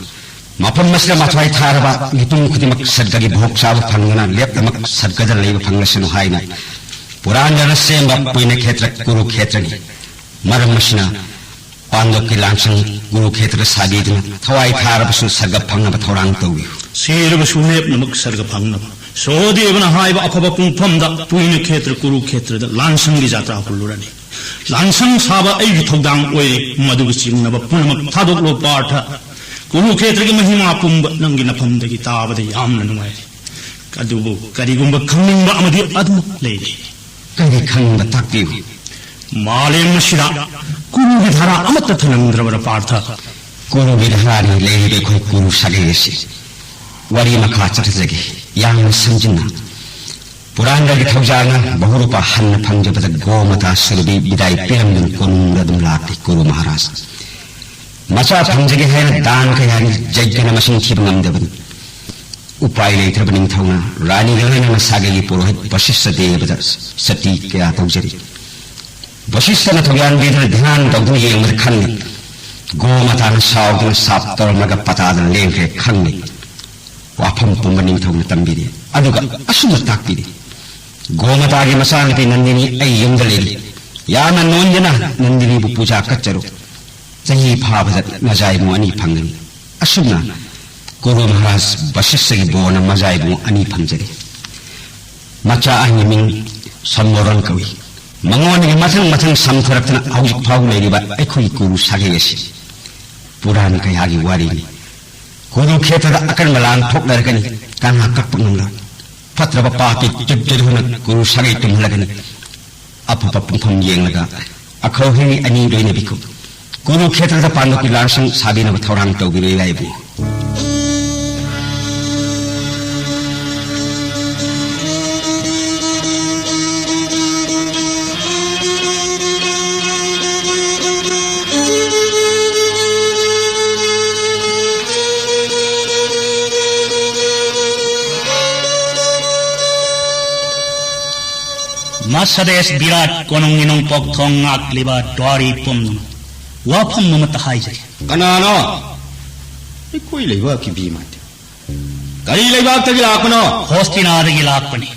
ꯃꯐꯝ ꯑꯁꯤꯗ ꯃꯊ꯭ꯋꯥꯏ ꯊꯥꯔꯕ ꯃꯤꯄꯨꯝ ꯈꯨꯗꯤꯡꯃꯛ ꯁꯔꯒꯒꯤ ꯚꯣꯛ ꯆꯥꯕ ꯐꯪꯗꯨꯅ ꯂꯦꯞꯇꯃꯛ ꯁꯔꯒꯗ ꯂꯩꯕ ꯐꯪꯂꯁꯅꯨ ꯍꯥꯏꯅ ꯄꯨꯔꯥꯟꯗ꯭ꯔꯅ ꯁꯦꯝꯕ ꯄꯨꯏꯅ ꯈꯦꯇ꯭ꯔ ꯀꯨꯔꯨ ꯈꯦꯇ꯭ꯔꯅꯤ꯫ ꯃꯔꯝ ꯑꯁꯤꯅ ꯄꯥꯟꯗꯣꯞꯀꯤ ꯂꯥꯟꯁꯪ ꯀꯨꯔꯨ ꯈꯦꯇ꯭ꯔ ꯁꯥꯕꯤꯗꯨꯅ ꯊꯋꯥꯏ ꯊꯥꯔꯕꯁꯨ ꯁꯔꯒ ꯐꯪꯅꯕ ꯊꯧꯔꯥꯡ ꯇꯧꯕꯤꯌꯨ꯫ ꯁꯤꯔꯕꯁꯨ ꯂꯦꯞꯅꯃꯛ ꯁꯔꯒ ꯐꯪꯅꯕ ꯁꯣꯍꯗꯦꯕꯅ ꯍꯥꯏꯕ ꯑꯐꯕ ꯄꯨꯡꯐꯝꯗ ꯄꯨꯏꯅ ꯈꯦꯇ꯭ꯔ ꯀꯨꯔꯨ ꯈꯦꯇ꯭ꯔꯗ ꯂꯥꯟꯁꯪꯒꯤ ꯖꯥꯇ꯭ꯔꯥ ꯍꯨꯜꯂꯨꯔꯅꯤ꯫ ꯂꯥꯟꯁꯪ ꯁꯥꯕ ꯑꯩꯒꯤ ꯊꯧꯗꯥꯡ ꯑꯣꯏꯔꯦ꯫ ꯃꯗꯨꯒ ꯆꯤꯡꯅꯕ ꯄꯨꯝꯅꯃꯛ ꯊꯥꯗꯣꯛꯂꯣ ꯄꯥꯔꯊ꯫ ꯀꯨꯔꯨ ꯈꯦꯇ꯭ꯔꯒꯤ ꯃꯍꯤꯃꯥ ꯄꯨꯝꯕ ꯅꯪꯒꯤ ꯅꯐꯝꯗꯒꯤ ꯇꯥꯕꯗ ꯌꯥꯝꯅ ꯅꯨꯡꯉꯥꯏꯔꯦ꯫ ꯑꯗꯨꯕꯨ ꯀꯔꯤꯒꯨꯝꯕ ꯈꯪꯅꯤꯡꯕ ꯑꯃꯗꯤ ꯑꯗꯨꯃꯛ ꯂꯩꯔꯤ꯫ ꯀꯔꯤ ꯈꯪꯅꯤꯡꯕ ꯇꯥꯛꯄꯤꯌꯨ꯫ ꯃꯥꯂꯦꯝ ꯑꯁꯤꯗ ꯀꯨꯔꯨꯒꯤ ꯙꯥꯔꯥ ꯑꯃꯠꯇ ꯊꯅꯝꯗ꯭ꯔꯕꯔꯥ ꯄꯥꯔꯊ? ꯀꯨꯔꯨꯒꯤ ꯙꯥꯔꯥꯅꯤ ꯂꯩꯔꯤꯕ ꯑꯩꯈꯣꯏ ꯀꯨꯔꯨ ꯁꯥꯒꯩ ꯑꯁꯤ꯫ ꯋꯥꯔꯤ ꯃꯈꯥ ꯆꯠꯊꯖꯒꯦ, ꯌꯥꯝꯅ ꯁꯝꯖꯤꯟꯅ꯫ ꯄꯨꯔꯥꯟꯗ꯭ꯔꯒꯤ ꯊꯧꯖꯥꯜꯅ ꯕꯍꯨꯔꯨꯄ ꯍꯟꯅ ꯐꯪꯖꯕꯗ ꯒꯣꯃꯇꯥ ꯁꯨꯔꯚꯤ ꯕꯤꯗꯥꯏ ꯄꯤꯔꯝꯗꯨꯅ ꯀꯣꯅꯨꯡꯗ ꯑꯗꯨꯝ ꯂꯥꯛꯂꯤ ꯀꯨꯔꯨ ꯃꯍꯥꯔꯥꯖ꯫ ꯃꯆꯥ ꯐꯪꯖꯒꯦ ꯍꯥꯏꯅ ꯗꯥꯟ ꯀꯌꯥꯅꯤ, ꯌꯩꯒꯅ ꯃꯁꯤꯡ ꯊꯤꯕ ꯉꯝꯗꯕꯅꯤ꯫ ꯎꯄꯥꯏ ꯂꯩꯇ꯭ꯔꯕ ꯅꯤꯡꯊꯧꯅ ꯔꯥꯅꯤꯒ ꯂꯣꯏꯅꯅ ꯁꯥꯒꯩꯒꯤ ꯄꯨꯔꯣꯍꯤꯠ ꯚꯁꯤꯁ꯭ꯊ ꯗꯦꯕꯗ ꯁꯇꯤ ꯀꯌꯥ ꯇꯧꯖꯔꯤ꯫ ꯚꯁꯤꯁ꯭ꯊꯅ ꯊꯧꯌꯥꯟꯕꯤꯗꯨꯅ ꯙ꯭ꯌꯥꯟ ꯇꯧꯗꯨꯅ ꯌꯦꯡꯕꯗ ꯈꯪꯂꯦ, ꯒꯣꯃꯇꯥꯅ ꯁꯥꯎꯗꯨꯅ ꯁꯥꯞ ꯇꯧꯔꯝꯂꯒ ꯄꯇꯥꯗ ꯂꯦꯡꯈ꯭ꯔꯦ ꯈꯪꯂꯦ꯫ ꯋꯥꯐꯝ ꯄꯨꯝꯕ ꯅꯤꯡꯊꯧꯅ ꯇꯝꯕꯤꯔꯦ, ꯑꯗꯨꯒ ꯑꯁꯨꯝꯅ ꯇꯥꯛꯄꯤꯔꯦ, ꯒꯣꯃꯇꯥꯒꯤ ꯃꯆꯥꯅꯨꯄꯤ ꯅꯟꯗꯤꯅꯤ ꯑꯩ ꯌꯨꯝꯗ ꯂꯩꯔꯤ꯫ ꯌꯥꯝꯅ ꯅꯣꯟꯖꯅ ꯅꯟꯗꯤꯅꯤꯕꯨ ꯄꯨꯖꯥ ꯀꯠꯆꯔꯨ꯫ ꯆꯍꯤ ꯐꯥꯕꯗ ꯃꯖꯥ ꯏꯕꯨꯡ ꯑꯅꯤ ꯐꯪꯒꯅꯤ꯫ ꯑꯁꯨꯝꯅ ꯀꯨꯔꯨ ꯃꯍꯥꯔꯥꯖ ꯕꯁꯤꯁ꯭ꯊꯒꯤ ꯕꯣꯔꯅ ꯃꯖꯥ ꯏꯕꯨꯡ ꯑꯅꯤ ꯐꯪꯖꯔꯤ꯫ ꯃꯆꯥ ꯑꯍꯟꯒꯤ ꯃꯤꯡ ꯁꯝꯃꯣꯔꯣꯟ ꯀꯧꯏ꯫ ꯃꯉꯣꯟꯗꯒꯤ ꯃꯊꯪ ꯃꯊꯪ ꯁꯝꯊꯔꯛꯇꯨꯅ ꯍꯧꯖꯤꯛ ꯐꯥꯎꯕ ꯂꯩꯔꯤꯕ ꯑꯩꯈꯣꯏꯒꯤ ꯀꯨꯔꯨ ꯁꯥꯒꯩ ꯑꯁꯤ ꯄꯨꯔꯥꯟ ꯀꯌꯥꯒꯤ ꯋꯥꯔꯤꯅꯤ꯫ ꯀꯨꯔꯨꯈꯦꯇ꯭ꯔꯗ ꯑꯀꯟꯕ ꯂꯥꯟ ꯊꯣꯛꯅꯔꯒꯅꯤ꯫ ꯀꯅꯥ ꯀꯛꯄ ꯉꯝꯂꯣꯏ꯫ ꯐꯠꯇ꯭ꯔꯕ ꯄꯥꯞꯀꯤ ꯇꯨꯞꯇ ꯍꯨꯅ ꯀꯨꯔꯨ ꯁꯥꯒꯩ ꯇꯨꯝꯍꯜꯂꯒꯅꯤ꯫ ꯑꯐꯕ ꯄꯨꯡꯐꯝ ꯌꯦꯡꯂꯒ ꯑꯈꯧ ꯍꯤꯡꯉꯤ ꯑꯅꯤ ꯂꯣꯏꯅꯕꯤꯈꯣ꯫ ꯀꯨꯔꯨꯈꯦꯇ꯭ꯔꯗ ꯄꯥꯟꯗꯣꯞꯀꯤ ꯂꯥꯟꯁꯪ ꯁꯥꯕꯤꯅꯕ ꯊꯧꯔꯥꯡ ꯇꯧꯕꯤꯔꯦ ꯏꯕꯨꯡ꯫ ꯃꯁꯗꯦꯁ ꯕꯤꯔꯥꯠ ꯀꯣꯅꯨꯡꯒꯤ ꯅꯣꯡꯄꯣꯛ ꯊꯣꯡ ꯉꯥꯛꯂꯤꯕ ꯗ꯭ꯋꯥꯔꯤ ꯄꯨꯝꯅꯃꯛ ꯋꯥꯐꯝ ꯑꯃꯠꯇ ꯍꯥꯏꯖꯒꯦ꯫ ꯀꯅꯥꯅꯣ? ꯑꯩꯈꯣꯏ ꯂꯩꯕꯥꯛꯀꯤ ꯃꯤ ꯃꯥꯟꯗꯦ꯫ ꯀꯔꯤ ꯂꯩꯕꯥꯛꯇꯒꯤ ꯂꯥꯛꯄꯅꯣ? ꯍꯣꯁꯇꯤꯅꯥꯗꯒꯤ ꯂꯥꯛꯄꯅꯤ꯫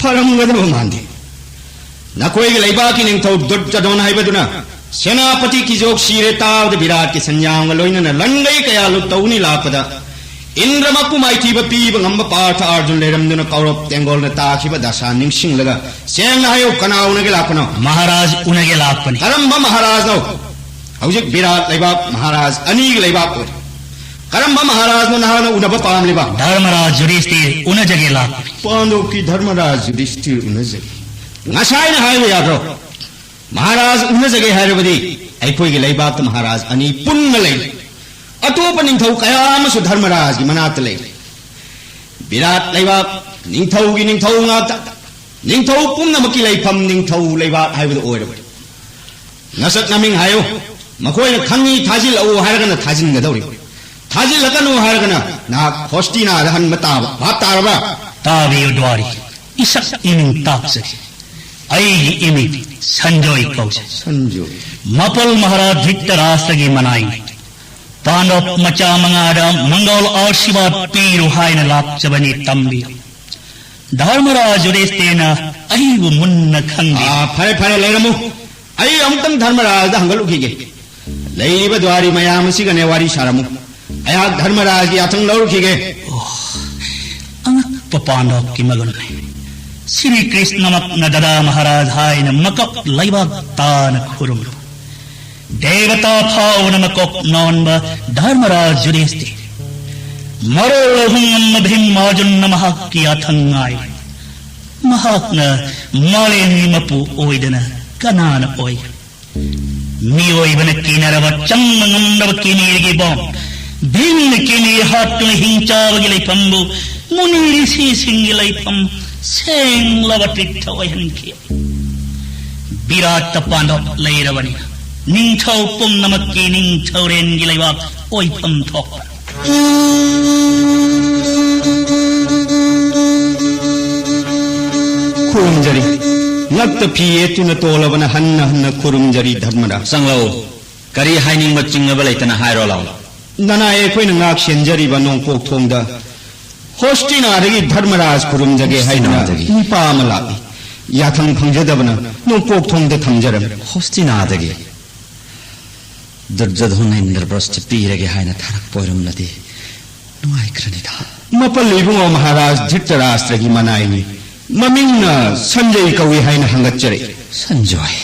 ꯐꯔꯝꯒꯗꯕ ꯃꯥꯟꯗꯦ꯫ ꯅꯈꯣꯏꯒꯤ ꯂꯩꯕꯥꯛꯀꯤ ꯅꯤꯡꯊꯧ ꯗꯨꯔꯖꯗꯣꯟ ꯍꯥꯏꯕꯗꯨꯅ ꯁꯦꯅꯥꯄꯇꯤ ꯀꯤꯖꯣꯛ ꯁꯤꯔꯦ ꯇꯥꯕꯗ ꯕꯤꯔꯥꯠꯀꯤ ꯁꯟꯌꯥꯝꯒ ꯂꯣꯏꯅꯅ ꯂꯟꯒꯩ ꯀꯌꯥ ꯂꯨꯠ ꯇꯧꯅꯤ ꯂꯥꯛꯄꯗ ꯏꯟꯗ꯭ꯔꯃꯛꯄꯨ ꯃꯥꯏꯊꯤꯕ ꯄꯤꯕ ꯉꯝꯕ ꯄꯥꯔꯊ ꯑꯥꯔꯖꯨꯟ ꯂꯩꯔꯝꯗꯨꯅ ꯀꯧꯔꯕ ꯇꯦꯡꯒꯣꯜꯅ ꯇꯥꯈꯤꯕ ꯗꯁꯥ ꯅꯤꯡꯁꯤꯡꯂꯒ ꯁꯦꯡꯅ ꯍꯥꯏꯌꯨ, ꯀꯅꯥ ꯎꯅꯒꯦ ꯂꯥꯛꯄꯅꯣ? ꯃꯍꯥꯔꯥꯖ ꯎꯅꯒꯦ ꯂꯥꯛꯄꯅꯤ꯫ ꯀꯔꯝꯕ ꯃꯍꯥꯔꯥꯖꯅꯣ? ꯍꯧꯖꯤꯛ ꯕꯤꯔꯥꯠ ꯂꯩꯕꯥꯛ ꯃꯍꯥꯔꯥꯖ ꯑꯅꯤꯒꯤ ꯂꯩꯕꯥꯛ ꯑꯣꯏꯔꯦ꯫ ꯀꯔꯝꯕ ꯃꯍꯥꯔꯥꯖꯅꯣ ꯅꯍꯥꯛꯅ ꯎꯅꯕ ꯄꯥꯝꯂꯤꯕ? ꯙꯔꯃꯔꯥꯖ ꯌꯨꯙꯤꯁꯊꯤꯔ ꯎꯅꯖꯒꯦ ꯂꯥꯛꯄꯅꯤ꯫ ꯄꯥꯟꯗꯣꯞꯀꯤ ꯙꯔꯃꯔꯥꯖ ꯌꯨꯙꯤꯁꯊꯤꯔ ꯎꯅꯖꯒꯦ꯫ ꯉꯁꯥꯏꯅ ꯍꯥꯏꯕ ꯌꯥꯗ꯭ꯔꯣ? ꯃꯍꯥꯔꯥꯖ ꯎꯅꯖꯒꯦ ꯍꯥꯏꯔꯕꯗꯤ ꯑꯩꯈꯣꯏꯒꯤ ꯂꯩꯕꯥꯛꯇ ꯃꯍꯥꯔꯥꯖ ꯑꯅꯤ ꯄꯨꯟꯅ ꯂꯩꯔꯤ꯫ ꯑꯇꯣꯞꯄ ꯅꯤꯡꯊꯧ ꯀꯌꯥ ꯑꯃꯁꯨ ꯙꯔꯃꯔꯥꯖꯒꯤ ꯃꯅꯥꯛꯇ ꯂꯩꯔꯤ꯫ ꯕꯤꯔꯥꯠ ꯂꯩꯕꯥꯛ ꯅꯤꯡꯊꯧꯒꯤ ꯅꯤꯡꯊꯧ ꯉꯥꯛꯇ꯫ ꯅꯤꯡꯊꯧ ꯄꯨꯝꯅꯃꯛꯀꯤ ꯂꯩꯐꯝ ꯅꯤꯡꯊꯧ ꯂꯩꯕꯥꯛ ꯍꯥꯏꯕꯗꯨ ꯑꯣꯏꯔꯕꯅꯤ꯫ ꯅꯁꯛ ꯅꯃꯤꯡ ꯍꯥꯏꯌꯨ꯫ ꯃꯈꯣꯏꯅ ꯈꯪꯉꯤ ꯊꯥꯖꯤꯜꯂꯛꯎ ꯍꯥꯏꯔꯒꯅ ꯊꯥꯖꯤꯟꯒꯗꯧꯔꯤ꯫ ꯊꯥꯖꯤꯜꯂꯛꯀꯅꯨ ꯍꯥꯏꯔꯒꯅ ꯅꯍꯥꯛ ꯍꯣꯁꯇꯤꯅꯥꯗ ꯍꯟꯕ ꯇꯥꯕ꯫ ꯚꯥꯞ ꯇꯥꯔꯕ꯭ꯔꯥ? ꯇꯥꯕꯤꯌꯨ ꯗ꯭ꯋꯥꯔꯤ꯫ ꯏꯁꯛ ꯏꯃꯤꯡ ꯇꯥꯛꯆꯒꯦ꯫ ꯑꯩꯒꯤ ꯏꯃꯤꯡ ꯁꯟꯖꯣꯏ ꯀꯧꯖꯩ꯫ ꯁꯟꯖꯣꯏ꯫ ꯃꯄꯜ ꯃꯍꯥꯔꯥꯖ ꯙ꯭ꯔꯤꯇꯔꯥꯁꯇ꯭ꯔꯒꯤ ꯃꯅꯥꯏꯅꯤ꯫ ꯄꯥꯟꯗꯕ ꯃꯆꯥ ꯃꯉꯥꯗ ꯃꯪꯒꯣꯜ ꯑꯥꯁꯤꯔꯕꯥꯗ ꯄꯤꯔꯨ ꯍꯥꯏꯅ ꯂꯥꯛꯆꯕꯅꯤ꯫ ꯇꯝꯕꯤꯌꯨ꯫ ꯙꯔꯃꯔꯥꯖ ꯌꯨꯙꯤꯁꯊꯤꯔꯅ ꯑꯩꯕꯨ ꯃꯨꯟꯅ ꯈꯪꯗꯦ꯫ ꯑꯥ, ꯐꯔꯦ, ꯐꯔꯦ, ꯂꯩꯔꯝꯃꯨ꯫ ꯑꯩ ꯑꯃꯨꯛꯇꯪ ꯙꯔꯃꯔꯥꯖꯗ ꯍꯪꯒꯠꯂꯨꯈꯤꯒꯦ꯫ ꯂꯩꯔꯤꯕ ꯗ꯭ꯋꯥꯔꯤ ꯃꯌꯥꯝ ꯑꯁꯤꯒꯅꯦ ꯋꯥꯔꯤ ꯁꯥꯔꯝꯃꯨ꯫ ꯑꯩꯍꯥꯛ ꯙꯔꯃꯔꯥꯖꯒꯤ ꯌꯥꯊꯪ ꯂꯧꯔꯨꯈꯤꯒꯦ꯫ ꯑꯉꯛꯄ ꯄꯥꯟꯗꯣꯞꯀꯤ ꯃꯒꯨꯟꯅꯤ꯫ ꯁ꯭ꯔꯤ ꯀ꯭ꯔꯤꯁꯅꯃꯛꯅ ꯗꯗꯥ ꯃꯍꯥꯔꯥꯖ ꯍꯥꯏꯅ ꯃꯀꯣꯛ ꯂꯩꯕꯥꯛ ꯇꯥꯅ ꯈꯨꯔꯨꯝꯂꯨ꯫ ꯗꯦꯕꯇꯥ ꯐꯥꯎꯅ ꯃꯀꯣꯛ ꯅꯣꯟꯕ ꯙꯔꯃꯔꯥꯖ ꯌꯨꯙꯤꯁꯇꯤꯔ꯫ ꯃꯔꯣꯜ ꯑꯍꯨꯝ ꯉꯝꯕ ꯚꯤꯝ ꯑꯔꯖꯨꯟꯅ ꯃꯍꯥꯛꯀꯤ ꯌꯥꯊꯪ ꯉꯥꯏ꯫ ꯃꯍꯥꯛꯅ ꯃꯥꯂꯦꯝꯒꯤ ꯃꯄꯨ ꯑꯣꯏꯗꯅ ꯀꯅꯥꯅ ꯑꯣꯏ? ꯃꯤꯑꯣꯏꯕꯅ ꯀꯤꯅꯔꯕ ꯆꯪꯕ ꯉꯝꯗꯕ ꯀꯤꯃꯤꯔꯒꯤ ꯕꯣꯝ, ꯚꯤꯝꯅ ꯀꯤꯃꯤꯔ ꯍꯥꯠꯇꯨꯅ ꯍꯤꯡꯆꯥꯕꯒꯤ ꯂꯩꯐꯝꯕꯨ ꯃꯨꯅꯤ ꯔꯤꯁꯤꯁꯤꯡꯒꯤ ꯂꯩꯐꯝ ꯁꯦꯡꯂꯕ ꯇꯤꯔꯊ ꯑꯣꯏꯍꯟꯈꯤ꯫ ꯕꯤꯔꯥꯠꯇ ꯄꯥꯟꯗꯣꯞ ꯂꯩꯔꯕꯅꯤꯅ ꯅꯤꯡꯊꯧ ꯄꯨꯝꯅꯃꯛꯀꯤ ꯅꯤꯡꯊꯧꯔꯦꯟꯒꯤ ꯂꯩꯕꯥꯛ ꯑꯣꯏꯐꯝ ꯊꯣꯛꯄ꯫ ꯈꯨꯔꯨꯝꯖꯔꯤ꯫ ꯉꯛꯇ ꯐꯤ ꯌꯦꯠꯇꯨꯅ ꯇꯣꯜꯂꯕꯅ ꯍꯟꯅ ꯍꯟꯅ ꯈꯨꯔꯨꯝꯖꯔꯤ ꯙꯔꯃꯔꯥꯖ꯫ ꯆꯪꯂꯛꯎ꯫ ꯀꯔꯤ ꯍꯥꯏꯅꯤꯡꯕ ꯆꯤꯡꯅꯕ ꯂꯩꯇꯅ ꯍꯥꯏꯔꯣ ꯂꯥꯎ꯫ ꯅꯅꯥꯏ ꯑꯩꯈꯣꯏꯅ ꯉꯥꯛ ꯁꯦꯟꯖꯔꯤꯕ ꯅꯣꯡꯄꯣꯛ ꯊꯣꯡꯗ ꯍꯣꯁꯇꯤꯅꯥꯗꯒꯤ ꯙꯔꯃꯔꯥꯖ ꯈꯨꯔꯨꯝꯖꯒꯦ ꯍꯥꯏꯗꯨꯅ ꯍꯣꯁꯇꯤꯅꯥꯗꯒꯤ? ꯅꯨꯄꯥ ꯑꯃ ꯂꯥꯛꯏ꯫ ꯌꯥꯊꯪ ꯐꯪꯖꯗꯕꯅ ꯅꯣꯡꯄꯣꯛ ꯊꯣꯡꯗ ꯊꯝꯖꯔꯝꯃꯤ꯫ ꯍꯣꯁꯇꯤꯅꯥꯗꯒꯤ? ꯗꯨꯔꯖꯣꯙꯟ ꯏꯟꯗ꯭ꯔꯄ꯭ꯔꯁꯊ ꯄꯤꯔꯒꯦ ꯍꯥꯏꯅ ꯊꯥꯔꯛꯄ ꯑꯣꯏꯔꯝꯂꯗꯤ ꯅꯨꯡꯉꯥꯏꯈ꯭ꯔꯅꯤꯗ꯫ ꯃꯄꯜ ꯏꯕꯨꯡꯉꯣ ꯃꯍꯥꯔꯥꯖ ꯙ꯭ꯔꯤꯇꯔꯥꯁꯇ꯭ꯔꯒꯤ ꯃꯅꯥꯏꯅꯤ꯫ ꯃꯃꯤꯡꯅ ꯁꯟꯖꯌ ꯀꯧꯏ ꯍꯥꯏꯅ ꯍꯪꯒꯠꯆꯔꯛꯏ꯫ ꯁꯟꯖꯣꯏ,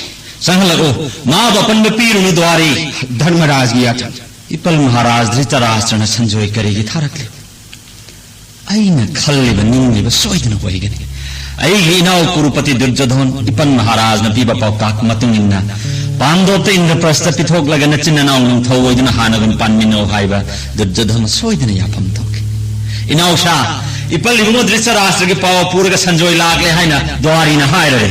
ꯆꯪꯍꯜꯂꯛꯎ꯫ ꯃꯥꯕꯨ ꯑꯄꯟꯕ ꯄꯤꯔꯨꯅꯨ ꯗ꯭ꯋꯥꯔꯤ꯫ ꯙꯔꯃꯔꯥꯖꯒꯤ ꯌꯥꯊꯪ꯫ ꯏꯄꯜ ꯃꯍꯥꯔꯥꯖ ꯙ꯭ꯔꯤꯇꯔꯥꯁꯇ꯭ꯔꯅ ꯁꯟꯖꯣꯏ ꯀꯔꯤꯒꯤ ꯊꯥꯔꯛꯂꯤ? ꯑꯩꯅ ꯈꯜꯂꯤꯕ ꯅꯤꯡꯂꯤꯕ ꯁꯣꯏꯗꯅ ꯑꯣꯏꯒꯅꯤ꯫ ꯑꯩꯒꯤ ꯏꯅꯥꯎ ꯀꯨꯔꯨꯄꯇꯤ ꯗꯨꯔꯖꯣꯙꯟ, ꯏꯄꯟ ꯃꯍꯥꯔꯥꯖꯅ ꯄꯤꯕ ꯄꯥꯎꯇꯥꯛ ꯃꯇꯨꯡ ꯏꯟꯅ ꯄꯥꯟꯗꯣꯞꯇ ꯏꯟꯗ꯭ꯔꯄ꯭ꯔꯁꯇ ꯄꯤꯊꯣꯛꯂꯒ ꯅꯆꯤꯟ ꯅꯅꯥꯎ ꯅꯤꯡꯊꯧ ꯑꯣꯏꯗꯨꯅ ꯍꯥꯟꯅꯒꯨꯝ ꯄꯥꯟꯃꯤꯟꯅꯧ ꯍꯥꯏꯕ ꯗꯨꯔꯖꯣꯙꯟ ꯁꯣꯏꯗꯅ ꯌꯥꯐꯝ ꯊꯣꯛꯈꯤ꯫ ꯏꯅꯥꯎꯁꯥ, ꯏꯄꯜ ꯏꯕꯨꯡꯉꯣ ꯙ꯭ꯔꯤꯇꯔꯥꯁꯇ꯭ꯔꯒꯤ ꯄꯥꯎ ꯄꯨꯔꯒ ꯁꯟꯖꯣꯏ ꯂꯥꯛꯂꯦ ꯍꯥꯏꯅ ꯗ꯭ꯋꯥꯔꯤꯅ ꯍꯥꯏꯔꯦ꯫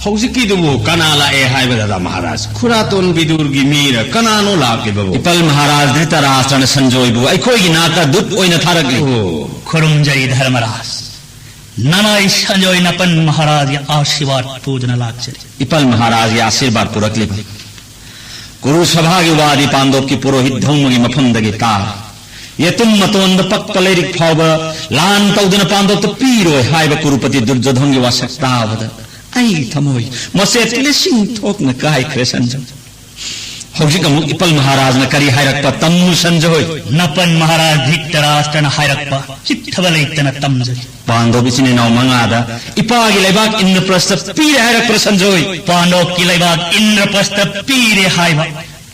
ꯍꯧꯖꯤꯛꯀꯤꯗꯨꯕꯨ ꯀꯅꯥ ꯂꯥꯛꯑꯦ ꯍꯥꯏꯕ ꯗꯗꯥ ꯃꯍꯥꯔꯥꯖ? ꯈꯨꯔꯥꯇꯣꯟ ꯕꯤꯗꯨꯔꯒꯤ ꯃꯤꯔ? ꯀꯅꯥꯅꯣ ꯂꯥꯛꯂꯤꯕꯕꯨ? ꯏꯄꯜ ꯃꯍꯥꯔꯥꯖ ꯙ꯭ꯔꯤꯇꯔꯥꯁꯇ꯭ꯔꯅ ꯁꯟꯖꯣꯏꯕꯨ ꯑꯩꯈꯣꯏꯒꯤ ꯅꯥꯛꯇ ꯗꯨꯠ ꯑꯣꯏꯅ ꯊꯥꯔꯛꯂꯤ꯫ ꯑꯣ꯫ ꯈꯨꯔꯨꯝꯖꯔꯤ ꯙꯔꯃꯔꯥꯖ꯫ ꯅꯅꯥꯏ ꯁꯟꯖꯣꯏ ꯅꯄꯟ ꯃꯍꯥꯔꯥꯖꯒꯤ ꯑꯥꯁꯤꯔꯕꯥꯗ ꯄꯨꯗꯨꯅ ꯂꯥꯛꯆꯔꯤ꯫ ꯏꯄꯜ ꯃꯍꯥꯔꯥꯖꯒꯤ ꯑꯥꯁꯤꯔꯕꯥꯗ ꯄꯨꯔꯛꯂꯤꯕ? ꯀꯨꯔꯨ ꯁꯚꯥꯒꯤ ꯋꯥꯗꯤ ꯄꯥꯟꯗꯣꯞꯀꯤ ꯄꯨꯔꯣꯍꯤꯠ ꯙꯧꯃꯒꯤ ꯃꯐꯝꯗꯒꯤ ꯇꯥ꯫ ꯌꯦꯇꯨꯝ ꯃꯇꯣꯟꯗ ꯄꯛꯄ ꯂꯩꯔꯤꯛ ꯐꯥꯎꯕ ꯂꯥꯟ ꯇꯧꯗꯨꯅ ꯄꯥꯟꯗꯣꯞꯇ ꯄꯤꯔꯣꯏ ꯍꯥꯏꯕ ꯀꯨꯔꯨꯄꯇꯤ ꯗꯨꯔꯖꯣꯙꯟꯒꯤ ꯋꯥꯁꯛ ꯇꯥꯕꯗ ꯑꯩ ꯊꯃꯣꯏ ꯃꯆꯦꯠ ꯂꯤꯁꯤꯡ ꯊꯣꯛꯅ ꯀꯥꯏꯈ꯭ꯔꯦ ꯁꯟꯖꯣꯏ꯫ ꯍꯧꯖꯤꯛ ꯑꯃꯨꯛ ꯏꯄꯜ ꯃꯍꯥꯔꯥꯖꯅ ꯀꯔꯤ ꯍꯥꯏꯔꯛꯄ ꯇꯝꯃꯨ ꯁꯟꯖꯣꯏ꯫ ꯅꯄꯟ ꯃꯍꯥꯔꯥꯖ ꯙ꯭ꯔꯤꯇꯔꯥꯁꯇ꯭ꯔꯅ ꯍꯥꯏꯔꯛꯄ ꯆꯤꯠꯊꯕ ꯂꯩꯇꯅ ꯇꯝꯖꯒꯦ꯫ ꯄꯥꯟꯗꯣꯞ ꯏꯆꯤꯟ ꯏꯅꯥꯎ ꯃꯉꯥꯗ ꯏꯄꯥꯒꯤ ꯂꯩꯕꯥꯛ ꯏꯟꯗ꯭ꯔꯄ꯭ꯔꯁꯇ ꯄꯤꯔꯦ ꯍꯥꯏꯔꯛꯄ꯭ꯔꯥ ꯁꯟꯖꯣꯏ? ꯄꯥꯟꯗꯣꯞꯀꯤ ꯂꯩꯕꯥꯛ ꯏꯟꯗ꯭ꯔꯄ꯭ꯔꯁꯇ ꯄꯤꯔꯦ ꯍꯥꯏꯕ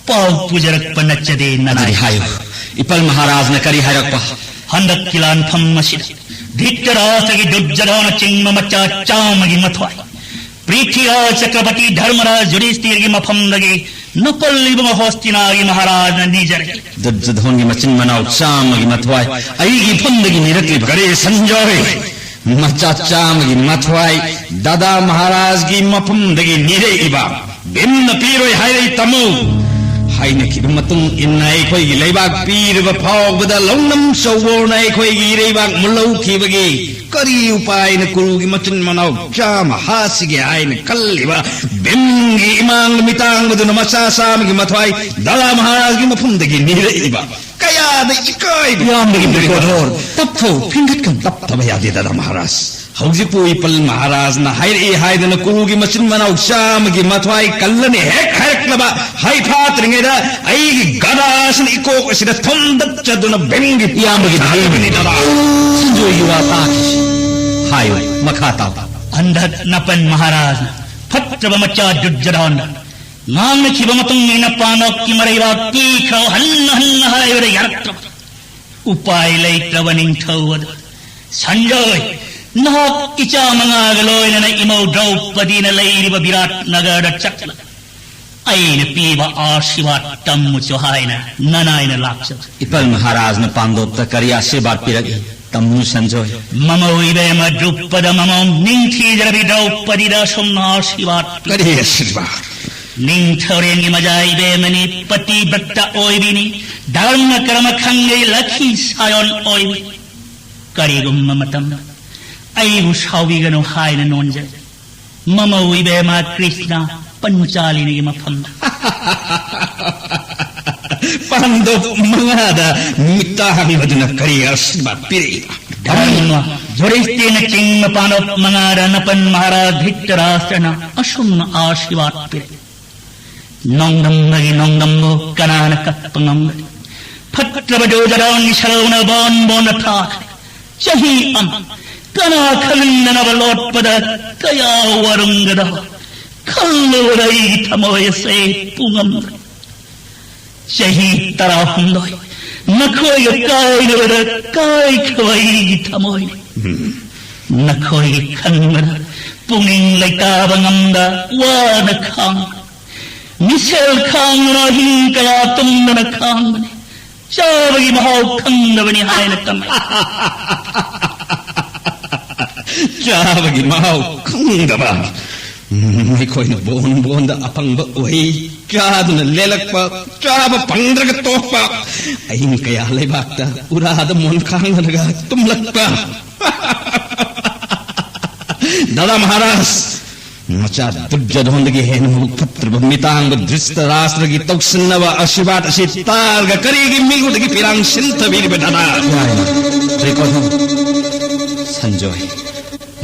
ꯄꯥꯎ ꯄꯨꯖꯔꯛꯄ ꯅꯠꯆꯗꯦ ꯅꯅꯥꯏ꯫ ꯑꯗꯨꯗꯤ ꯍꯥꯏꯌꯨ, ꯏꯄꯜ ꯃꯍꯥꯔꯥꯖꯅ ꯀꯔꯤ ꯍꯥꯏꯔꯛꯄ? ꯍꯟꯗꯛꯀꯤ ꯂꯥꯟꯐꯝ ꯑꯁꯤꯗ ꯙ꯭ꯔꯤꯇꯔꯥꯁꯇ꯭ꯔꯒꯤ ꯗꯨꯔꯖꯣꯙꯅ ꯆꯤꯡꯕ ꯃꯆꯥ ꯆꯥꯝꯃꯒꯤ ꯃꯊ꯭ꯋꯥꯏ ꯄ꯭ꯔꯤꯊꯤꯔꯥꯖ ꯆꯀ꯭ꯔꯕꯇꯤ ꯙꯔꯃꯔꯥꯖ ꯌꯨꯙꯤꯁꯇꯤꯔꯒꯤ ꯃꯐꯝꯗꯒꯤ ꯅꯄꯜ ꯏꯕꯨꯡꯉꯣ ꯍꯣꯁꯇꯤꯅꯥꯒꯤ ꯃꯍꯥꯔꯥꯖꯅ ꯅꯤꯖꯔꯛꯏ꯫ ꯗꯨꯔꯖꯣꯙꯟꯒꯤ ꯃꯆꯤꯟ ꯃꯅꯥꯎ ꯆꯥꯝꯃꯒꯤ ꯃꯊ꯭ꯋꯥꯏ ꯑꯩꯒꯤ ꯏꯐꯝꯗꯒꯤ ꯅꯤꯔꯛꯂꯤꯕ ꯀꯔꯤ ꯁꯟꯖꯣꯏ? ꯃꯆꯥ ꯆꯥꯝꯃꯒꯤ ꯃꯊ꯭ꯋꯥꯏ ꯗꯥꯗꯥ ꯃꯍꯥꯔꯥꯖꯒꯤ ꯃꯐꯝꯗꯒꯤ ꯅꯤꯔꯛꯏꯕ ꯚꯤꯝꯅ ꯄꯤꯔꯣꯏ ꯍꯥꯏꯔꯛꯏ ꯇꯥꯃꯣ꯫ ꯍꯥꯏꯅꯈꯤꯕ ꯃꯇꯨꯡ ꯏꯟꯅ ꯑꯩꯈꯣꯏꯒꯤ ꯂꯩꯕꯥꯛ ꯄꯤꯔꯕ ꯐꯥꯎꯕꯗ ꯂꯧꯅꯝ ꯆꯧꯕꯣꯔꯅ ꯑꯩꯈꯣꯏꯒꯤ ꯏꯔꯩꯕꯥꯛ ꯃꯨꯜꯍꯧꯈꯤꯕꯒꯤ ꯀꯔꯤ ꯎꯄꯥꯏꯅ ꯀꯨꯔꯨꯒꯤ ꯃꯆꯤꯟ ꯃꯅꯥꯎ ꯆꯥꯝꯃ ꯍꯥꯠꯁꯤꯒꯦ ꯍꯥꯏꯅ ꯈꯜꯂꯤꯕ ꯚꯤꯝꯒꯤ ꯏꯃꯥꯡꯗ ꯃꯤꯇꯥꯡꯕꯗꯨꯅ ꯃꯆꯥ ꯆꯥꯝꯃꯒꯤ ꯃꯊ꯭ꯋꯥꯏ ꯗꯥꯗꯥ ꯃꯍꯥꯔꯥꯖꯒꯤ ꯃꯐꯝꯗꯒꯤ ꯅꯤꯔꯛꯏꯕ ꯀꯌꯥꯗ ꯏꯀꯥꯏꯕ ꯏꯌꯥꯝꯕꯒꯤ ꯄꯤꯔꯤꯕ ꯗꯨꯔꯖꯣꯙꯣꯔ, ꯇꯞꯊꯧ, ꯐꯤꯡꯒꯠꯀꯅꯨ꯫ ꯇꯞꯊꯕ ꯌꯥꯗꯦ ꯗꯥꯗꯥ ꯃꯍꯥꯔꯥꯖ꯫ ꯍꯧꯖꯤꯛꯄꯨ ꯏꯄꯜ ꯃꯍꯥꯔꯥꯖꯅ ꯍꯥꯏꯔꯛꯏ ꯍꯥꯏꯗꯅ ꯀꯨꯔꯨꯒꯤ ꯃꯆꯤꯟ ꯃꯅꯥꯎ ꯆꯥꯝꯃꯒꯤ ꯃꯊ꯭ꯋꯥꯏ ꯀꯜꯂꯅꯤ ꯍꯦꯛ ꯍꯥꯏꯔꯛꯂꯕ ꯍꯩꯐꯥꯠꯇ꯭ꯔꯤꯉꯩꯗ ꯑꯩꯒꯤ ꯒꯗꯥꯁꯤꯅ ꯏꯀꯣꯛ ꯑꯁꯤꯗ ꯊꯣꯝꯗꯠꯆꯗꯨꯅ ꯚꯤꯝꯒꯤ ꯏꯌꯥꯝꯕꯒꯤ ꯊꯥꯗꯣꯏꯕꯅꯤ ꯗꯥꯗꯥ꯫ ꯁꯟꯖꯣꯏꯒꯤ ꯋꯥ ꯇꯥꯈꯤꯁꯤ꯫ ꯍꯥꯏꯌꯨ, ꯃꯈꯥ ꯇꯥꯎ꯫ ꯍꯟꯗꯛ ꯅꯄꯟ ꯃꯍꯥꯔꯥꯖꯅ ꯐꯠꯇ꯭ꯔꯕ ꯃꯆꯥ ꯗꯨꯔꯖꯣꯙꯟꯗ ꯉꯥꯡꯅꯈꯤꯕ ꯃꯇꯨꯡ ꯏꯟꯅ ꯄꯥꯟꯗꯣꯞꯀꯤ ꯃꯔꯩꯕꯥꯛ ꯄꯤꯈ꯭ꯔꯣ ꯍꯟꯅ ꯍꯟꯅ ꯍꯥꯏꯕꯗ ꯌꯥꯔꯛꯇ꯭ꯔꯕ ꯎꯄꯥꯏ ꯂꯩꯇ꯭ꯔꯕ ꯅꯤꯡꯊꯧ ꯑꯗꯨ ꯁꯟꯖꯣꯏ, ꯅꯍꯥꯛ ꯏꯆꯥ ꯃꯉꯥꯒ ꯂꯣꯏꯅꯅ ꯏꯃꯧ ꯗ꯭ꯔꯧꯄꯗꯤꯅ ꯂꯩꯔꯤꯕ ꯕꯤꯔꯥꯠ ꯅꯒꯔꯗ ꯆꯠꯂ ꯑꯩꯅ ꯄꯤꯕ ꯑꯥꯁꯤꯔꯕꯥꯗ ꯇꯝꯃꯨꯆꯣ ꯍꯥꯏꯅ ꯅꯅꯥꯏꯅ ꯂꯥꯛꯆꯕ꯫ ꯏꯄꯜ ꯃꯍꯥꯔꯥꯖꯅ ꯄꯥꯟꯗꯣꯞꯇ ꯀꯔꯤ ꯑꯥꯁꯤꯔꯕꯥꯗ ꯄꯤꯔꯛꯏ? ꯇꯝꯃꯨ ꯁꯟꯖꯣꯏ꯫ ꯃꯃꯧ ꯏꯕꯦꯝꯃ ꯗ꯭ꯔꯨꯄꯗ ꯃꯃꯧ ꯅꯤꯡꯊꯤꯖꯔꯕꯤ ꯗ꯭ꯔꯧꯄꯗꯤꯗ ꯑꯁꯨꯝꯅ ꯑꯥꯁꯤꯔꯕꯥꯗ ꯄꯤ꯫ ꯀꯔꯤ ꯑꯥꯁꯤꯔꯕꯥꯗ? ꯅꯤꯡꯊꯧꯔꯦꯜꯒꯤ ꯃꯖꯥ ꯏꯕꯦꯝꯃꯅꯤ, ꯄꯇꯤꯕ꯭ꯔꯇ ꯑꯣꯏꯕꯤꯅꯤ, ꯙꯔꯃ ꯀꯔꯃ ꯈꯪꯉꯦ, ꯂꯈꯤ ꯁꯥꯌꯣꯟ ꯑꯣꯏꯕꯤ꯫ ꯀꯔꯤꯒꯨꯝꯕ ꯃꯇꯝꯗ ꯑꯩꯕꯨ ꯁꯥꯎꯕꯤꯒꯅꯨ ꯍꯥꯏꯅ ꯅꯣꯟꯖꯩ꯫ ꯃꯃꯧ ꯏꯕꯦꯝꯃ ꯀ꯭ꯔꯤꯁꯅ ꯄꯟꯆꯥꯂꯤꯅꯤꯒꯤ ꯃꯐꯝꯗ꯫ ꯄꯥꯟꯗꯣꯞ ꯃꯉꯥꯗ ꯃꯤꯠꯇ ꯍꯥꯡꯕꯗꯨꯅ ꯀꯔꯤ ꯑꯥꯁꯤꯔꯕꯥꯗ ꯄꯤꯔꯛꯏꯕ? ꯙꯔꯃ, ꯖꯨꯔꯤꯁꯇꯤꯅꯆꯤꯡꯕ ꯄꯥꯟꯗꯣꯞ ꯃꯉꯥꯗ ꯅꯄꯟ ꯃꯍꯥꯔꯥꯖ ꯙ꯭ꯔꯤꯇꯔꯥꯁꯇ꯭ꯔꯅ ꯑꯁꯨꯝꯅ ꯑꯥꯁꯤꯔꯕꯥꯗ ꯄꯤꯔꯛꯏ꯫ ꯅꯣꯡꯗꯝꯗꯒꯤ ꯅꯣꯡꯗꯝꯕꯨ ꯀꯅꯥꯅ ꯀꯛꯄ ꯉꯝꯒꯅꯤ? ꯐꯠꯇ꯭ꯔꯕ ꯗꯨꯔꯖꯣꯙꯟꯒꯤ ꯁꯔꯧꯅ ꯕꯣꯟ ꯕꯣꯟꯗ ꯊꯥꯈ꯭ꯔꯦ꯫ ꯆꯍꯤ ꯑꯃ ꯀꯅꯥ ꯈꯪꯅꯅꯕ ꯂꯣꯠꯄꯗ ꯀꯌꯥ ꯋꯥꯔꯝꯒꯗꯕ? ꯈꯜꯂꯨꯕꯗ ꯑꯩꯒꯤ ꯊꯃꯣꯏ ꯑꯁꯦ ꯄꯨꯉꯝꯗ꯭ꯔꯦ꯫ ꯆꯍꯤ ꯇꯔꯥꯍꯨꯝꯗꯣꯏ ꯅꯈꯣꯏꯒ ꯀꯥꯏꯅꯕꯗ ꯀꯥꯏꯈ꯭ꯔꯕ ꯑꯩꯒꯤ ꯊꯃꯣꯏꯅꯤ꯫ ꯅꯈꯣꯏꯒꯤ ꯈꯟꯕꯗ ꯄꯨꯛꯅꯤꯡ ꯂꯩꯇꯥꯕ ꯉꯝꯗ ꯋꯥꯅ ꯈꯥꯡꯕꯅꯤ꯫ ꯃꯤꯁꯦꯜ ꯈꯥꯡꯗꯨꯅ ꯑꯍꯤꯡ ꯀꯌꯥ ꯇꯨꯝꯗꯅ ꯈꯥꯡꯕꯅꯤ꯫ ꯆꯥꯕꯒꯤ ꯃꯍꯥꯎ ꯈꯪꯗꯕꯅꯤ ꯍꯥꯏꯅ ꯇꯝꯃꯤ꯫ ꯆꯥꯕꯒꯤ ꯃꯍꯥꯎ ꯈꯪꯗꯕ꯫ ꯎꯝ, ꯑꯩꯈꯣꯏꯅ ꯕꯣꯟ ꯕꯣꯟꯗ ꯑꯐꯪꯕ ꯎꯍꯩ ꯆꯥꯗꯨꯅ ꯂꯦꯜꯂꯛꯄ, ꯆꯥꯕ ꯐꯪꯗ꯭ꯔꯒ ꯇꯣꯛꯄ, ꯑꯍꯤꯡ ꯀꯌꯥ ꯂꯩꯕꯥꯛꯇ ꯎꯔꯥꯗ ꯃꯣꯟ ꯈꯥꯡꯅꯔꯒ ꯇꯨꯝꯂꯛꯄ꯫ ꯗꯥꯗꯥ ꯃꯍꯥꯔꯥꯖ, ꯃꯆꯥ ꯗꯨꯔꯖꯣꯙꯟꯗꯒꯤ ꯍꯦꯟꯅ ꯃꯕꯨꯛ ꯐꯠꯇ꯭ꯔꯕ ꯃꯤꯇꯥꯡꯕ ꯙ꯭ꯔꯤꯁꯇꯔꯥꯁꯇ꯭ꯔꯒꯤ ꯇꯧꯁꯤꯟꯅꯕ ꯑꯁꯤꯕꯥꯠ ꯑꯁꯤ ꯇꯥꯔꯒ ꯀꯔꯤꯒꯤ ꯃꯤꯉꯣꯟꯗꯒꯤ ꯄꯤꯔꯥꯡ ꯁꯤꯟꯊꯕꯤꯔꯤꯕ ꯗꯥꯗꯥ? ꯌꯥꯏꯃ, ꯗ꯭ꯔꯤꯀꯣꯙꯟ, ꯁꯟꯖꯣꯏ,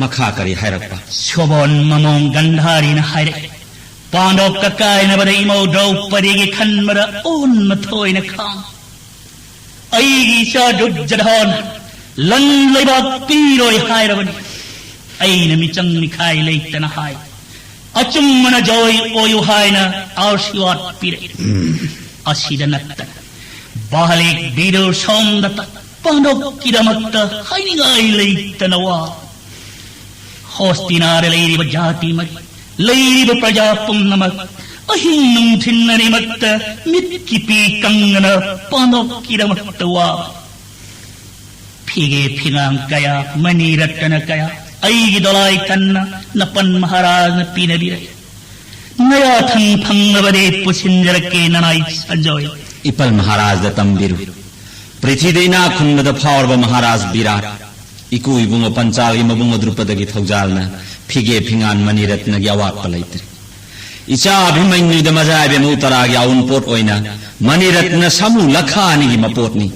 ꯃꯈꯥ ꯀꯔꯤ ꯍꯥꯏꯔꯛꯄ? ꯁꯣꯕꯣꯟ ꯃꯃꯣꯡ ꯒꯟꯙꯥꯔꯤꯅ ꯍꯥꯏꯔꯛꯏ, ꯄꯥꯟꯗꯣꯞꯀ ꯀꯥꯏꯅꯕꯗ ꯏꯃꯧ ꯗ꯭ꯔꯧꯄꯗꯤꯒꯤ ꯈꯟꯕꯗ ꯑꯣꯟꯅ ꯊꯣꯏꯅ ꯈꯥꯡ꯫ ꯑꯩꯒꯤ ꯏꯆꯥ ꯗꯨꯔꯖꯣꯙꯟ ꯂꯟ ꯂꯩꯕꯥꯛ ꯄꯤꯔꯣꯏ ꯍꯥꯏꯔꯕꯅꯤ꯫ ꯑꯩꯅ ꯃꯤꯆꯪ ꯃꯤꯈꯥꯏ ꯂꯩꯇꯅ ꯍꯥꯏ꯫ ꯑꯆꯨꯝꯕꯅ ꯖꯣꯏ ꯑꯣꯏꯌꯨ ꯍꯥꯏꯅ ꯑꯥꯔꯁꯤꯋꯥꯗ ꯄꯤꯔꯛꯏ꯫ ꯑꯁꯤꯗ ꯅꯠꯇꯅ ꯕꯥꯍꯂꯤꯛ ꯕꯤꯗꯨꯔ ꯁꯣꯝꯗꯇ ꯄꯥꯟꯗꯣꯞꯀꯤꯗꯃꯛꯇ ꯍꯥꯏꯅꯤꯡꯉꯥꯏ ꯂꯩꯇꯅ ꯋꯥ꯫ ꯍꯣꯁꯇꯤꯅꯥꯗ ꯂꯩꯔꯤꯕ ꯖꯥꯇꯤ ꯃꯔꯤ, ꯂꯩꯔꯤꯕ ꯄ꯭ꯔꯖꯥ ꯄꯨꯝꯅꯃꯛ ꯑꯍꯤꯡ ꯅꯨꯡꯊꯤꯟ ꯑꯅꯤꯃꯛꯇ ꯃꯤꯠꯀꯤ ꯄꯤ ꯀꯪꯗꯅ ꯄꯥꯟꯗꯣꯞꯀꯤꯗꯃꯛꯇ ꯋꯥꯕ꯫ ꯐꯤꯒꯦ ꯐꯤꯉꯥꯡ ꯀꯌꯥ, ꯃꯅꯤ ꯔꯠꯇꯅ ꯀꯌꯥ ꯑꯩꯒꯤ ꯗꯣꯂꯥꯏ ꯀꯟꯅ ꯅꯄꯟ ꯃꯍꯥꯔꯥꯖꯅ ꯄꯤꯅꯕꯤꯔꯛꯏ꯫ ꯅꯌꯥꯊꯪ ꯐꯪꯂꯕꯗꯤ ꯄꯨꯁꯤꯟꯖꯔꯛꯀꯦ ꯅꯅꯥꯏ ꯁꯟꯖꯣꯏ꯫ ꯏꯄꯜ ꯃꯍꯥꯔꯥꯖꯗ ꯇꯝꯕꯤꯔꯨ꯫ ꯄ꯭ꯔꯤꯊꯤꯗ ꯏꯅꯥꯛ ꯈꯨꯟꯕꯗ ꯐꯥꯎꯔꯕ ꯃꯍꯥꯔꯥꯖ ꯕꯤꯔꯥꯠ, ꯏꯀꯨ ꯏꯕꯨꯡꯉꯣ ꯄꯟꯆꯥꯜꯒꯤ ꯃꯕꯨꯡ ꯑꯗ꯭ꯔꯨꯄꯗꯒꯤ ꯊꯧꯖꯥꯜꯅ ꯐꯤꯒꯦ ꯐꯤꯉꯥꯟ ꯃꯅꯤꯔꯠꯅꯒꯤ ꯑꯋꯥꯠꯄ ꯂꯩꯇ꯭ꯔꯦ꯫ ꯏꯆꯥ ꯑꯚꯤꯃꯟꯌꯨꯗ ꯃꯖꯥ ꯏꯕꯦꯝꯃ ꯎꯇꯔꯥꯒꯤ ꯑꯎꯟꯄꯣꯠ ꯑꯣꯏꯅ ꯃꯅꯤꯔꯠꯅ ꯁꯥꯃꯨ ꯂꯈꯥ ꯑꯅꯤꯒꯤ ꯃꯄꯣꯠꯅꯤ꯫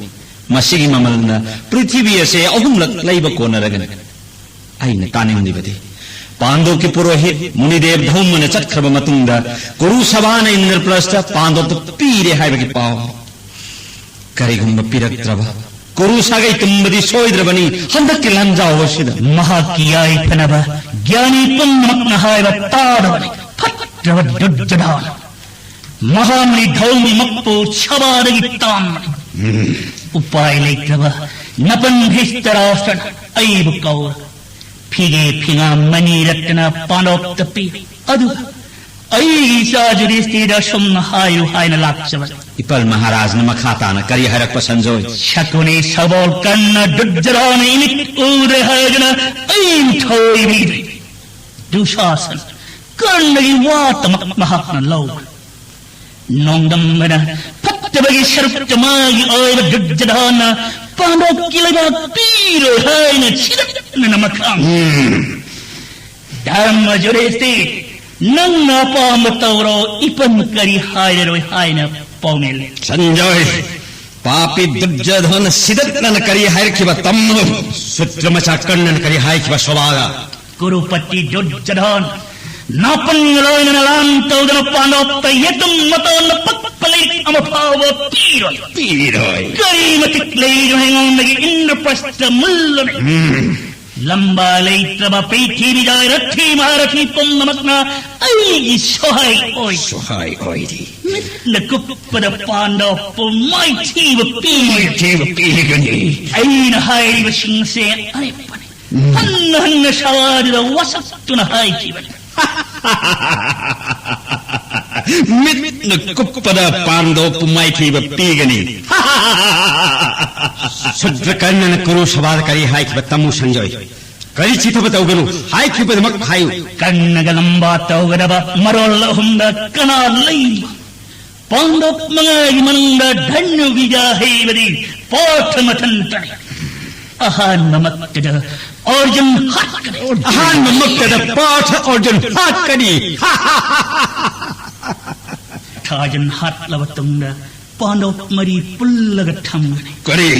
ꯃꯁꯤꯒꯤ ꯃꯃꯜꯅ ꯄ꯭ꯔꯤꯊꯤꯕꯤ ꯑꯁꯦ ꯑꯍꯨꯝꯂꯛ ꯂꯩꯕ ꯀꯣꯟꯅꯔꯒꯅꯤ꯫ ꯑꯩꯅ ꯇꯥꯅꯤꯡꯂꯤꯕꯗꯤ ꯄꯥꯟꯗꯣꯞꯀꯤ ꯄꯨꯔꯣꯍꯤꯠ ꯃꯨꯅꯤꯗꯦꯕ ꯙꯧꯃꯅ ꯆꯠꯈ꯭ꯔꯕ ꯃꯇꯨꯡꯗ, ꯀꯨꯔꯨ ꯁꯚꯥꯅ ꯏꯟꯗ꯭ꯔꯄ꯭ꯔꯁꯇ ꯄꯥꯟꯗꯣꯞꯇ ꯄꯤꯔꯦ ꯍꯥꯏꯕꯒꯤ ꯄꯥꯎ꯫ ꯀꯔꯤꯒꯨꯝꯕ ꯄꯤꯔꯛꯇ꯭ꯔꯕ, ꯀꯨꯔꯨ ꯁꯥꯒꯩ ꯇꯨꯝꯕꯗꯤ ꯁꯣꯏꯗ꯭ꯔꯕꯅꯤ ꯍꯟꯗꯛꯀꯤ ꯂꯥꯟꯖꯥꯎ ꯑꯁꯤꯗ꯫ ꯃꯍꯥꯛꯀꯤ ꯌꯥꯏꯐꯅꯕ ꯒ꯭ꯌꯥꯅꯤ ꯄꯨꯝꯅꯃꯛꯅ ꯍꯥꯏꯕ ꯇꯥꯗꯕꯅꯤ ꯐꯠꯇ꯭ꯔꯕ ꯗꯨꯔꯖꯣꯙꯅ꯫ ꯃꯍꯥꯃꯨꯅꯤ ꯙꯧꯃꯤꯃꯛꯄꯨ ꯁꯚꯥꯗꯒꯤ ꯇꯥꯟꯕꯅꯤ꯫ ꯎꯄꯥꯏ ꯂꯩꯇ꯭ꯔꯕ ꯅꯄꯟ ꯙ꯭ꯔꯤꯇꯔꯥꯁ꯭ꯇ꯭ꯔꯅ ꯑꯩꯕꯨ ꯀꯧꯔ ꯐꯤꯒꯦ ꯐꯤꯉꯥ ꯃꯅꯤ ꯔꯠꯇꯅ ꯄꯥꯟꯗꯣꯞꯇ ꯄꯤ꯫ ꯑꯗꯨꯒ ꯑꯩꯒꯤ ꯏꯆꯥ ꯌꯨꯙꯤꯁꯊꯤꯔꯗ ꯑꯁꯨꯝꯅ ꯍꯥꯏꯌꯨ ꯍꯥꯏꯅ ꯂꯥꯛꯆꯕꯅꯤ꯫ ꯏꯄꯜ ꯃꯍꯥꯔꯥꯖꯅ ꯃꯈꯥ ꯇꯥꯅ ꯀꯔꯤ ꯍꯥꯏꯔꯛꯄ, ꯁꯟꯖꯣꯏ? ꯁꯀꯨꯅꯤ ꯁꯒꯣꯜ ꯀꯔꯅ ꯗꯨꯔꯖꯣꯙꯅ ꯏꯃꯤꯠ ꯎꯗ꯭ꯔꯦ ꯍꯥꯏꯗꯨꯅ ꯑꯩꯕꯨ ꯊꯣꯏꯕꯤꯗ꯭ꯔꯦ꯫ ꯗꯨꯁꯥꯁꯟ ꯀꯔꯅꯒꯤ ꯋꯥꯇꯃꯛ ꯃꯍꯥꯛꯅ ꯂꯧꯈ꯭ꯔꯦ꯫ ꯅꯣꯡꯗꯝꯕꯅ ꯐꯠꯇꯕꯒꯤ ꯁꯔꯨꯛꯇ ꯃꯥꯒꯤ ꯑꯣꯏꯕ ꯗꯨꯔꯖꯣꯙꯅ ꯄꯥꯟꯗꯣꯞꯀꯤ ꯂꯩꯕꯥꯛ ꯄꯤꯔꯣꯏ ꯍꯥꯏꯅ ꯁꯤꯗꯠꯅꯅ ꯃꯈꯥ꯫ ꯙꯔꯃ ꯌꯨꯙꯤꯁꯊꯤꯔ, ꯅꯪꯅ ꯑꯄꯥꯝꯕ ꯇꯧꯔꯣ, ꯏꯄꯟ ꯀꯔꯤ ꯍꯥꯏꯔꯔꯣꯏ ꯍꯥꯏꯅ ꯄꯥꯎꯃꯤꯜꯂꯤ꯫ ꯁꯟꯖꯣꯏ, ꯄꯥꯄꯤ ꯗꯨꯔꯖꯣꯙꯅ ꯁꯤꯗꯠꯅꯅ ꯀꯔꯤ ꯍꯥꯏꯔꯛꯈꯤꯕ ꯇꯝꯃꯨ꯫ ꯁꯨꯗ꯭ꯔ ꯃꯆꯥ ꯀꯔꯅꯅ ꯀꯔꯤ ꯍꯥꯏꯈꯤꯕ ꯁꯣꯚꯥꯗ? ꯀꯨꯔꯨꯄꯇꯤ ꯗꯨꯔꯖꯣꯙꯟ ꯅꯥꯄꯟꯒ ꯂꯣꯏꯅꯅ ꯂꯥꯟ ꯇꯧꯗꯅ ꯄꯥꯟꯗꯣꯞꯇ ꯌꯦꯇꯨꯝ ꯃꯇꯣꯟꯗ ꯄꯛꯄ ꯂꯩꯔꯤꯛ ꯑꯃ ꯐꯥꯎꯕ ꯄꯤꯔꯣꯏ꯫ ꯄꯤꯔꯣꯏ꯫ ꯀꯔꯤ ꯃꯇꯤꯛ ꯂꯩꯔꯤꯅꯣ ꯑꯩꯉꯣꯟꯗꯒꯤ ꯏꯟꯗ꯭ꯔꯄ꯭ꯔꯁꯇ ꯃꯨꯜꯂꯨꯅꯦ꯫ ꯎꯝ꯫ ꯂꯝꯕꯥ ꯂꯩꯇ꯭ꯔꯕ ꯄ꯭ꯔꯤꯊꯤꯕꯤꯗ ꯔꯊꯤ ꯃꯍꯥꯔꯊꯤ ꯄꯨꯝꯅꯃꯛꯅ ꯑꯩꯒꯤ ꯁꯣꯍꯥꯏ ꯑꯣꯏ꯫ ꯁꯣꯍꯥꯏ ꯑꯣꯏꯔꯤ꯫ ꯃꯤꯠꯅ ꯀꯨꯞꯄꯗ ꯄꯥꯟꯗꯣꯞꯄꯨ ꯃꯥꯏꯊꯤꯕ ꯄꯤ꯫ ꯃꯥꯏꯊꯤꯕ ꯄꯤꯒꯅꯤ꯫ ꯑꯩꯅ ꯍꯥꯏꯔꯤꯕꯁꯤꯡꯁꯦ ꯑꯔꯦꯞꯄꯅꯤ꯫ ꯎꯝ꯫ ꯍꯟꯅ ꯍꯟꯅ ꯁꯚꯥꯗꯨꯗ ꯋꯥꯁꯛꯇꯨꯅ ꯍꯥꯏꯈꯤꯕꯅꯤ꯫ ꯃꯤꯠꯅ ꯀꯨꯞꯄꯗ ꯄꯥꯟꯗꯣꯞꯄꯨ ꯃꯥꯏꯊꯤꯕ ꯄꯤꯒꯅꯤ꯫ ꯁꯨꯗ꯭ꯔ ꯀꯔꯅꯅ ꯀꯨꯔꯨ ꯁꯚꯥꯗ ꯀꯔꯤ ꯍꯥꯏꯈꯤꯕ ꯇꯝꯃꯨ ꯁꯟꯖꯣꯏ꯫ ꯀꯔꯤ ꯆꯤꯊꯕ ꯇꯧꯒꯅꯨ ꯍꯥꯏꯈꯤꯕꯗꯃꯛ ꯍꯥꯏꯌꯨ꯫ ꯀꯔꯅꯒ ꯂꯝꯕꯥ ꯇꯧꯒꯗꯕ ꯃꯔꯣꯜ ꯑꯍꯨꯝꯗ ꯀꯅꯥ ꯂꯩꯕ? ꯄꯥꯟꯗꯣꯞ ꯃꯉꯥꯒꯤ ꯃꯅꯨꯡꯗ ꯙꯅꯨ ꯕꯤꯗ꯭ꯌꯥ ꯍꯩꯕꯗꯤ ꯄꯥꯔꯊ ꯃꯊꯟꯇꯅꯤ꯫ ꯑꯍꯥꯟꯕꯃꯛꯇꯗ ꯑꯔꯖꯨꯟ ꯍꯥꯠꯀꯅꯤ꯫ ꯑꯍꯥꯟꯕꯃꯛꯇꯗ ꯄꯥꯔꯊ ꯑꯔꯖꯨꯟ ꯍꯥꯠꯀꯅꯤ꯫ ꯊꯥꯖꯟ ꯍꯥꯠꯂꯕ ꯇꯨꯡꯗ ꯄꯥꯟꯗꯣꯞ ꯃꯔꯤ ꯄꯨꯜꯂꯒ ꯊꯝꯒꯅꯤ꯫ ꯀꯔꯤ?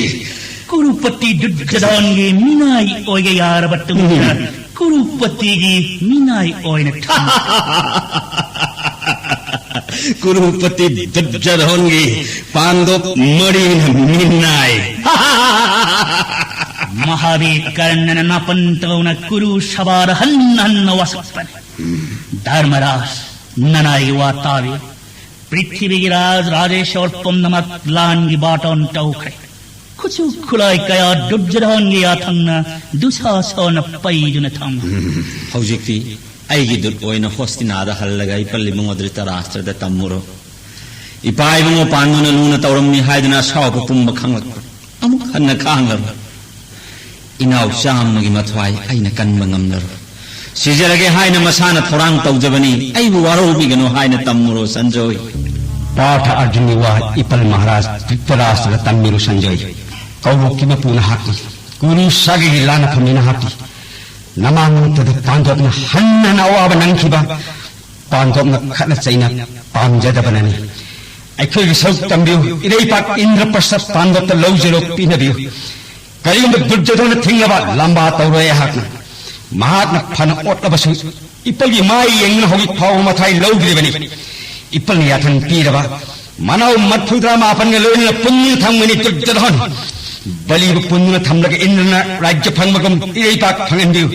ꯀꯨꯔꯨꯄꯇꯤ ꯗꯨꯔꯖꯣꯙꯟꯒꯤ ꯃꯤꯅꯥꯏ ꯑꯣꯏꯒꯦ ꯌꯥꯔꯕ ꯇꯨꯡꯗ ꯎꯝ꯫ ꯀ꯭ꯔꯨꯄꯇꯤꯒꯤ ꯃꯤꯅꯥꯏ ꯑꯣꯏꯅ ꯊꯝ- ꯀ꯭ꯔꯨꯄꯇꯤ ꯗꯨꯔꯖꯣꯙꯟꯒꯤ ꯄꯥꯟꯗꯣꯞ ꯃꯔꯤꯅ ꯃꯤꯅꯥꯏ꯫ ꯃꯍꯥꯕꯤꯔ ꯀꯔꯅꯅ ꯅꯥꯄꯟ ꯇꯧꯅ ꯀꯨꯔꯨ ꯁꯚꯥꯗ ꯍꯟꯅ ꯍꯟꯅ ꯋꯥꯁꯛꯄꯅꯤ꯫ ꯙꯔꯃꯔꯥꯖ, ꯅꯅꯥꯏꯒꯤ ꯋꯥ ꯇꯥꯕꯤꯌꯨ꯫ ꯄ꯭ꯔꯤꯊꯤꯕꯤꯒꯤ ꯔꯥꯖ ꯔꯥꯖꯦꯁꯣꯔ ꯄꯨꯝꯅꯃꯛ ꯂꯥꯟꯒꯤ ꯕꯥꯇꯣꯟ ꯇꯧꯈ꯭ꯔꯦ꯫ ꯈꯨꯠꯁꯨ ꯈꯨꯠꯂꯥꯏ ꯀꯌꯥ ꯗꯨꯔꯖꯣꯙꯟꯒꯤ ꯌꯥꯊꯪꯅ ꯗꯨꯁꯥꯁꯣꯔꯅ ꯄꯩꯗꯨꯅ ꯊꯝꯈ꯭ꯔꯦ꯫ ꯍꯧꯖꯤꯛꯇꯤ ꯑꯩꯒꯤ ꯗꯨꯠ ꯑꯣꯏꯅ ꯍꯣꯁꯇꯤꯅꯥꯗ ꯍꯜꯂꯒ ꯏꯄꯜ ꯏꯕꯨꯡꯉꯣ ꯙ꯭ꯔꯤꯇꯔꯥꯁꯇ꯭ꯔꯗ ꯇꯝꯃꯨꯔꯣ꯫ ꯏꯄꯥ ꯏꯕꯨꯡꯉꯣ ꯄꯥꯟꯗꯨꯅ ꯂꯨꯅ ꯇꯧꯔꯝꯃꯤ ꯍꯥꯏꯗꯨꯅ ꯑꯁꯥꯎꯕ ꯄꯨꯝꯕ ꯈꯪꯂꯛꯄ꯫ ꯑꯃꯨꯛ ꯍꯟꯅ ꯈꯥꯡꯂꯔꯣꯏ꯫ ꯏꯅꯥꯎ ꯆꯥꯝꯃꯒꯤ ꯃꯊ꯭ꯋꯥꯏ ꯑꯩꯅ ꯀꯟꯕ ꯉꯝꯂꯔꯣꯏ꯫ ꯁꯤꯖꯔꯒꯦ ꯍꯥꯏꯅ ꯃꯁꯥꯅ ꯊꯧꯔꯥꯡ ꯇꯧꯖꯕꯅꯤ꯫ ꯑꯩꯕꯨ ꯋꯥꯔꯧꯕꯤꯒꯅꯨ ꯍꯥꯏꯅ ꯇꯝꯃꯨꯔꯣ ꯁꯟꯖꯣꯏ꯫ ꯄꯥꯔꯊ ꯑꯔꯖꯨꯟꯒꯤ ꯋꯥ ꯏꯄꯜ ꯃꯍꯥꯔꯥꯖ ꯙ꯭ꯔꯤꯇꯔꯥꯁꯇ꯭ꯔꯗ ꯇꯝꯕꯤꯔꯨ ꯁꯟꯖꯣꯏ꯫ ꯀꯧꯔꯣꯛꯀꯤ ꯃꯄꯨ ꯅꯍꯥꯛꯀꯤ, ꯀꯨꯔꯨ ꯁꯥꯒꯩꯒꯤ ꯂꯥꯟꯅꯐꯝꯅꯤ ꯅꯍꯥꯛꯀꯤ꯫ ꯅꯃꯥꯡ ꯅꯠꯇꯗ ꯄꯥꯟꯗꯣꯞꯅ ꯍꯟꯅ ꯍꯟꯅ ꯑꯋꯥꯕ ꯅꯪꯈꯤꯕ꯫ ꯄꯥꯟꯗꯣꯞꯅ ꯈꯠꯅ ꯆꯩꯅ ꯄꯥꯝꯖꯗꯕꯅꯅꯤ꯫ ꯑꯩꯈꯣꯏꯒꯤ ꯁꯔꯨꯛ ꯇꯝꯕꯤꯌꯨ꯫ ꯏꯔꯩꯄꯥꯛ ꯏꯟꯗ꯭ꯔꯄ꯭ꯔꯁꯊ ꯄꯥꯟꯗꯣꯞꯇ ꯂꯧꯖꯔꯣ, ꯄꯤꯅꯕꯤꯌꯨ꯫ ꯀꯔꯤꯒꯨꯝꯕ ꯗꯨꯔꯖꯣꯙꯅ ꯊꯤꯡꯅꯕ ꯂꯥꯝꯕꯥ ꯇꯧꯔꯣꯏ ꯑꯩꯍꯥꯛꯅ꯫ ꯃꯍꯥꯛꯅ ꯐꯅ ꯑꯣꯠꯂꯕꯁꯨ ꯏꯄꯜꯒꯤ ꯃꯥꯏ ꯌꯦꯡꯗꯨꯅ ꯍꯧꯖꯤꯛ ꯐꯥꯎꯕ ꯃꯊꯥꯏ ꯂꯧꯗ꯭ꯔꯤꯕꯅꯤ꯫ ꯏꯄꯜꯅ ꯌꯥꯊꯪ ꯄꯤꯔꯕ ꯃꯅꯥꯎ ꯃꯔꯐꯨꯇꯔꯥ ꯃꯥꯄꯟꯒ ꯂꯣꯏꯅꯅ ꯄꯨꯟꯗꯨꯅ ꯊꯝꯒꯅꯤ ꯗꯨꯔꯖꯣꯙꯟ꯫ ꯕꯂꯤꯕꯨ ꯄꯨꯟꯗꯨꯅ ꯊꯝꯂꯒ ꯏꯟꯗ꯭ꯔꯅ ꯔꯥꯖ꯭ꯌ ꯐꯪꯕꯒꯨꯝ ꯏꯔꯩꯄꯥꯛ ꯐꯪꯍꯟꯕꯤꯌꯨ꯫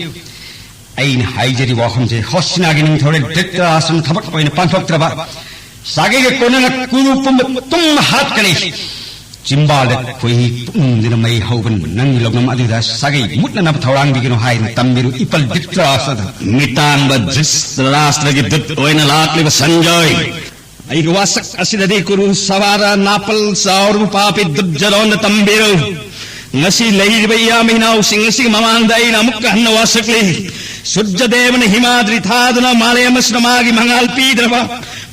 ꯑꯩꯅ ꯍꯥꯏꯖꯔꯤꯕ ꯋꯥꯐꯝꯁꯦ ꯍꯣꯁꯤꯅꯥꯒꯤ ꯅꯤꯡꯊꯧꯔꯦꯜ ꯙ꯭ꯔꯤꯇꯔꯥꯁꯅ ꯊꯕꯛ ꯑꯣꯏꯅ ꯄꯥꯡꯊꯣꯛꯇ꯭ꯔꯕ ꯁꯥꯒꯩꯒ ꯀꯣꯟꯅꯅ ꯀꯨꯔꯨ ꯄꯨꯝꯕ ꯇꯨꯝꯅ ꯍꯥꯠꯀꯅꯤ꯫ ꯆꯤꯝꯕꯥꯜꯗ ꯈꯣꯏꯍꯤ ꯄꯨꯝꯗꯨꯅ ꯃꯩ ꯍꯧꯕꯅꯤ꯫ ꯅꯪꯒꯤ ꯂꯧꯅꯝ ꯑꯗꯨꯗ ꯁꯥꯒꯩ ꯃꯨꯠꯅꯅꯕ ꯊꯧꯔꯥꯡꯕꯤꯒꯅꯨ ꯍꯥꯏꯅ ꯇꯝꯕꯤꯔꯨ ꯏꯄꯜ ꯙ꯭ꯔꯤꯇꯔꯥꯁꯇ꯭ꯔꯗ꯫ ꯃꯤꯇꯥꯡꯕ ꯙ꯭ꯔꯤꯇꯔꯥꯁꯇ꯭ꯔꯒꯤ ꯗꯨꯠ ꯑꯣꯏꯅ ꯂꯥꯛꯂꯤꯕ ꯁꯟꯖꯣꯏ꯫ ꯑꯩꯒꯤ ꯋꯥꯁꯛ ꯑꯁꯤꯗꯗꯤ ꯀꯨꯔꯨ ꯁꯚꯥꯗ ꯅꯥꯄꯜ ꯆꯥꯎꯔꯕ ꯄꯥꯄꯤ ꯗꯨꯔꯖꯣꯙꯅ ꯇꯝꯕꯤꯔꯨ꯫ ꯉꯁꯤ ꯂꯩꯔꯤꯕ ꯏꯌꯥꯝꯕ ꯏꯅꯥꯎꯁꯤꯡ ꯑꯁꯤꯒꯤ ꯃꯃꯥꯡꯗ ꯑꯩꯅ ꯑꯃꯨꯛꯀ ꯍꯟꯅ ꯋꯥꯁꯛꯂꯤ꯫ ꯁꯨꯔꯖꯗꯦꯕꯅ ꯍꯤꯃꯥꯗ꯭ꯔꯤ ꯊꯥꯗꯨꯅ ꯃꯥꯂꯦꯝ ꯑꯁꯤꯗ ꯃꯥꯒꯤ ꯃꯉꯥꯜ ꯄꯤꯗ꯭ꯔꯕ,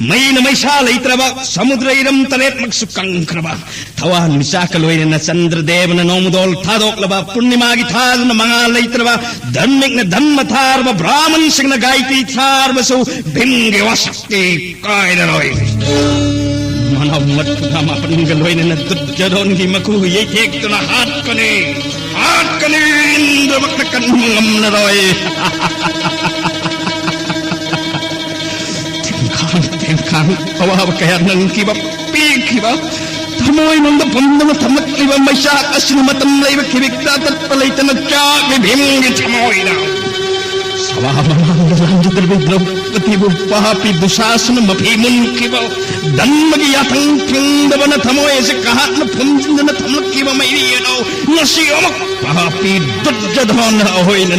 ꯃꯩꯅ ꯃꯩꯁꯥ ꯂꯩꯇ꯭ꯔꯕ, ꯁꯃꯨꯗ꯭ꯔ ꯏꯔꯝ ꯇꯔꯦꯠꯃꯛꯁꯨ ꯀꯪꯈ꯭ꯔꯕ, ꯊꯋꯥꯟ ꯃꯤꯆꯥꯛꯀ ꯂꯣꯏꯅꯅ ꯆꯟꯗ꯭ꯔꯗꯦꯕꯅ ꯅꯣꯡꯃꯗꯣꯜ ꯊꯥꯗꯣꯛꯂꯕ, ꯄꯨꯔꯅꯤꯃꯥꯒꯤ ꯊꯥꯗꯨꯅ ꯃꯉꯥꯜ ꯂꯩꯇ꯭ꯔꯕ, ꯙꯔꯃꯤꯛꯅ ꯙꯝꯃ ꯊꯥꯔꯕ, ꯕ꯭ꯔꯥꯍꯃꯟꯁꯤꯡꯅ ꯒꯥꯏꯇ꯭ꯔꯤ ꯊꯥꯔꯕꯁꯨ ꯚꯤꯝꯒꯤ ꯋꯥꯁꯛꯇꯤ ꯀꯥꯏꯔꯔꯣꯏ꯫ ꯃꯅꯥꯎ ꯃꯉꯛ ꯐꯨꯗ ꯃꯥꯄꯟꯒ ꯂꯣꯏꯅꯅ ꯗꯨꯔꯖꯣꯙꯟꯒꯤ ꯃꯈꯨ ꯌꯩꯊꯦꯛꯇꯨꯅ ꯍꯥꯠꯀꯅꯤ, ꯍꯥꯠꯀꯅꯤ, ꯏꯟꯗ꯭ꯔꯃꯛꯅ ꯀꯟꯕ ꯉꯝꯂꯔꯣꯏ꯫ ꯊꯦꯡꯈꯥꯡ ꯊꯦꯡꯈꯥꯡ ꯑꯋꯥꯕ ꯀꯌꯥ ꯅꯪꯈꯤꯕ, ꯄꯤꯈꯤꯕ, ꯊꯃꯣꯏꯅꯨꯡꯗ ꯐꯨꯝꯗꯨꯅ ꯊꯝꯂꯛꯂꯤꯕ ꯃꯩꯆꯥꯛ ꯑꯁꯤꯅ ꯃꯇꯝ ꯂꯩꯕ ꯈꯤꯕꯤꯛꯇ ꯑꯇꯠꯄ ꯂꯩꯇꯅ ꯆꯥꯛꯂꯤ ꯚꯤꯝꯒꯤ ꯊꯃꯣꯏꯗ꯫ ꯁꯚꯥ ꯃꯃꯥꯡꯗ ꯂꯥꯟꯖꯗ꯭ꯔꯕꯤ ꯗ꯭ꯔꯧꯄꯗꯤꯕꯨ ꯄꯥꯄꯤ ꯗꯨꯁꯥꯁꯅ ꯃꯐꯤ ꯃꯨꯟꯈꯤꯕ, ꯗꯟꯕꯒꯤ ꯌꯥꯊꯪ ꯐꯪꯗꯕꯅ ꯊꯃꯣꯏ ꯑꯁꯤ ꯀꯍꯥꯠꯅ ꯐꯨꯝꯖꯤꯟꯗꯨꯅ ꯊꯝꯂꯛꯈꯤꯕ ꯃꯩꯔꯤ ꯑꯗꯨ ꯉꯁꯤ ꯑꯃꯨꯛ ꯄꯥꯄꯤ ꯗꯨꯔꯖꯣꯙꯅ ꯑꯣꯏꯅ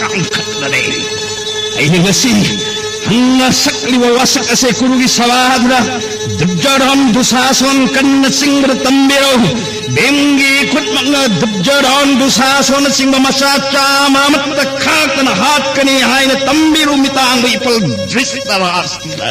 ꯀꯥꯡꯈꯠꯂꯔꯦ꯫ ꯑꯩꯅ ꯉꯁꯤ ꯍꯪꯅ ꯁꯛꯂꯤꯕ ꯋꯥꯁꯛ ꯑꯁꯦ ꯀꯨꯔꯨꯒꯤ ꯁꯚꯥꯗꯨꯗ ꯗꯨꯔꯖꯣꯙꯟ ꯗꯨꯁꯥꯁꯣꯟ ꯀꯟꯅ ꯆꯤꯡꯕꯗ ꯇꯝꯕꯤꯔꯣ꯫ ꯚꯤꯝꯒꯤ ꯈꯨꯠꯃꯛꯅ ꯗꯨꯔꯖꯣꯙꯟ ꯗꯨꯁꯥꯁꯣꯟꯅꯆꯤꯡꯕ ꯃꯆꯥ ꯆꯥꯝꯃ ꯑꯃꯠꯇ ꯈꯥꯛꯇꯅ ꯍꯥꯠꯀꯅꯤ ꯍꯥꯏꯅ ꯇꯝꯕꯤꯔꯨ ꯃꯤꯇꯥꯡꯕ ꯏꯄꯜ ꯙ꯭ꯔꯤꯇꯔꯥꯁꯇ꯭ꯔ꯫